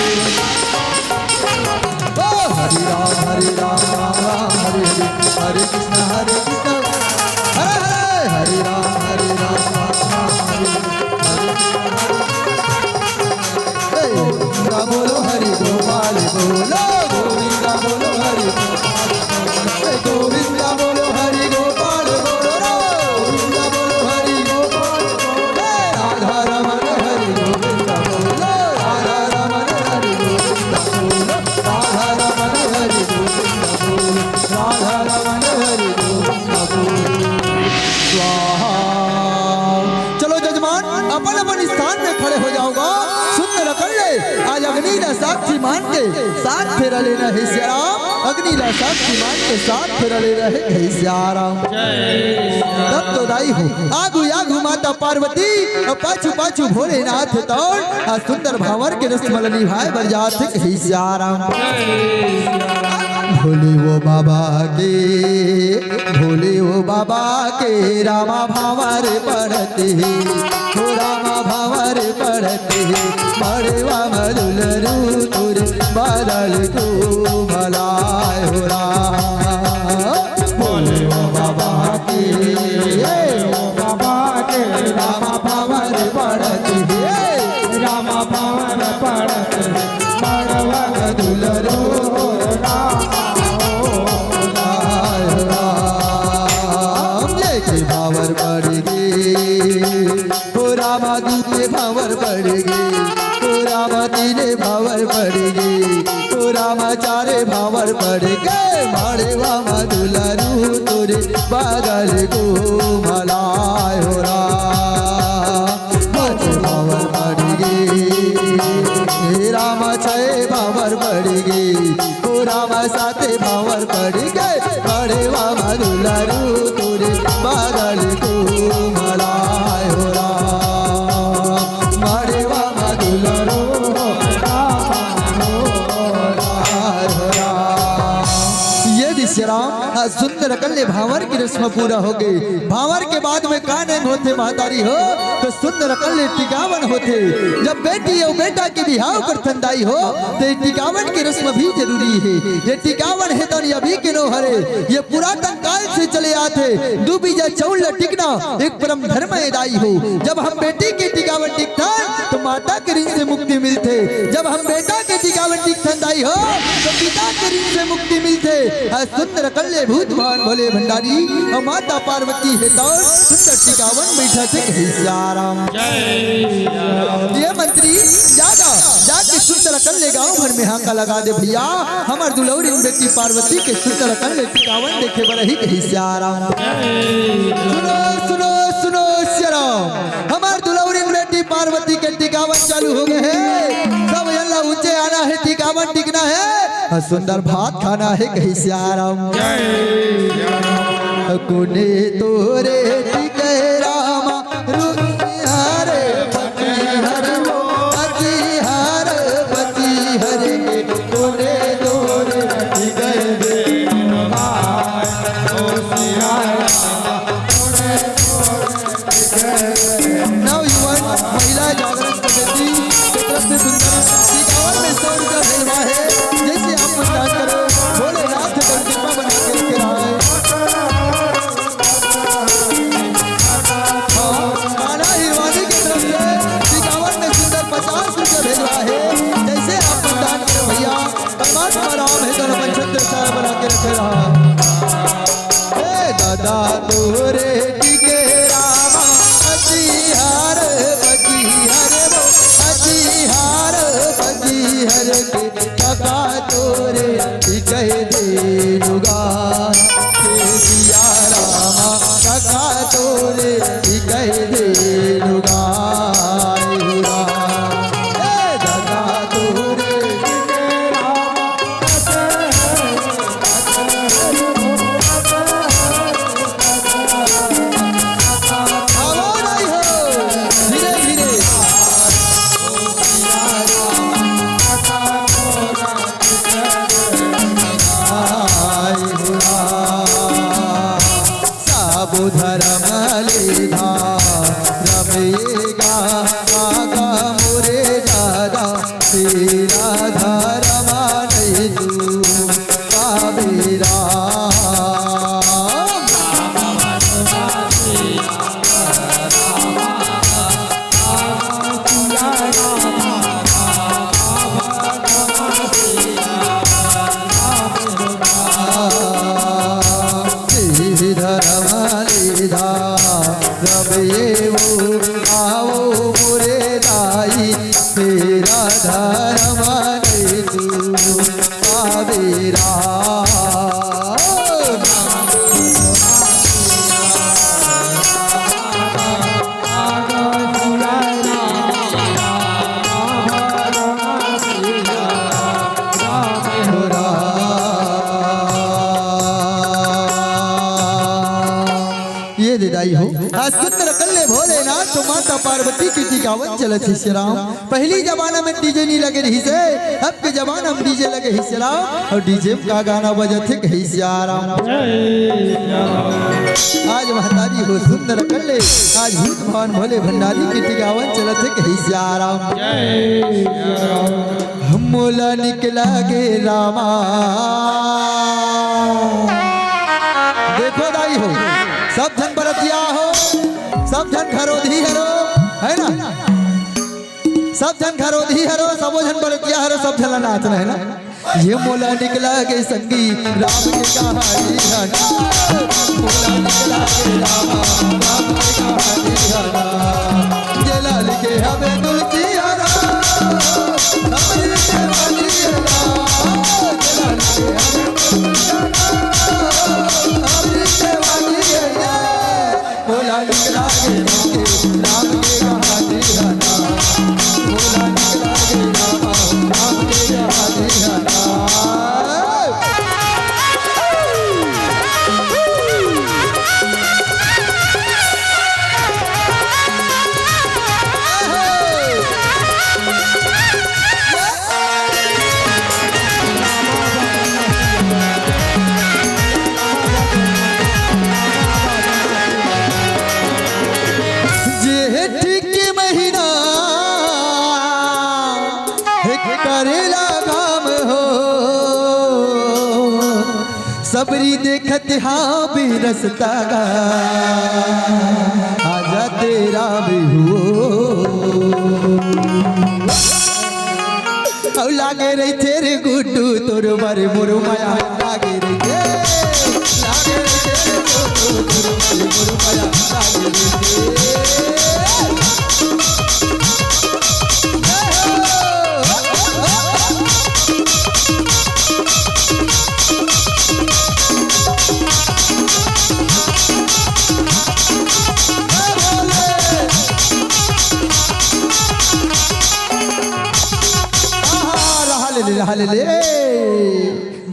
ओ हरे राम हरे राम राम राम हरे हरे, हरे कृष्ण हरे कृष्ण हरे हरे, हरे राम हरे राम राम राम हरे हरे। ए, गोविंदा बोलो हरि गोपाल बोलो, गोविंदा बोलो हरि गोपाल बोलो। ए, गोविंदा बोलो हरि गोपाल बोलो रे, गोविंदा बोलो हरि गोपाल बोलो। ए, राधा रमन हरि गोविंदा बोलो, राधा रमन हरि गोविंदा बोलो, राधा रमन हरि गोविंदा बोलो, राधा रमन हरि गोविंदा बोलो। स्वाहा। चलो जजमान, अपन अपन स्थान में खड़े हो जाओ गा। सुंदर कल्ले, आज अग्नि ला साक्षी मान के सात फेरा लेना हे सियाराम। अग्नि ला साक्षी मान के सात फेरा लेना हे, हे सियाराम। तब तो दाई हो, आगू आगू माता पार्वती अउ पाछू पाछू भोलेनाथ हे तौन आज सुंदर भांवर के रस म ल निभाय बर जात हे, हे सियाराम। भोले वो बाबा के, भोले वो बाबा के रामा भांवर पड़त हे, हो रामा भांवर पड़त हे, मड़वा म दुलरू तोर बदल को भलाय हो राम। भोले वो बाबा के, वो बाबा के रामा भांवर पड़त हे, रामा भांवर पड़त हे, मड़वा म दुलरू राम। राम लेके भांवर पड़ गे, ओ रामा दूजे भांवर पड़ गे, ओ रामा तीने भांवर पड़ गे, ओ रामा चारे भांवर पड़ गे, मड़वा म दुलरू तोरे बदल को भलाय हो राम। पाँच भांवर पड़ गे, हे रामा छे भांवर पड़ गे, ओ रामा साते भांवर पड़ गे, मड़वा म दुलरू तोरे बदल को भलाय हो राम। मड़वा म दुलरू हो राम, हो राम, हो राम। ये दे सियाराम, आज सुंदर कल्ले भांवर के रस्म पूरा हो गे। भांवर के बाद में का नेंग होथे महतारी हो, त सुंदर कल्ले टिकावन होथे। जब बेटी अउ बेटा के बिहाव करथन दाई हो, त ये टिकावन के रस्म भी जरूरी हे। ये टिकावन हे तन अभी के नो हरे, ये पुरातन काल से चले आथे। दू बीजा चउर ल टिकना एक परम धर्म हे दाई हो। जब हम बेटी के टिकावन टिकथन, त माता के ऋण से मुक्ति मिलथे। जब हम बेटा के टिकावन टिकथन दाई हो, त पिता के ऋण से मुक्ति मिलथे। आज सुंदर कल्ले भूत भावन भोले भंडारी अउ माता पार्वती हे तौन सुंदर टिकावन बइठाथे, हे सियाराम। ये मंत्री, जा गा, जाके सुंदर कल्ले गांव भर में हांका लगा दे भइया, हमर दुलौरिन बेटी पार्वती के सुंदर कल्ले टिकावन देखे बर ही, हे सियाराम। सुनो, सुनो, सुनो सियाराम, हमर दुलौरिन बेटी पार्वती के टिकावन चालू हो गे हे। सब एला ऊंचे आना हे, टिकावन टिकना हे अउ सुंदर भात खाना हे, हे सियाराम। कोने तोरे टिके रामा, रुचि हरे पति हर वो, पति हर पति हर के कोने तोरे टिके दे। नवयुवक महिला जागरण समिति के तरफ से सुंदर टीकावन में सौ रुपया भेजवा है। जैसे आप मतदान करो, भोलेनाथ का कृपा बना के रखे रहा है। हाँ, कान्हा हिरवानी के तरफ से टीकावन में सुंदर पचास रुपया भेजवा है। जैसे आप मतदान करो भैया, परमात्मा राम है, दोनों पंचतत्व सारा बना के रखे रहा। ए दादा तोरे टिके रामा, पति हर पति हर वो, पति हर पति हर के टका तोरे टिके दे दुगा। हे सिया रामा, टका तोरे टिके दे दुगा। हे दादा तोरे सब धर्म ले धारम ये गा, आगा मोरे दादा, तेरा धर्म नहीं तू पावेरा। धर्म ले धारम ये वो, आओ मोरे दाई, तेरा धर्म नहीं तू पावेरा। ये दे दाई हो। आज सुंदर कल्ले भोलेनाथ तो माता पार्वती के टिकावन चलत हे श्री राम। पहली जमाना में डीजे नहीं लगे रहिस हे, अब के जमाना में डीजे लगे हे श्री राम। और डीजे में का गाना बजत हे, कही सिया राम। आज महतारी हो सुंदर कल्ले, आज भूत भवन भोले भंडारी के टिकावन चलत हे, कही सिया राम। मोला निकला गे रामा। देखो दाई हो, सब झन बरतिया हो, सब झन खरोधी हरो, है ना? सब झन खरोधी हरो, सबो झन बरतिया हरो, सब झन ला नाचना है ना? ये मोला निकला गे संगी राम के कहानी है ना। मोला निकला गे रामा, राम के कहानी है ना। ये लाल के हवे दुल्हनिया, हमारी जवानी है ना। ये लाल के हवे दुल्हनिया, हमारी जवानी है ना। भोला निकला गे राम के, राम के कहानी है ना। भोला निकला गे राम, राम के कहानी है ना। जेठ के महीना हे करेला घाम हो, सबरी देखत हावे रस्ता गा, आजा तेरा भी हो। अउ लागे रहिथे रे गुड्डू तोर बर मोर मया लागे रहिथे। लागे रहिथे रे गुड्डू तोर बर मोर मया लागे रहिथे। आहा, रहा ले ले, रहा ले ले।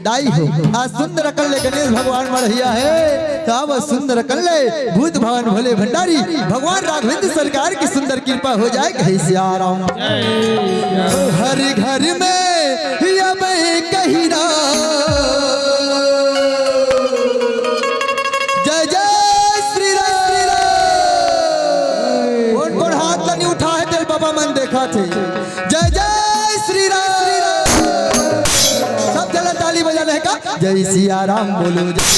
दाई हो, आज सुंदर अकन ले गणेश भगवान मढ़िया हे, त अब सुंदर अकन ले भूत भवन भोले भंडारी भगवान राघवेंद्र सरकार के सुंदर कृपा हो जाय, कहे सियाराम। हर घर में अब कही ना, जय जय श्री राम। कोन कोन हाथ ल नइ उठाय हे, तेला बाबा मन देखत हे। जय जय श्री राम। सब झन ताली बजाना हे का? जय सिया राम बोलो, जय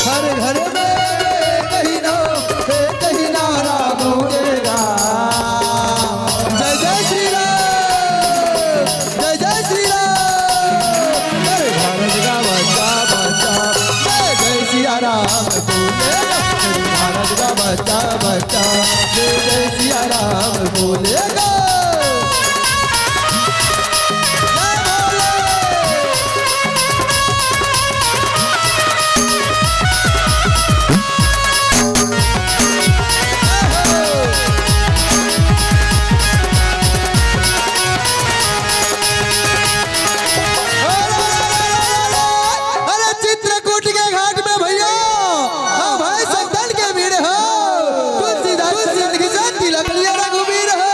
हर घर में कहीं ना, कहीं ना राम बोलेगा। जय जय श्री राम। जय जय श्री राम। अरे भारत का बच्चा बच्चा, जय जय सिया राम बोलेगा। अरे भारत का बच्चा बच्चा, जय जय सिया राम बोलेगा। जय बोले। अरे चित्रकूट के घाट में भैया, हाँ भाई, संतन के भीड़ हो। तुलसीदास चंद्र की जयंती, तिलक लिया रघुबीर हो।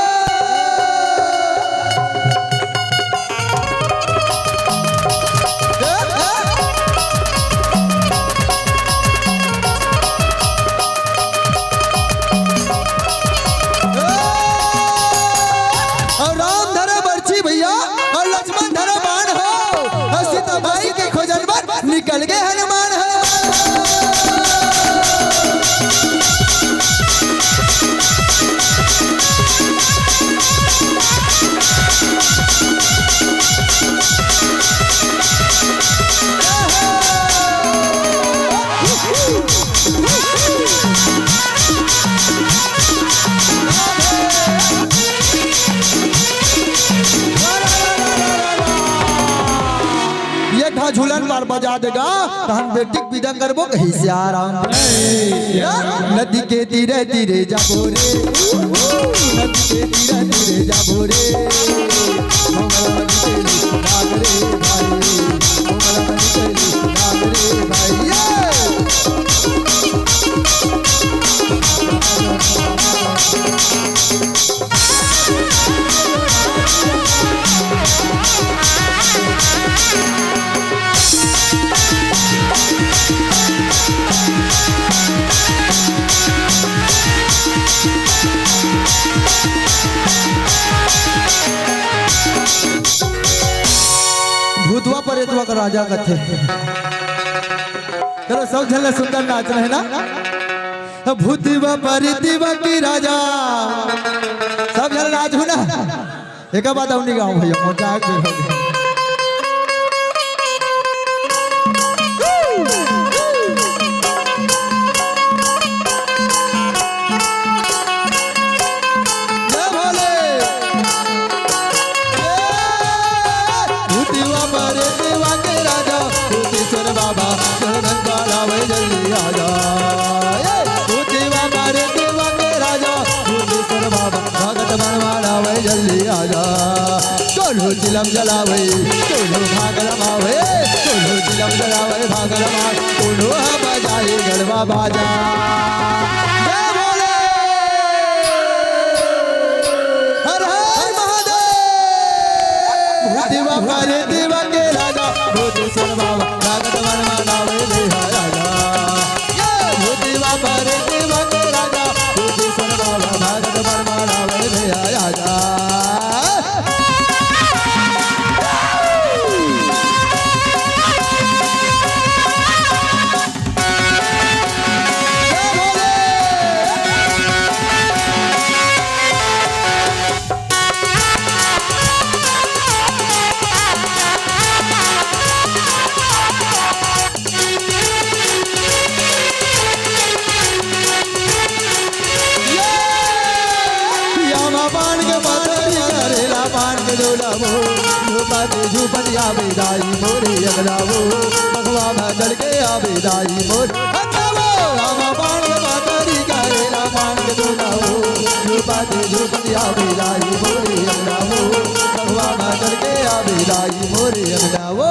अउ राम धरे बरछी भैया, अउ लक्ष्मण धरे बाण हो, अउ सीता माई के खोजन बर निकल गे हनुमान, हनुमान। ये था झूलन बार बजा देगा, तो हम बेटी विदा करबो कहीं सियाराम। नदी के तीरे तीरे जाबो रे, नदी के तीरे तीरे जाबो रे। भगवान के नाम रे भाई, भगवान के नाम रे भाई। ये भूतवा परेतवा का राजा कथे। चलो, सब झन ला सुंदर नाचना हे ना। भूतवा परेतवा के राजा, सब झन नाचहू ना। एक बात अउ नहीं गाँव भैया, मजाक भी हो गया। जय भोले। भूतवा परेतवा के राजा, भूतेश्वर बाबा, शरणन वाला वै जल्दी आजा। ए, भूतवा परेतवा के राजा, भूतेश्वर बाबा, भगत मन वाला वै जल्दी आजा। कोनो चिलम जलावे, कोनो भाग रमावे, कोनो चिलम जलावे, भाग रमावे, कोनो ह बजाए गड़वा बाजा। जय भोले। हर हर महादेव। भूतवा परेतवा के राजा, भूतेश्वर बाबा, भगत मन मानावे ले हा राजा। ये भूतवा परेतवा के राजा, भूतेश्वर बाबा, भगत मन मानावे ले हा राजा। झूला वो, झूपा के झूपन आवे दाई मोरे अंगना वो, बघवा में चढ़ के आवे दाई मोरे अंगना वो। रामा पान के पातरी करे, रामा पान के झूला वो, झूपा के झूपन आवे दाई मोरे अंगना वो, बघवा में चढ़ के आवे दाई मोरे अंगना वो।